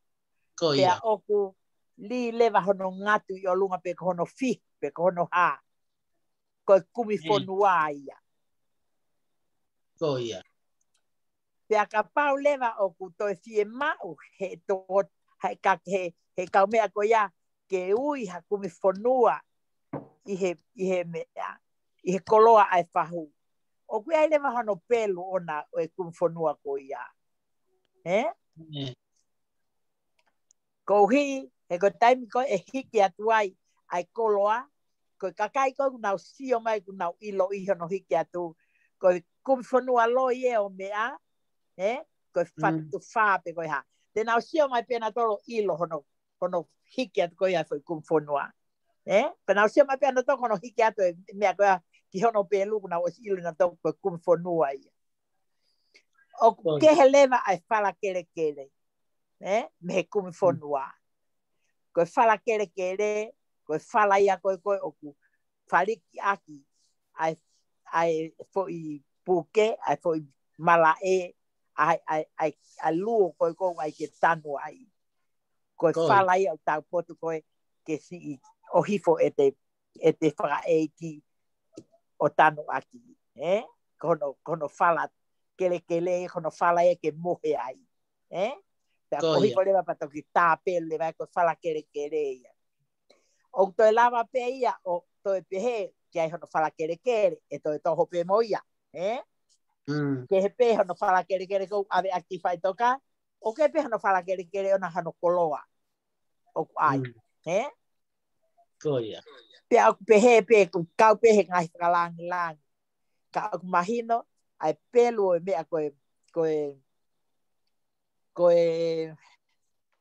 Ko ia. Pea ʻoku lī leva hono ngatu ʻi ʻolunga pe ko hono fihi, pe ko hono hā. Ko e kumi fonua ia. Ko ia. Pea kapau leva ʻoku toe fiemaʻu he tō, he ka, he, he kaumeʻa ko ia, ke ui ha kumi fonua ʻi he, ʻi he meʻa, ʻi he koloa ʻa e fahu. ʻOku ʻi ai leva hono pelu ʻona ʻo e kumi fonua ko ia. He? Mm. Koeʻuhi he ko e taimi ko ē ʻe hiki atu ai ʻa e koloa, ko e kakai ko ē ʻoku nau sio mai ʻoku nau ʻiloʻi hono hiki atu, ko e kumi fonua loi ē ʻo meʻa, ē, ko e fatu fā pe ko e hā. Te nau sio mai pē nautolu ʻo ʻilo hono, hono hiki atu ko ia ʻa e foʻi kumi fonua. Ē, pea nau sio mai pē nautolu ko hono hiki atu e meʻa ko ia ki hono pelu ʻoku nau ʻosi ʻilo nautolu ko e kumi fonua ia. ʻOku kehe leva ʻa e fala kelekele, ē, mei he kumi fonua. Ko e fala kelekele, ko e fala ia ko ē ko ē ʻoku faliki ʻaki ʻa e, ʻa e foʻi puke, ʻa e foʻi malaʻe, ʻa e, ʻa e, ʻa e, ʻa e luo ko ē ko ē ʻai ke tanu ai. Ko e fala ia ʻoku taupotu ko ē ke siʻi ʻo hifo ʻete, ʻete fakaʻeiki ʻo tanu ʻaki, ē? Ko hono, ko hono fala kelekele, ko hono fala ia ke mohe ai, ē? Pea ko ʻo hifo leva pea toki tāpelu leva ko e fala kelekele ia. ʻOku toe lava pē ia ʻo toe pehē ki ai hono fala kelekele, ʻe toe toho pē mo ia, ē? Kehe pē hono fala kelekele ko ē ʻave ʻaki faʻitoka, ʻoku kehe pē hono fala kelekele ʻona hono koloa ʻoku ʻai, ē? Pea ʻoku pehē pē, ʻoku kau pē he ngaahi fakalangilangi. Ka ʻoku mahino, ʻa e pelu ʻo e meʻa ko e, ko e, ko e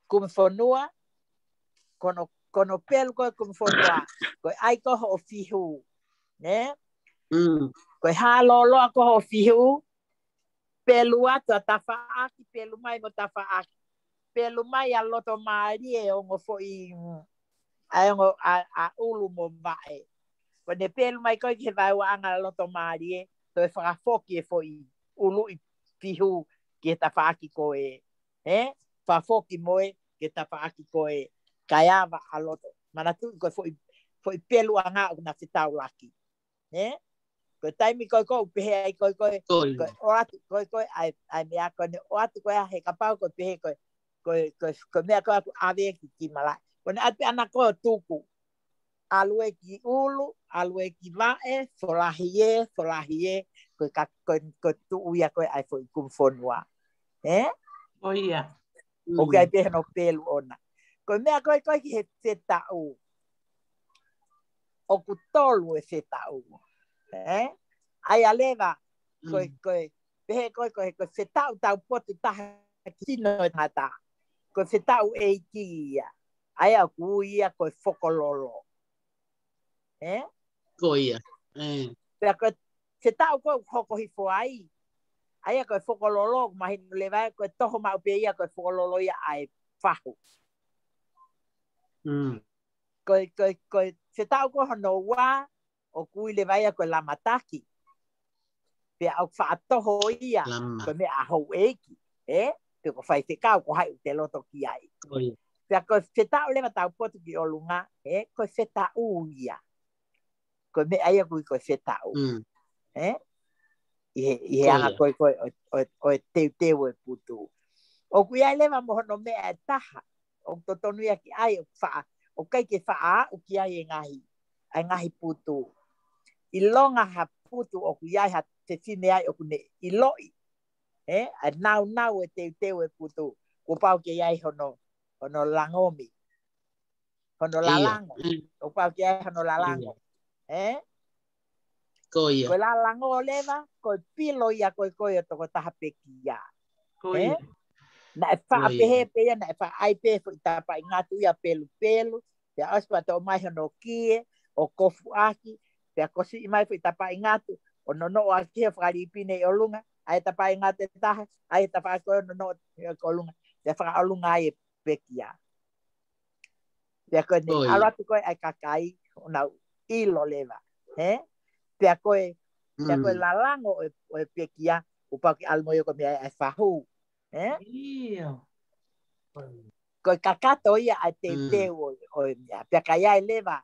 kumi fonua, ko hono, ko hono pelu ko e kumi fonua, ko e ʻai ko ē hoʻo fihu, nē? Ko e hā lōloa ko ē hoʻo fihu, pelu atu ʻa tafaʻaki, pelu mai mo tafaʻaki. Pelu mai ʻa loto mālie ʻo e ongo foʻi, ʻa e ongo ʻa, ʻa ʻulu mo vaʻe. Ko ʻene pelu mai ko ē ki he vaeuaʻanga ʻa loto mālie, toe fakafoki e foʻi ʻuluʻi fihu ki he tafaʻaki ko ē, ē? Fakafoki mo ē ki he tafaʻaki ko ē, kae ava ʻa loto. Manatuʻi ko e foʻi, foʻi peluʻanga ʻoku na fetaulaki. Ē? Ko e taimi ko ē ko ē ʻoku pehē ai ko ē ko ē, ko e ʻoatu ko ē ko ē, ʻa e, ʻa e meʻa ko ē ne ʻoatu ko ē he kapau ko e pehē ko ē, ko e, ko e, ko e meʻa ko ē ʻoku ʻave ki, ki malaʻe. Ko ʻene ʻatu pē ʻana ko ē ʻo tuku. ʻAlu ē ki ʻulu, ʻalu ē ki vaʻe, folahi ē, folahi ē, ko e ka, ko e, ko e tuʻu ia ko ē ʻa e foʻi kumi fonua. Ē? ʻOku ʻi ai pē hono pelu ʻona. Ko e meʻa ko ē ko ē ki he fetaʻu. ʻOku tolu e fetaʻu. Ē? ʻAi ʻa leva, ko e, ko e, pehē ko ē, ko e, ko e fetaʻu taupotu taha ki sino e tangata. Ko e fetaʻu ʻeiki ia. ʻAi ʻoku ui ia ko e fokololo. Ē? Pea ko e fetaʻu ko ē ʻoku hoko hifo ai. ʻAi ʻa ko e fokololo, ʻoku mahino leva ē, ko e toho maʻu pē ia, ko e fokololo ia ʻa e fahu. Ko e, ko e, ko e fetaʻu ko ē hono ua, ʻoku ui leva ia ko e lamataki. Pea ʻoku faʻa toho ia, ko e meʻa ʻa houʻeiki, ē? Pe ko faifekau, ko hai ʻoku te loto ki ai. Pea ko e fetaʻu leva taupotu ki ʻolunga, ē? Ko e fetaʻu ia. Ko e meʻa ia ʻoku ui ko e fetaʻu. Ē? ʻI he, ʻi he anga ko ē ko ē ʻo, ʻo, ʻo e teuteu e putu. ʻOku ʻi ai leva mo hono meʻa ʻe taha. ʻOku totonu ia ke ʻai, ʻoku faʻa, ʻoku ʻikai ke faʻa aʻu ki ai e ngaahi, ʻa e ngaahi putu. ʻIlonga ha putu ʻoku ʻi ai ha fefine ai ʻoku ne ʻiloʻi. Ē? ʻA e naunau e teuteu e putu. Kuo pau ke ʻi ai hono, hono langomi. Hono lalango. ʻOku pau ke ʻi ai hono lalango. Ē? Ko e lalango leva, ko e pilo ia ko ē ko ē ʻo e tokotaha pekia. Ē? Naʻe faʻa pehē pē ia, naʻe faʻa ʻai pē foʻi tapaʻi ngatu ia pelupelu, pea ʻosi pea toʻo mai hono kie, ʻo kofu ʻaki, pea ko e siʻi mai foʻi tapaʻi ngatu, ʻo nonoʻo ʻaki he fakalipine ʻi ʻolunga, ʻai tapaʻi ngatu ʻe taha, ʻai tapaʻi ko ē nonoʻo ʻi ʻolunga, pea fakaʻolunga ai e pekia. Pea ko ʻene ʻalu atu ko ē ʻa e kakai, ʻo nau ʻilo leva. Ē? Pea ko e, pea ko e lalango ʻo e, ʻo e pekia, ʻoku pau ke ʻalu mo ia ko e meʻa ʻa e fahu. Ē? Ko e kakato ia ʻa e teuteu ʻo, ʻo e meʻa. Pea ka ʻi ai leva,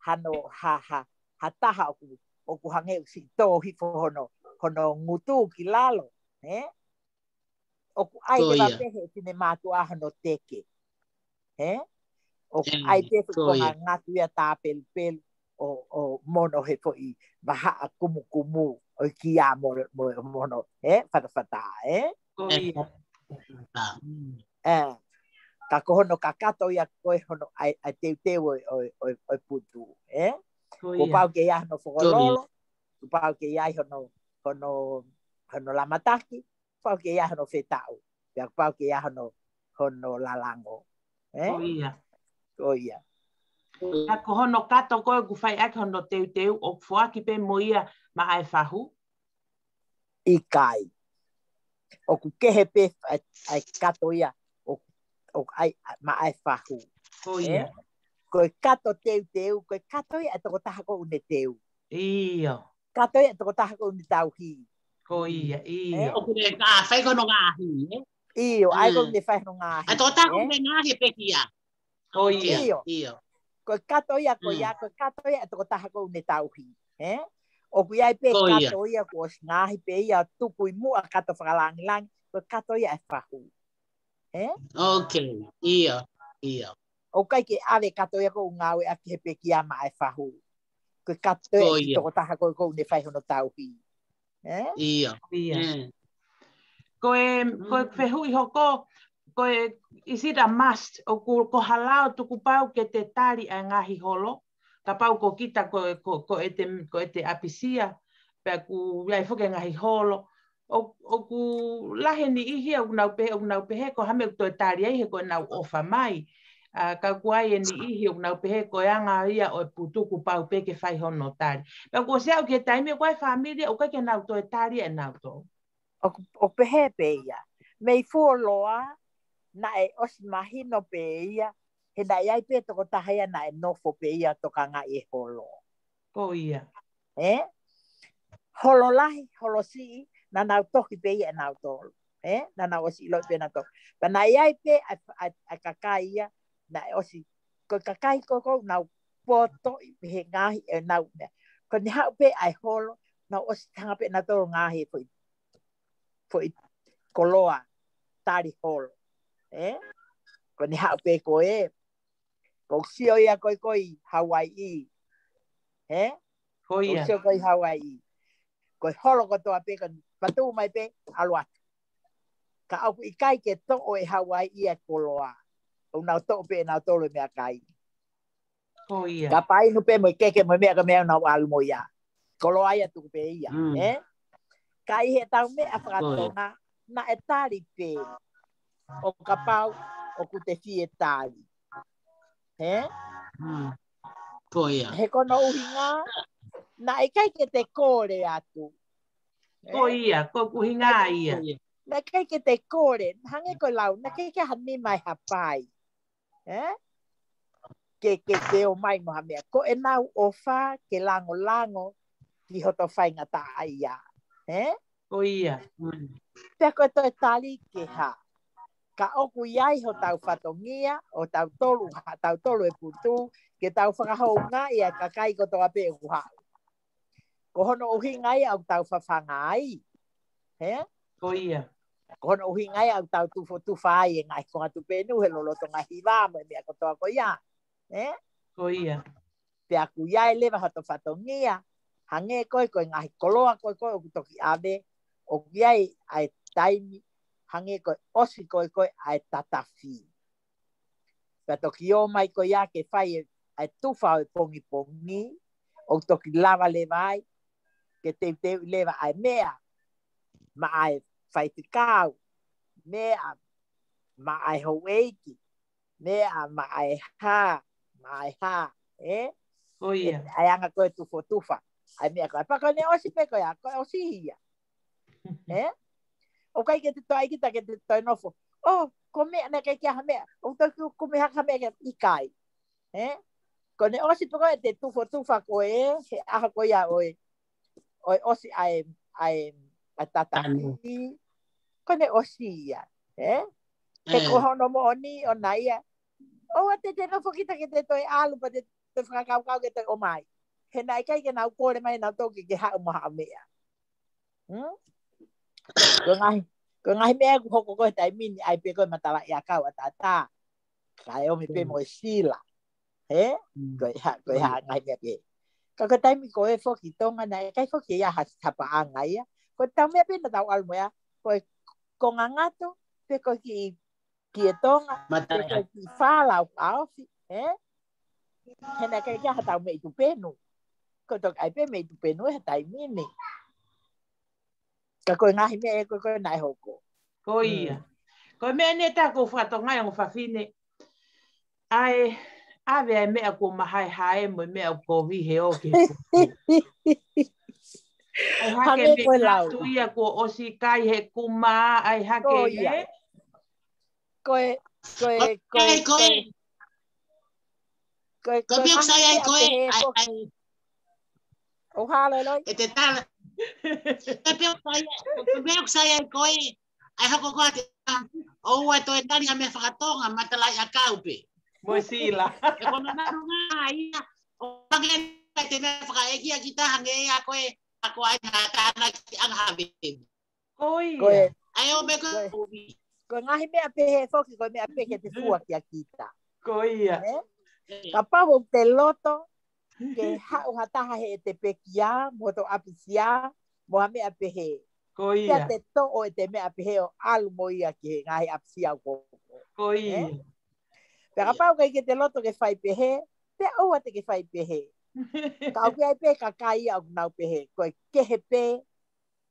hano, ha, ha, ha taha ʻoku, ʻoku hangē ʻoku siʻi tō hifo hono, hono ngutu ki lalo. Ē? ʻOku ʻai leva pē he fine mātuʻa hono teke. Ē? ʻOku ʻai pē foʻi konga ngatu ia tāpelupelu ʻo, ʻo mono he foʻi vahaʻa kumukumu ʻo e kia mo, mo, mo hono, ē? Fatafata, ē? Ē. Ka ko hono kakato ia ko e hono ʻai, ʻai teuteu ʻo, ʻo, ʻo, ʻo e putu, ē? Ko ia. Kuo pau ke ʻi ai hono fokololo, kuo pau ke ʻi ai hono, hono, hono lamataki, pau ke ʻi ai hono fetaʻu, pea pau ke ʻi ai hono, hono lalango, ē? Ko ia. Ko ia. Ka ko hono kato ko ē ʻoku fai ʻaki hono teuteu, ʻoku foaki pē mo ia maʻa e fahu? ʻIkai. ʻOku kehe pē ʻa e, ʻa e kato ia ʻo, ʻo ʻai maʻa e fahu. Ko ia. Ē? Ko e kato teuteu, ko e kato ia ʻa e tokotaha ko ē ʻoku ne teu. ʻIo. Kato ia ʻa e tokotaha ko ē ʻoku ne tauhi. Ko ia, ʻio. ʻOku ne fai ko hono ngaahi, ē? ʻIo, ʻa ia ko ē ʻoku ne fai hono ngaahi, ē? ʻA e tokotaha ko ē ʻoku ne ngaahi pekia. Ko ia, ʻio. Ko e kato ia, ko ia, ko e kato ia ʻa e tokotaha ko ē ʻoku ne tauhi, ē? ʻOku ʻi ai pē kato ia kuo ʻosi ngaahi pē ia tuku ʻi muʻa kato fakalangilangi, ko e kato ia ʻa e fahu. Ē? Ok, ʻio, ʻio. ʻOku ʻikai ke ʻave kato ia ko ē ʻoku ngāueʻaki he pekia maʻa e fahu. Ko e kato ia ʻa e tokotaha ko ē ʻoku ne fai hono tauhi. Ē? ʻIo. Ko e, ko e fehuʻi hoko, ko e, is it a must, ʻoku, ko e hā leva ʻoku tukupau ke te tali ʻa e ngaahi holo, kapau ko kita ko, ko, ko ʻete, ko ʻete ʻapisia, pea ʻoku ʻi ai foki e ngaahi holo, ʻo, ʻoku lahi e niʻihi ʻoku nau pehē, ʻoku nau pehē, ko e hā e meʻa ʻoku toe tali ai he ko ʻenau ʻofa mai. ʻA, ka ʻoku ʻi ai e niʻihi ʻoku nau pehē ko e anga ia ʻo e putu kuo pau pē ke fai hono tali. Pea kuo ʻosi aʻu ki he taimi ʻoku ʻi ai e fāmili ʻoku ʻikai ke nau toe tali ʻe nautolu. ʻOku, ʻoku pehē pē ia. Mei fuoloa, naʻe ʻosi mahino pē ia, he naʻe ʻi ai pē tokotaha ia naʻe nofo pē ia tokangaʻi e holo. Ko ia. Ē? Holo lahi, holo siʻi, naʻa nau tohi pē ia ʻe nautolu. Ē? Naʻa nau ʻosi ʻiloʻi pē ʻe nautolu. Pea naʻe ʻi ai pē ʻa, ʻa, ʻa e kakai ia, naʻe ʻosi, ko e kakai ko ē ʻoku nau poto ʻi he ngaahi ʻenau meʻa. Ko ʻene haʻu pē ʻa e holo, nau ʻosi hanga pē ʻe nautolu ngaahi e foʻi, foʻi koloa tali holo. Ē? Ko ʻene haʻu pē ko ē, ʻoku ou sio ia ko ē ko ē ʻi Hauaiʻi. Ē? Ko ia. ʻOku ou sio ko ē ʻi Hauaiʻi. Ko e holo kotoa pē ko ē, patu mai pē, ʻalu atu. Ka ʻoku ʻikai ke toʻo ʻe Hauaiʻi ʻa e koloa. ʻOku nau toʻo pē ʻe nautolu e meʻakai. Ko ia. Ka painu pē mo e keke mo e meʻa ka meʻa ʻoku nau ʻalu mo ia. Koloa ia tuku pē ia, ē? Ka ʻi heʻetau meʻa fakatonga, naʻe tali pē. ʻO kapau ʻoku te fie tali. Ē? Ko ia. He ko hono ʻuhinga, naʻe ʻikai ke te kole atu. Ko ia, ko hoku ʻuhinga ia. Naʻe ʻikai ke te kole, hangē ko e lau, naʻe ʻikai ke ha nima ʻe hapai. Ē? Ke, ke te ō mai mo ha meʻa. Ko ʻenau ʻofa ke langolango ki hoto faingataʻaʻia. Ē? Ko ia. Pea ko e toe tali ke hā. Ka ʻoku ʻi ai hotau fatongia, ʻo tautolu, ha tautolu e putu, ke tau fakahoungaʻi ʻa e kakai kotoa pē ʻoku haʻu. Ko hono ʻuhinga ia ʻoku tau fafanga ai. Ē? Ko ia. Ko hono ʻuhinga ia ʻoku tau tufotufa ai e ngaahi konga tupenu he lolotonga hiva mo e meʻa kotoa ko ia. Ē? Ko ia. Pea ʻoku ʻi ai leva hoto fatongia, hangē ko ē ko e ngaahi koloa ko ē ko ē ʻoku toki ʻave, ʻoku ʻi ai ʻa e taimi, hangē ko e ʻosi ko ē ko ē ʻa e tatafi. Pea toki ō mai ko ia ke fai e, ʻa e tufa ʻo e pongipongi, ʻoku toki lava leva ai, ke teuteu leva ʻa e meʻa, maʻa e faifekau, meʻa, maʻa e houʻeiki, meʻa, maʻa e hā, maʻa e hā, ē? Ko ia. ʻA e anga ko ē tufotufa, ʻa e meʻa ko ē. Pea ko ʻene ʻosi pē ko ia, ko e ʻosi ia. Ē? ʻOku ʻikai ke te toe ʻai kita ke te toe nofo. ʻŌ, ko e meʻa naʻe ʻikai ke ʻi ai ha meʻa. ʻOku toe kumi hake ha meʻa ke ʻikai. Ē? Ko ʻene ʻosi pē ko ē ʻete tufotufa ko ē, he ʻaho ko ia ʻo e, ʻo e ʻosi ʻa e, ʻa e, ʻa e tatafi. Ko ʻene ʻosi ia. Ē? He ko hono moʻoni ʻoʻona ia. ʻOua te te nofo kita ke te toe ʻalu, pea te toe fakakaukau ke toe ō mai. He naʻe ʻikai ke nau kole mai nautolu ke ke haʻu mo ha meʻa. Hmm? Ko e ngaahi, ko e ngaahi meʻa ʻoku hoko ko ē he taimi ni, ʻai pē ko e matalaʻiʻakau ʻataʻatā. Kae ō mai pē mo e sila. Ē? Ko e hā, ko e hā ngaahi meʻa pē. Ka ko e taimi ko ē foki Tonga naʻe ʻikai foki ia ha, ha paʻanga ia. Ko e tau meʻa pē naʻa tau ʻalu mo ia. Ko e konga ngatu, pe ko e kiʻi ki e Tonga, ko e kiʻi fala ʻoku ʻaofi, ē? He naʻe ʻikai ke ʻi ai ha tau meʻi tupenu. Ko e toki ʻai pē meʻi tupenu he taimi ni. Ka ko e ngaahi meʻa ē ko ē naʻe hoko. Ko ia. Ko e meʻa ʻeni ʻe taha ʻoku ou fakatokangaʻi ongo fafine. ʻAi, ʻave ʻa e meʻa kuo mahaehae mo e meʻa ʻoku kovi he ō ki he kuku. ʻAi hake meʻa ko e lau. Ngatu ia kuo ʻosi kai he kuma, ʻai hake ia. Ko e, ko e, ko e, ko e, ko e, ko e pia ʻoku sai ai ko e, ʻai, ʻai. ʻO halo loi. E te tala. Ko e pia ʻoku sai ai, ko e pia ʻoku sai ai ko e, ʻai hoko ko ate, ʻo ua toe tali ha meʻa fakatonga, matalaʻiʻakau pē. Mo e sila. E ko e mamalu ngā ia, ʻo ange ai te meʻa fakaʻekia ki taha nge ia ko e, ako ai ngā tāna ki anga haveu. Ko ia. Ko e, ʻai ʻo me ko e, ko e, ko e ngaahi meʻa pehē foki, ko e meʻa pehē te fua kia kita. Ko ia. Ē? Kapau ʻoku te loto, ke haʻu ha taha he ʻete pekia, mo hoto ʻapisia, mo ha meʻa pehē. Ko ia. Pea te toʻo ʻete meʻa pehē ʻo ʻalu mo ia ki he ngaahi ʻapisia ʻoku hoko. Ko ia. Ē? Pea kapau ʻikai ke te loto ke fai pehē, pea ʻoua te ke fai pehē. Ka ʻoku ʻi ai pē kakai ia ʻoku nau pehē, ko e kehe pē,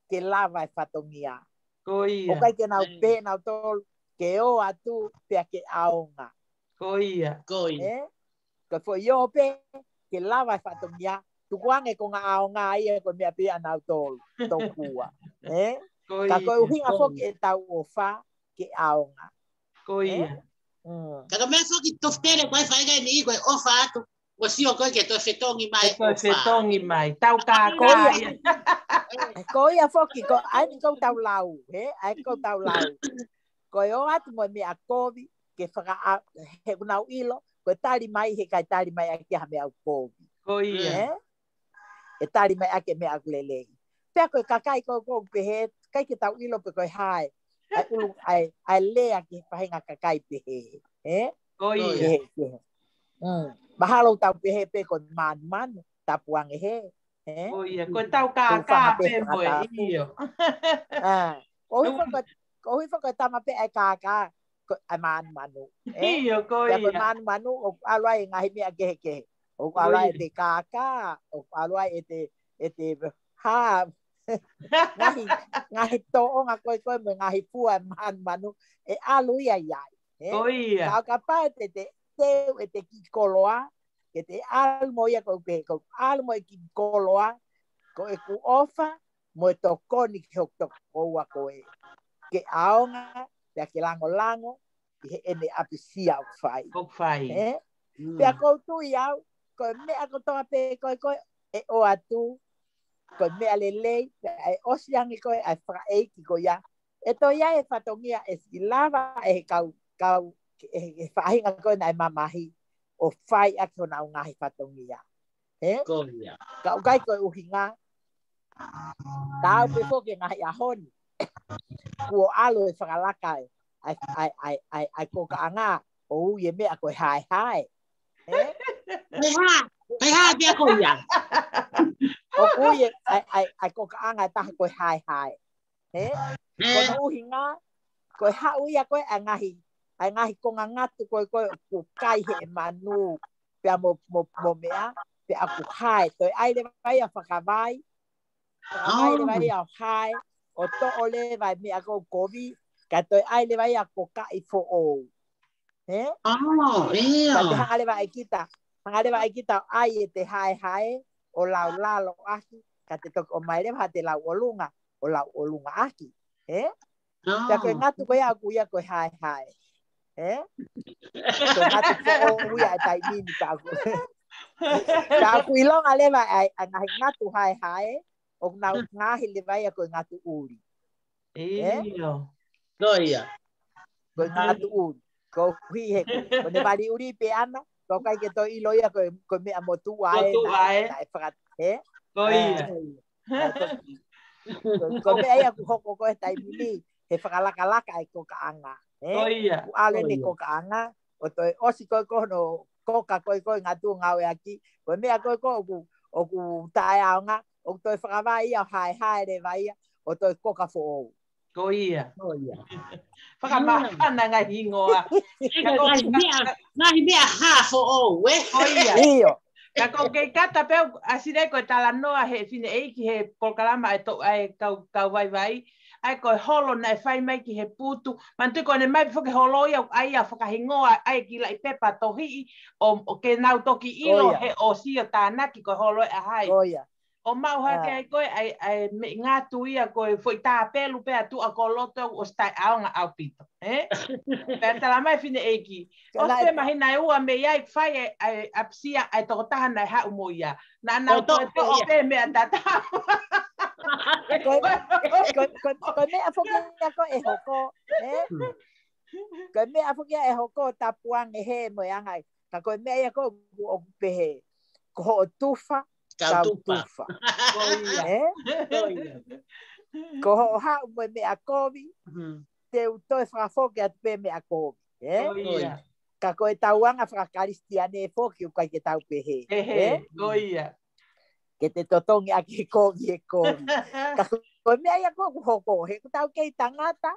ke lava e fatongia. Ko ia. ʻOku ʻikai ke nau pehē nautolu, ke ō atu, pea ke ʻaonga. Ko ia. Ko ia. Ē? Ko e foʻi ō pē, ke lava e fatongia, tukuange ko ngā ʻaonga ia ko e meʻa pē ʻanautolu, tokua. Ē? Ko ia. Ka ko e ʻuhinga foki ʻetau ʻofa, ke ʻaonga. Ko ia. Ē? Mm. Ka ko e meʻa foki tofutele ko e fai kai ni ko e ʻofa atu, ko sio ko e ke toe fetongi mai. Ke toe fetongi mai. Tau kākā ia. Ko ia foki, ko ʻai ni kou tau lau, he? ʻAi kou tau lau. Ko e ō atu mo e meʻa kovi, ke faka-, he ʻoku nau ʻilo, ko e tali mai, he ʻikai tali mai ʻaki ha meʻa ʻoku kovi. Ko ia. He? ʻE tali mai ʻaki e meʻa ʻoku lelei. Pea ko e kakai ko ē ʻoku pehē, ʻikai ke tau ʻilo pe ko e hā e, ʻai ʻulu, ʻai, ʻai lea ki he faʻahinga kakai pehē. He? Ko ia. Ke, ke. Mm. Mahalo tau pehē pē ko e manumanu, tapu ange he. He? Ko ia, ko e tau kākā pē mo e ʻio. ʻA, ko hifo ko, ko hifo ko e tama pē ʻai kākā, ko e manumanu. Ē? ʻIo, ko ia. Pea ko e manumanu, ʻoku ʻalu ai e ngaahi meʻa kehekehe. ʻOku ʻalu ai e te kākā, ʻoku ʻalu ai e te, e te hā, ngaahi, ngaahi tōʻonga ko e ko e mo e ngaahi fua e manumanu, ʻe ʻalu ia ai. Ē? Ko ia. Ka ʻo kapau te te teu e te kiʻi koloa, ke te ʻalu mo ia ko e pehē, ko e ʻalu mo e kiʻi koloa, ko ʻeku ʻofa, mo e tokoni ki hoku tokoua ko ē. Ke ʻaonga, pea ke langolango, ʻi heʻene ʻapisia ʻoku fai. ʻOku fai. Ē? Mm. Pea kou tui au, ko e meʻa kotoa pē ko e ko e ʻe ō atu, ko e meʻa lelei, pea ʻe ʻosi ange ko e ʻai fakaʻeiki ko ia. ʻE toe ʻi ai e fatongia ʻe siʻi lava ʻe he kau, kau, ʻe he, he faʻahinga ko ē naʻe mamahi, ʻo fai ʻaki honau ngaahi fatongia. He? Ko ia. Ka ʻoku ʻikai ko e ʻuhinga. Tau pē foki e ngaahi ʻaho ni. Kuo ʻalu e fakalaka e, ʻai, ʻai, ʻai, ʻai, ʻai kokaʻanga, ʻo ui e meʻa ko e haehae. He? He hā, he hā pea ko ia. ʻOku ui e, ʻai, ʻai, ʻai kokaʻanga taha ko e haehae. He? He. Ko hono ʻuhinga, ko e haʻu ia ko e ʻa e ngaahi, ʻa e ngaahi konga ngatu ko e ko e ʻoku kai he manu, pea mo, mo, mo meʻa, pea ʻoku hae, toe ʻai leva ia fakavai, fakavai leva ia ʻo hae, ʻo toʻo leva e meʻa ko ē ʻoku kovi, ka toe ʻai leva ia ko kaʻi foʻou. He? ʻIo. Ka te hanga leva ʻe kita, hanga leva ʻe kita ʻo ʻai e te haehae, ʻo lau lalo ʻaki, ka te toki ʻomai leva ha te lau ʻolunga, ʻo lau ʻolunga ʻaki. He? Pea ko e ngatu ko ia ʻoku ia ko e haehae. He? Ko e ngatu foʻou ia e taimi ni pea ʻoku. Pea ʻoku ʻilonga leva ʻa e, ʻa e ngaahi ngatu haehae, ʻoku nau ngaohi leva ia ko e ngatu ʻuli. ʻIo. Ko ia. Ko e ngatu ʻuli. Ko hi he, ko ne vali ʻuli pē ʻana, ko ʻikai ke toe ʻilo ia ko e, ko e meʻa motuʻa ē, naʻe faka-, he? Ko ia. Ko, ko e meʻa ia ʻoku hoko ko e taimi ni, he fakalakalaka e kokaʻanga. He? Ko ia. ʻOku ʻalu ʻene kokaʻanga, ʻo toe ʻosi ko e ko hono koka ko e ko e ngatu ngāue ʻaki, ko e meʻa ko e ko ʻoku, ʻoku taʻeʻaonga, ʻoku toe fakavai ia ʻo haehae leva ia, ʻo toe koka foʻou. Ko ia. Ko ia. Fakamahana ngaahi hingoa. Eka ngaahi meʻa, ngaahi meʻa hā foʻou, ē? Ko ia. ʻIo. Ka ko ke kata pē a sile ko e talanoa he fineʻeiki he polokalama ʻa e to, ʻa e kau, kau vaivai. ʻA e ko e holo naʻe fai mai ki he putu. Manatuʻi ko ʻene mai foki holo ia, ʻa ia fakahingoa, ʻa e ki laʻi pepa tohiʻi, ʻo, ʻo ke nau toki ʻilo ia. He ʻosi ʻo tānaki ko e holo e ʻa hai. Ko ia. ʻO maʻu hake ai ko e, ʻa e, ʻa e meʻa ngatu ia ko e foʻi tāpelu pē ʻa tuʻa ko loto ʻosi taʻeʻaonga ʻaupito. Ē? Pea tala mai fineʻeiki. ʻOsi pē mahina ʻe ua mei ai fai e, ʻa e ʻapisia ʻa e tokotaha naʻe haʻu mo ia. Naʻa nau toe toʻo pē meʻa tatau. Ko e, ko e, ko e, ko e meʻa foki ia ko e hoko. Ē? Ko e meʻa foki ia e hoko tapuange he mo e anga ai. Ka ko e meʻa ia ko ʻoku pehē. Ko hoʻo tufa, Kau tufa. Ko ia. Ē? Ko ia. Ko hoʻo haʻu mo e meʻa kovi, Hmm. te u toe fakafoki atu pē meʻa kovi. Ē? Ko ia. Ka ko e tauanga fakakalisitiane foki ʻoku ʻikai ke tau pehē. He he. Ē? Ko ia. Ke te totongi ʻaki he kovi, he kovi. Ka ko e meʻa ia ko ʻoku hoko, he ʻoku tau kei tangata.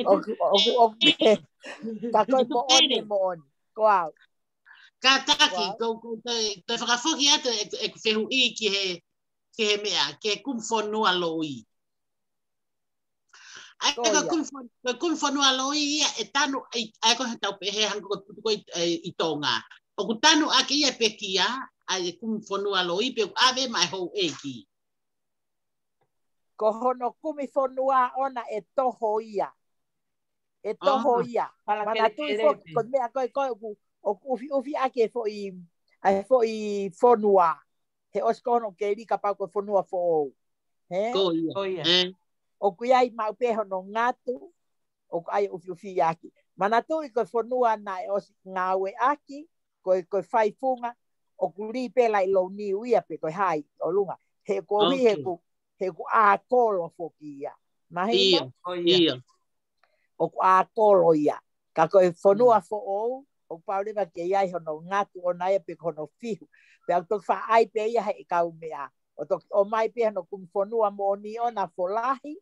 ʻOku, ʻoku, ʻoku, ka ko e moʻoni, moʻoni. Ko au. Kātaki, ko, ko, ko, ko e fakafoki atu e, e fehuʻi ki he, ki he meʻa, ki he kumi fonua loi. ʻA e Ko ko e ia. kumi fon-, ko e kumi fonua loi ia e tanu, ʻa e, ʻa e ko e tau pehē hangē ko e putu ko ē ʻi, ʻi Tonga. ʻOku tanu ʻaki ia pekia, ʻa e kumi fonua loi, pe ʻoku ʻave maʻa e houʻeiki. Ko hono kumi fonua ʻona e toho ia. E toho Oh. ia. Pala Manatuʻi kele foki, kele. Ko e meʻa ko ē ko ē ʻoku, ʻoku ufiufi ʻaki e foʻi, ʻa e foʻi fonua. He ʻosi ko hono keli kapau ko e fonua foʻou. He? Ko ia. Ko ia. Eh, ʻOku ʻi ai maʻu pē hono ngatu, ʻoku ʻai ufiufi ʻaki. Manatuʻi ko e fonua naʻe ʻosi ngāueʻaki, ko e, ko e faifunga, ʻoku lī pē laʻi louniu ia pe ko e hai, ʻolunga. He ko hi, he Ok. ku, he ʻoku ʻākolo foki ia. Mahino? Ia, Ko ia. ia. ʻOku ʻākolo ia. Ka ko e fonua Mm. foʻou, ʻoku pau leva ke ʻi ai hono ngatu ʻona ia pe ko hono fihu. Pea ʻoku toki faʻa ʻai pē ia he kau meʻa. ʻO toki ʻomai pē hono kumi fonua moʻoni ʻona folahi.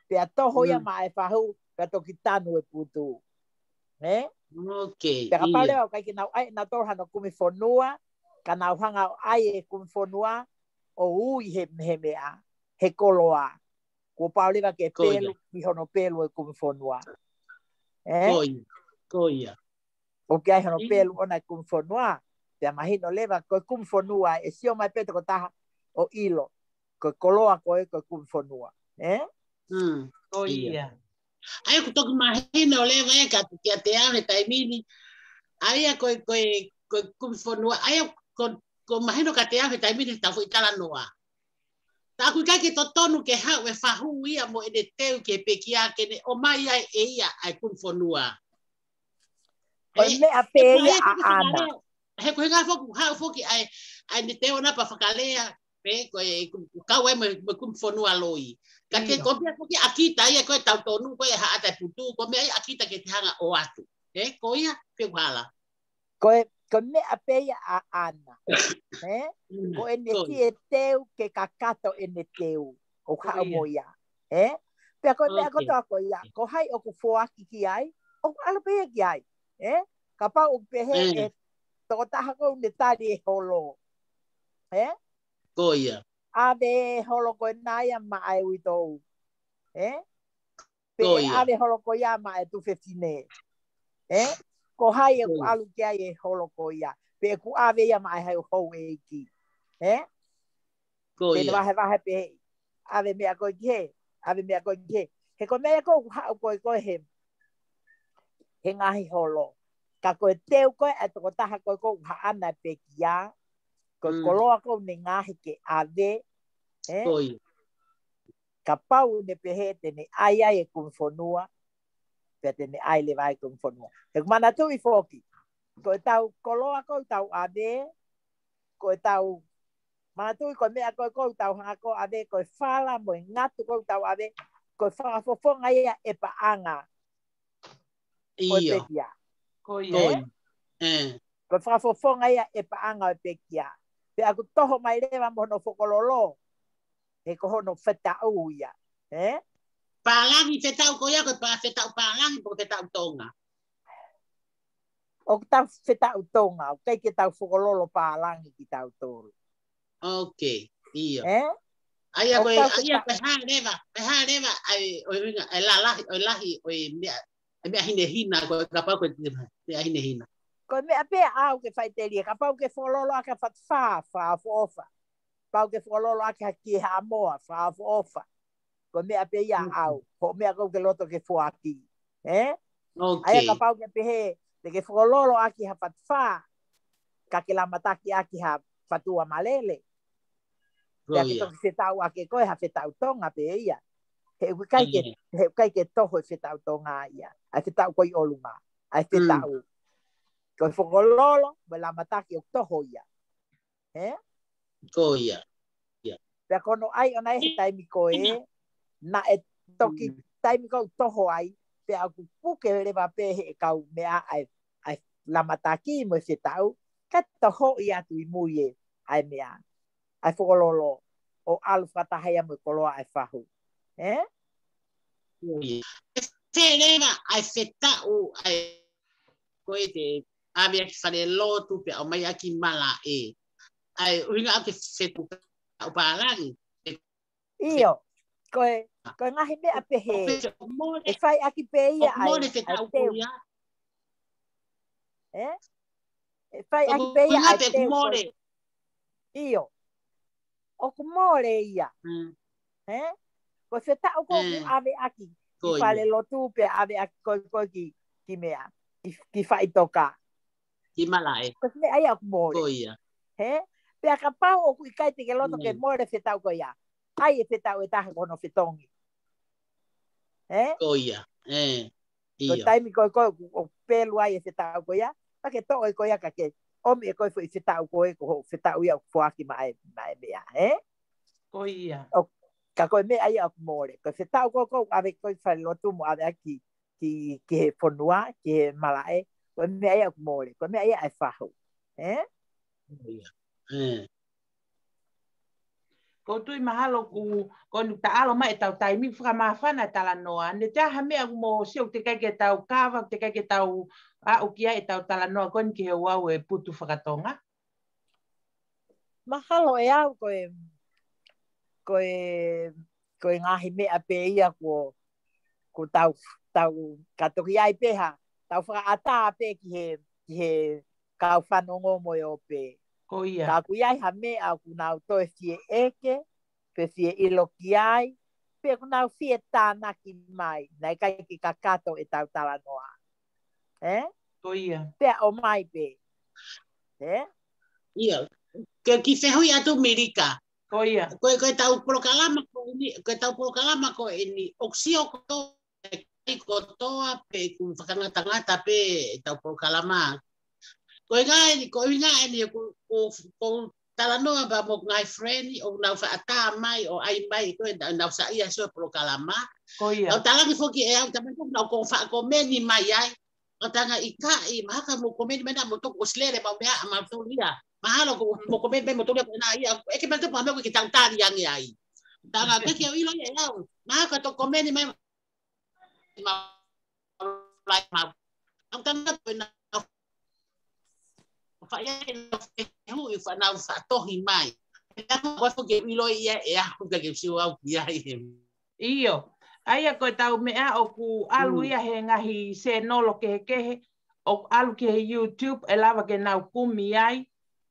Pea toho ia Mm. maʻa e fahu, pea toki tanu e putu. Ē? Ok, Pea kapau ia. leva ʻoku ʻikai ke nau ʻai ʻenautolu hano kumi fonua, ka nau hanga ʻo ʻai e kumi fonua, ʻo ui he, he meʻa, he koloa. Kuo pau leva ke Ko ia. Pelu, ki hono Pelu e kumi fonua. Ē? Ko ia. Ko ia. ʻOku ʻi ai hono Ia. Pelu ʻona e kumi fonua. Pea mahino leva, ko e kumi fonua, ʻe sio mai pē tokotaha ʻo ʻilo. Ko e koloa ko ē, ko e kumi fonua. Ē? Mm. Ko Ia. ia. ʻA ia ʻoku toki mahino leva ē ka kiate au he taimi ni. ʻA ia ko e, ko e, ko e kumi fonua. ʻA ia ko, ko mahino kiate au he taimi ni he tau foʻi talanoa. Tā ʻoku ʻikai ke totonu ke haʻu e fahu ia mo ʻene teu ki he pekia ke ne ʻomai ai ʻe ia ʻa e kumi fonua. Ko e Ē, meʻa pē ē, ia ē, ʻaʻana. fakalea. He ko e hā foki, haʻu foki ʻa e, ʻa ʻene teu ʻona pea fakalea. Pē ko e, ko e kau ai mo, mo e kumi fonua loi. Ka ke Ia. ko e meʻa foki ʻa kita ia ko e tau tonu, ko e haʻata e putu, ko e meʻa ia ʻa kita ke te hanga ʻo ʻoatu. Ē, ko ia, pe hala. Ko e, ko e meʻa pē ia ʻaʻana. Ē? Mm, Ko ʻene ko ki e teu ke kakato ʻene teu. ʻO Ko haʻu ia. mo ia. Ē? Pea ko e meʻa Ok. kotoa ko ia. Ko hai ʻoku foaki ki ai. ʻOku ʻalu pē ia ki ai. Ē? Kapau ʻoku pehē Mm. e tokotaha ko ē ʻoku ne tali e holo. Ē? Ko ia. ʻAve e holo ko ena ia maʻa e uitou. Ē? Pe Ko ʻe ia. ʻave holo ko ia maʻa e tuofefine. Ē? Ko hai ʻoku Ko ia. ʻalu ki ai e holo ko ia. Pe ʻoku ʻave ia maʻa e houʻeiki. Ē? Ko Pe ne ia. vahevahe pē. ʻAve meʻa ko ē ki he. ʻAve meʻa ko ē ki he. He ko e meʻa ko ē ʻoku haʻu ko ē ko ē he. He ngaahi holo. Ka ko e teu ko ē ʻa e tokotaha ko ē ʻoku haʻana e pekia. Ko e Mm. koloa ko ē ʻoku ne ngaahi ke ʻave. Ē? Ko ia. Kapau ne pehē te ne ʻai ai e kumi fonua, pea te ne ʻai leva ai e kumi fonua. He ʻoku manatuʻi foki, ko e tau koloa ko ē ʻoku tau ʻave, ko e tau, manatuʻi ko e meʻa ko ē ʻoku tau hanga ko ē ʻave, ko e fala mo e ngatu ko ē ʻoku tau ʻave, ko e fakafofonga ia e paʻanga ʻo e Ia. pekia. Ko Ko ia. ia. Eh. Ko e fakafofonga ia e paʻanga ʻo e pekia. Pea ʻoku toho mai leva mo hono fokololo. he ko hono fetaʻu ia. Ē? Pālangi fetaʻu ko ia, ko e pā fetaʻu pālangi, pe ko e fetaʻu Tonga. ʻOku tau fetaʻu Tonga, ʻoku ʻikai ke tau fokololo pālangi kitautolu. Ok, ʻio. Ē? ʻA ia ko ʻOku e, tau ʻa ia fetaʻu. ko e hā leva, ko e hā leva, ʻa e, ʻo e ʻuhinga, ʻa e lalahi, ʻo e lahi, ʻo e meʻa, ʻa e meʻa hinehina, ko e kapau ko e meʻa hinehina. Ko e meʻa pē ʻaʻau ke faʻiteliha, kapau ke fokololo ʻaki ha fatufā, fakaʻofoʻofa. Pau ke fokololo ʻaki ha ki Haʻamoa, fakaʻofoʻofa. Ko e meʻa pē ia ʻaʻau, ko e meʻa ʻoku ke loto ke foaki. Ē? ʻA ia Ok. kapau ke pehē, te ke fokololo ʻaki ha fatufā, ka ke lamataki ʻaki ha fatua malele. Ko Pea ke ia. toki fetaʻu ʻaki koe ha fetaʻu Tonga pē ia. He ʻoku ʻikai ke, ʻIo. he ʻoku ʻikai ke toho e fetaʻu Tonga ia. ʻA e fetaʻu ko ē ʻi ʻolunga. ʻA e Mm. fetaʻu. Ko e fokololo, mo e lamataki ʻoku toho ia. Ē? Ko ia. Pea ko hono ʻai ʻona ē he taimi ko ē, naʻe toki Mm. taimi ko ē ʻoku toho ai, pea ʻoku puke leva pē he kau meʻa ʻa e, ʻa e lamataki mo e fetaʻu, ka tohoʻi atu ʻi mui ē, ʻa e meʻa, ʻa e fokololo, ʻo ʻalu fakataha ia mo e koloa ʻa e fahu. Ē? Ko ia. ʻE fē leva ʻa e fetaʻu, ʻa e ko e te ʻave ʻaki falelotu pea ʻomai ʻaki malaʻe. ʻA e ʻuhinga ʻoku ke fetaʻu pālangi. ʻIo, ko e, ko e ngaahi meʻa pehē, ʻOku mole, ʻe fai ʻaki pē ia ʻoku ʻa e, mole ʻa e fetaʻu ko teu. ia. Ē? ʻE fai ʻaki ʻOku pē ia ʻuhinga ʻa e pē ʻoku teu ko mole. ē. ʻIo. ʻOku mole ia. Mm. Ē? Ko e fetaʻu ko ē ʻoku Mm. ʻave ʻaki ki Ko ia. falelotu pea ʻave ʻaki ko ē, ko ē ki, ki meʻa. Ki, ki faʻitoka. Ki malaʻe. Ko e meʻa ia ʻoku mole. Ko ia. Ē? Pea kapau ʻoku ʻikai te ke loto ke Mm. mole fetaʻu ko ia. ʻAi e fetaʻu ʻe taha ko hono fetongi. Ē? Ko ia. Ē. Ko e ʻIo. taimi ko ē ko ē ʻoku pelu ai e fetaʻu ko ia. Ka ke toʻo ē ko ia ka ke ʻomi ē ko e foʻi fetaʻu ko ē ko hoʻo fetaʻu ia ʻoku foaki maʻa e, maʻa e meʻa. Ē? Ko ia. ʻO, ka ko e meʻa ia ʻoku mole. Ko e fetaʻu ko ē ʻoku ʻave ko ē ki falelotu mo ʻave ʻaki ki, ki he fonua, ki he malaʻe. Ko e meʻa ia ʻoku mole. Ko e meʻa ia ʻa e fahu. Ē? Ko ia. Ē. Ko tui mahalo ku, ko nu taʻalo mai e tau taimi fakamāfana e talanoa. Ne te aha meʻa ʻoku mou sio ʻoku teʻeki ke tau kava, ʻoku teʻeki ke tau aʻu ki ai e tau talanoa, ko eni ki he ʻoku ʻi ai e putu fakatonga. Mahalo ʻe au ko e, ko e, ko e ngaahi meʻa pē ia ko, ko tau, tau ka toki ʻi ai pē ha, tau fakaʻatā pē ki he, ki he kau fanongo mo e ʻope. Ko ia. Ka ʻoku ʻi ai ha meʻa ʻoku nau toe fie ʻeke, pe fie ʻilo ki ai, pe ʻoku nau fie tānaki mai, naʻe ʻikai ke kakato e tau talanoa. Ē? Ko ia. Pea ʻomai pē. Ē? Ia. Ke ki fehuʻi atu Milika. Ko ia. Ko e, ko e tau polokalama ko eni, ko e tau polokalama ko eni, ʻoku sio kotoa, ʻi kotoa pē ʻoku fakangatangata pē e tau polokalama. Ko e ngaahi, ko e ngaahi eni, ko, ko, ko talanoa pea mo e ngaahi friend, ʻoku nau fakaʻatā mai, ʻo ʻai mai, ko e nau, nau saiʻia ʻa e polokalama. Ko ia. Nau talaange foki ʻe au, tamai ko nau ko fakakomeni mai ai. ʻO tanga ʻikai, mahalo ka mou komeni mai naʻa mou toki ʻOsilele mau meʻa, mau tolia. Mahalo ko mou komeni mai mau tolia ko ena ia, ʻeke mai te pā meʻa ko ke tau tali ange ai. Tanga ke ke ʻilo ia ʻe au. Mahalo ka toki komeni mai mau lai mau. Au tanga ko ena. Fai ai ena fehuʻi, fanau fatohi mai. Ena ko ke ʻilo ia ʻe au ka ke sio au ki ai. ʻIo. ʻA ia ko e tau meʻa ʻoku ʻalu ia he ngaahi sēnolo kehekehe, ʻoku ʻalu ki he YouTube, ʻe lava ke nau kumi ai,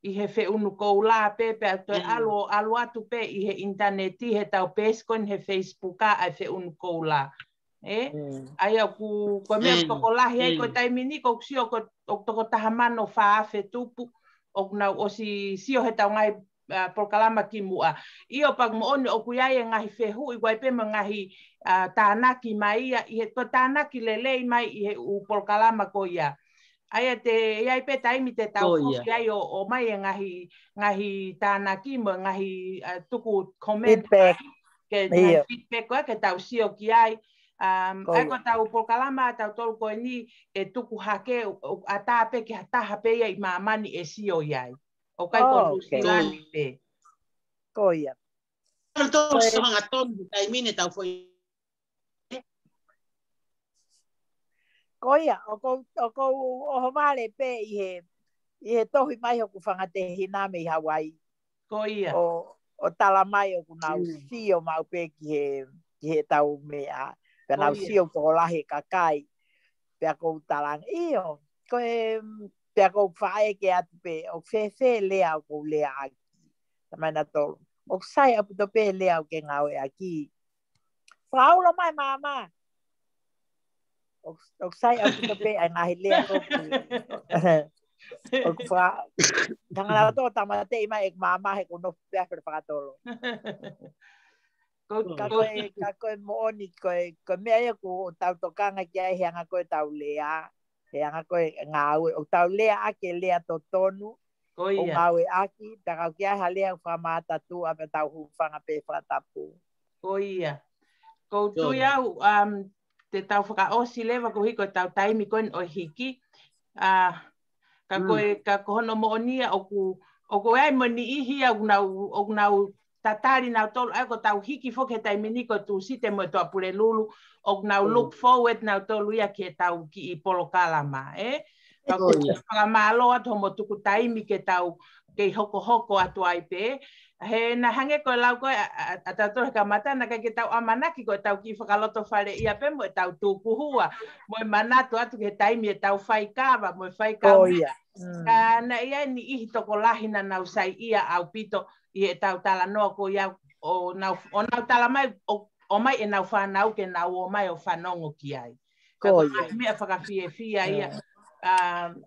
ʻi he Feʻunu Koula pē, pea toe ʻalu ʻo ʻalu atu pē ʻi he ʻinitaneti, he tau peesi ko eni he Facebook ʻa e Feʻunu Koula. Ē? ʻA ia ʻoku, ko e meʻa ʻoku tokolahi ai, ko e taimi ni, ʻoku sio ko, ʻoku toko taha mano fā afe tupu, ʻoku nau ʻosi sio he tau ngaahi ʻa, polokalama ki muʻa. ʻIo pea moʻoni ʻoku ʻi ai e ngaahi fehuʻi, ʻoku ʻi ai pē mo e ngaahi, ʻa, tānaki mai ia, ʻi he, ko e tānaki lelei mai ʻi he ʻū polokalama ko ia. ʻA ia te, ʻi ai pē taimi te tau foki ai ʻo, ʻomai e ngaahi, ngaahi tānaki mo e ngaahi, ʻa, tuku comment mai, ke ngaahi feedback ko ia ke tau sio ki ai. ʻA, ʻa ia ko e tau polokalama ʻa tautolu ko eni ʻe tuku hake, ʻo, ʻo ʻatā pē ki ha taha pē ia ʻi māmani ʻe sio ʻi ai. ʻOku ʻikai ko Nuʻu Sila ni pē. Ko ia. Tau tō so hangatonu he taimi ni tau foʻi. Ko ia, ʻoku ou, ʻoku ou ʻohovale pē ʻi he, ʻi he tohi mai hoku fanga tehina mei Hawaii. Ko ia. ʻO, ʻo tala mai ʻoku nau sio maʻu pē ki he, ki he tau meʻa. Pea nau sio tokolahi e kakai. Pea ʻoku ou talaange, ʻio, ko e, pea ʻoku ou faʻeke atu pē, ʻoku fēfē lea ʻoku ou lea ʻaki. Tamai na tolo. ʻOku sai ʻaupito pē lea ʻoku ke ngāueʻaki. Fakaulo mai māmā. ʻOku, ʻoku sai ʻaupito pē ʻa e ngaahi lea ko ē. ʻOku fa-, tangata tō tamateʻi mai ʻeku māmā he ʻoku ou nofo pē ʻi he fakatolo. Ka ko e, ka ko e moʻoni, ko e, ko e meʻa ia ʻoku tau tokanga ki ai he anga ko ē ʻetau lea, he anga ko ē ngāue, ʻoku tau lea ʻaki e lea totonu, Ko ʻoku ia. ngāueʻaki, pea ka ʻoku ʻi ai ha lea ʻoku fakamātatuʻa pea tau hūfanga pē fakatapu. Ko ia. Ko u Ko tui ia. au, um, te tau fakaʻosi leva koeʻuhi ko ʻetau taimi ko eni ʻoku hiki. Ah, ka ko e, ka ko hono moʻoni ia ʻoku, ʻoku ʻi ai mo e niʻihi ia ʻoku nau, ʻoku nau tatali nautolu, ʻa ia ko ʻetau hiki foki he taimi ni ko Tūsite mo e Toʻa Pulelulu, ʻoku nau look forward nautolu ia ki heʻetau kiʻi polokalama, ē? Ka Ko ia. fakamālō atu hoʻomo tuku taimi ke tau kei hokohoko atu ai pē. He naʻe hangē ko e lau ko ē ʻa, ʻa, ʻa tautolu he kamata, naʻe ʻikai ke tau ʻamanaki ko ʻetau kiʻi fakalotofale ia pē mo ʻetau tukuhua, mo e manatu atu ki he taimi ʻetau faikava, mo e faikava. Ko ia. Mm. Ka naʻe ʻi ai e niʻihi tokolahi naʻa nau saiʻia ʻaupito ʻi heʻetau talanoa ko ia ʻo nau, ʻo nau tala mai, ʻo, ʻomai ʻenau fānau ke nau ō mai ʻo fanongo ki ai. Ka Ko ko e ia. ngaahi meʻa fakafiefia ia, Mm. a,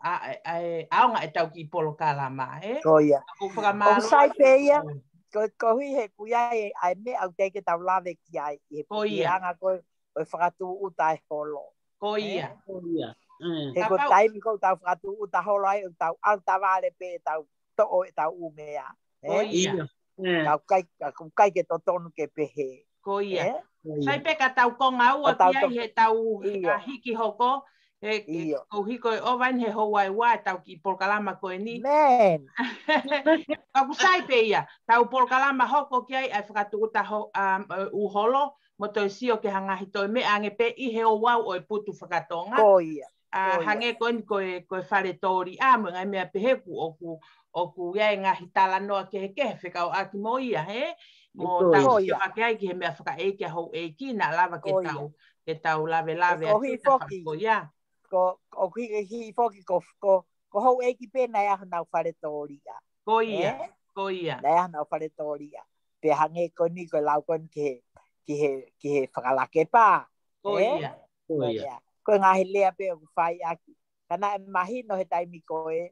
a, a, a, ʻaonga ʻetau kiʻi polokalama, ē? Ko ia. Ka ʻoku ou fakamālō ʻOku sai atu pē ia, ʻoku ko, koeʻuhi he ʻoku ʻi ai e, ʻa e meʻa ʻoku teʻeki ke tau lave ki ai, ʻi he Ko ia. puleʻanga ko ē, ʻo e fakatūʻuta e holo. Ko Ē? ia. Ko ia. Mm. He ko e Kapau taimi ko ē ʻoku tau fakatūʻuta holo ai, ʻoku tau ʻalu tavale pē ʻetau toʻo ʻetau ʻū meʻa. Ko Ē? ia. Ia. Mm. Ka ʻoku ʻikai, ka ʻoku ʻikai ke totonu ke pehē. Ko ia. Ē? Ko ia. Sai pē ka tau konga ua Ka tau ki ai to-, he tau ʻIo. a hiki hoko, he, he ʻIo. koeʻuhi ko e ʻova eni he houa ʻe ua ʻetau kiʻi polokalama ko eni. Man. Ka ʻoku sai pē ia, tau polokalama hoko ki ai ʻa e fakatūʻuta ho-, um, ʻū holo, mo toe sio ki ha ngaahi toe meʻa ange pē ʻi he ouau ʻo e putu fakatonga. Ko ia. A, Ko ia. hangē ko eni ko e, ko e fale tōliʻa, mo e ngaahi meʻa pehē ʻoku, ʻoku, ʻoku ʻi ai e ngaahi talanoa kehekehe fekauʻaki mo ia, hē? Mo Ko tau ia. Ko sio ia. hake ai ki he meʻa fakaʻeiki ʻa houʻeiki, naʻa lava ke Ko ia. tau, ke tau lavelave Ko atu ʻi he tafaʻaki foki. ko ia. Ko, ʻoku hiki foki ko, ko, ko houʻeiki pē naʻe ʻi ai honau fale tōliʻa. Ko ia. Ē? Ko ia. Naʻe ʻi ai honau fale tōliʻa. Pea hangē ko eni ko e lau ko eni ki he, ki he, ki he fakalakepa. Ko Ē? ia. Ko Ko ia. ia. Ko e ngaahi lea pē ʻoku fai ʻaki. Ka naʻe mahino he taimi ko ē,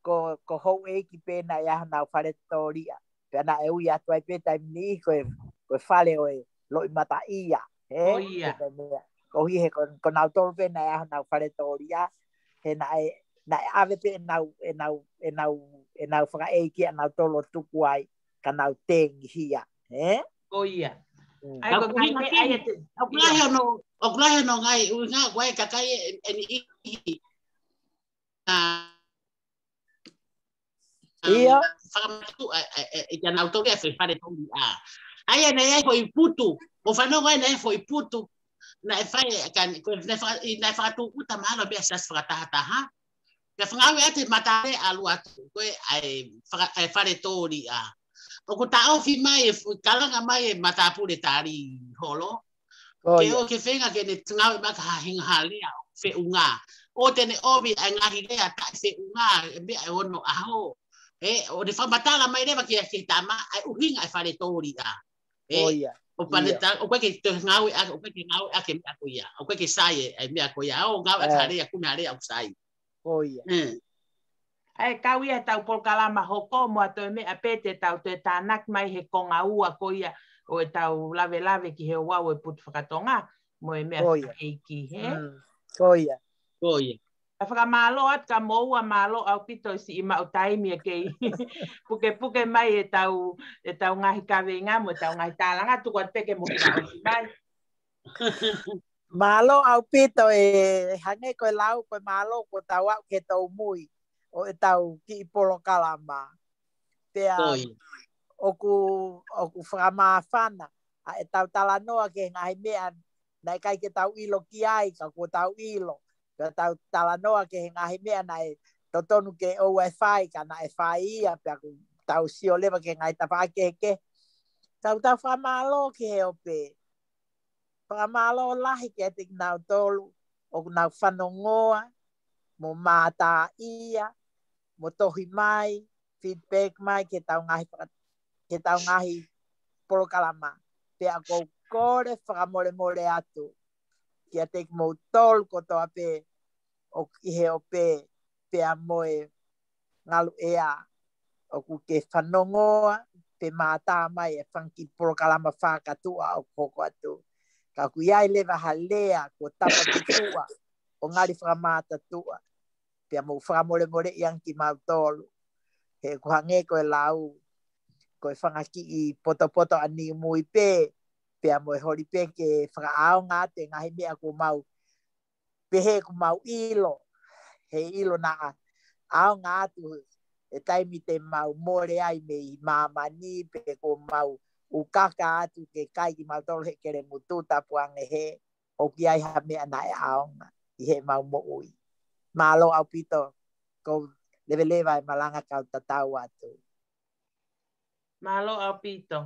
ko, ko houʻeiki pē naʻe ʻi ai honau fale tōliʻa. Pea naʻe ui atu ai pē taimi ni ko e, ko e fale ʻo e loʻimataʻia. Ē? Ko ia. Ko e meʻa. Koeʻuhi he ko, ko nautolu pē naʻe ʻi ai honau fale tōliʻa. He naʻe, naʻe ʻave pē ʻenau, ʻenau, ʻenau, ʻenau fakaʻeiki ʻanautolu ʻo tuku ai, ka nau tengihia. Ē? Ko ia. Mm. ʻA ia Ka ko e ʻoku ngaahi ʻuhinga meʻa ia ki, te, ʻoku lahi ia. hono, ʻoku lahi hono ngaahi ʻuhinga, ʻoku ʻi ai e kakai ʻe, ʻe niʻihi. ʻA, ʻIo. um, fakamanatu, ʻa, ʻa, ʻa, ʻa, kia nautolu ʻa e fale tōliʻa. ʻA ia naʻe ʻi ai foʻi putu, ʻo fanongo ai naʻe ʻi ai foʻi putu. Naʻe fai, ka, ko, naʻe faka-, ʻi, naʻe fakatūʻuta mahalo meʻa siasi fakatahataha. Pea fangau atu e matalea ʻalu atu, ko e ʻa e faka-, ʻa e fale tōliʻa. ʻOku taʻofi mai e fu-, kalanga mai e matāpule tali holo. Ko Ke ia. ʻo ke feinga ke ne ngāueʻaki ha hinga ha lea ʻoku feʻunga. ʻO te ne ʻomi ʻa e ngaahi lea taʻe feʻunga, e meʻa ʻe ono ʻaho. Ē, ʻo ne fakamatala mai leva ki he, ki he tama, ʻa e ʻuhinga ʻa e fale tōliʻa. Ē, Ko ia. ʻo pane Ia. ta, ʻoku ʻikai ke toe ngāueʻaki, ʻoku ʻikai ke ngāueʻaki e meʻa ko ia. ʻOku ʻikai ke sai e, e meʻa ko ia. ʻO ngāueʻaki ha Ē. lea, kumi ha lea ʻoku sai. Ko ia. Mm. ʻA ia kau ia ʻetau polokalama hoko mo ha toe meʻa pē te tau toe tānaki mai he konga ua ko ia ʻo ʻetau lavelave ki he ouau ʻo e putu fakatonga mo e meʻa Ko ia. fakaʻeiki, hē? Mm. Ko ia. Ko ia. Ka fakamālō atu kia moua, mālō ʻaupito e siʻi maʻu taimi ʻa e kei pukepuke mai ʻetau, ʻetau ngaahi kaveinga mo ʻetau ngaahi tālanga, tuku atu pē ke mou fakaʻosi mai. Mālō ʻaupito e hangē ko e lau, ko e mālō kuo tau aʻu ki he taumui ʻo ʻetau kiʻi polokalama. Pea Ko ia. ʻoku, ʻoku fakamāfana ʻa ʻetau talanoa ki he ngaahi meʻa naʻe ʻikai ke tau ʻilo ki ai, ka kuo tau ʻilo. Ka tau talanoa ki he ngaahi meʻa naʻe totonu ke ʻoua ʻe fai, ka naʻe fai ia, pea ʻoku tau sio leva ki he ngaahi tafaʻaki kehekehe. Tau tau fakamālō ki he ope. Fakamālō lahi kiate kinautolu ʻoku nau fanongoa, mo mātā ia, mo tohi mai, feedback mai ki he tau ngaahi, faka-, ki he tau ngaahi polokalama. Pea ʻoku ou kole fakamolemole atu kiate kimoutolu kotoa pē ʻoku ʻi he ope pea mo e ngaluʻea ʻoku ke fanongoa pe mātā mai e fanga kiʻi polokalama fakatuʻa ʻoku hoko atu. Ka ʻoku ʻi ai leva ha lea kuo tapa ki tuʻa ʻo ngali fakamātā tuʻa. Pea mou fakamolemoleʻi ange kimautolu. He ʻoku hangē ko e lau, ko e fanga kiʻi potopoto ʻa Niumui pē, pea mo e holi pē ke fakaʻaonga atu e ngaahi meʻa kuo mau pehē kuo mau ʻilo, he ʻilo naʻa ʻaonga atu e taimi te mau mole ai mei māmani pe kuo mau ʻūkaka atu ke kai kimautolu he kelemutu, tapuange he ʻoku ʻi ai ha meʻa naʻe ʻaonga ʻi heʻemau moʻui. Mālō ʻaupito, ʻoku ou leveleva e malanga kau tatau atu. Mālō ʻaupito.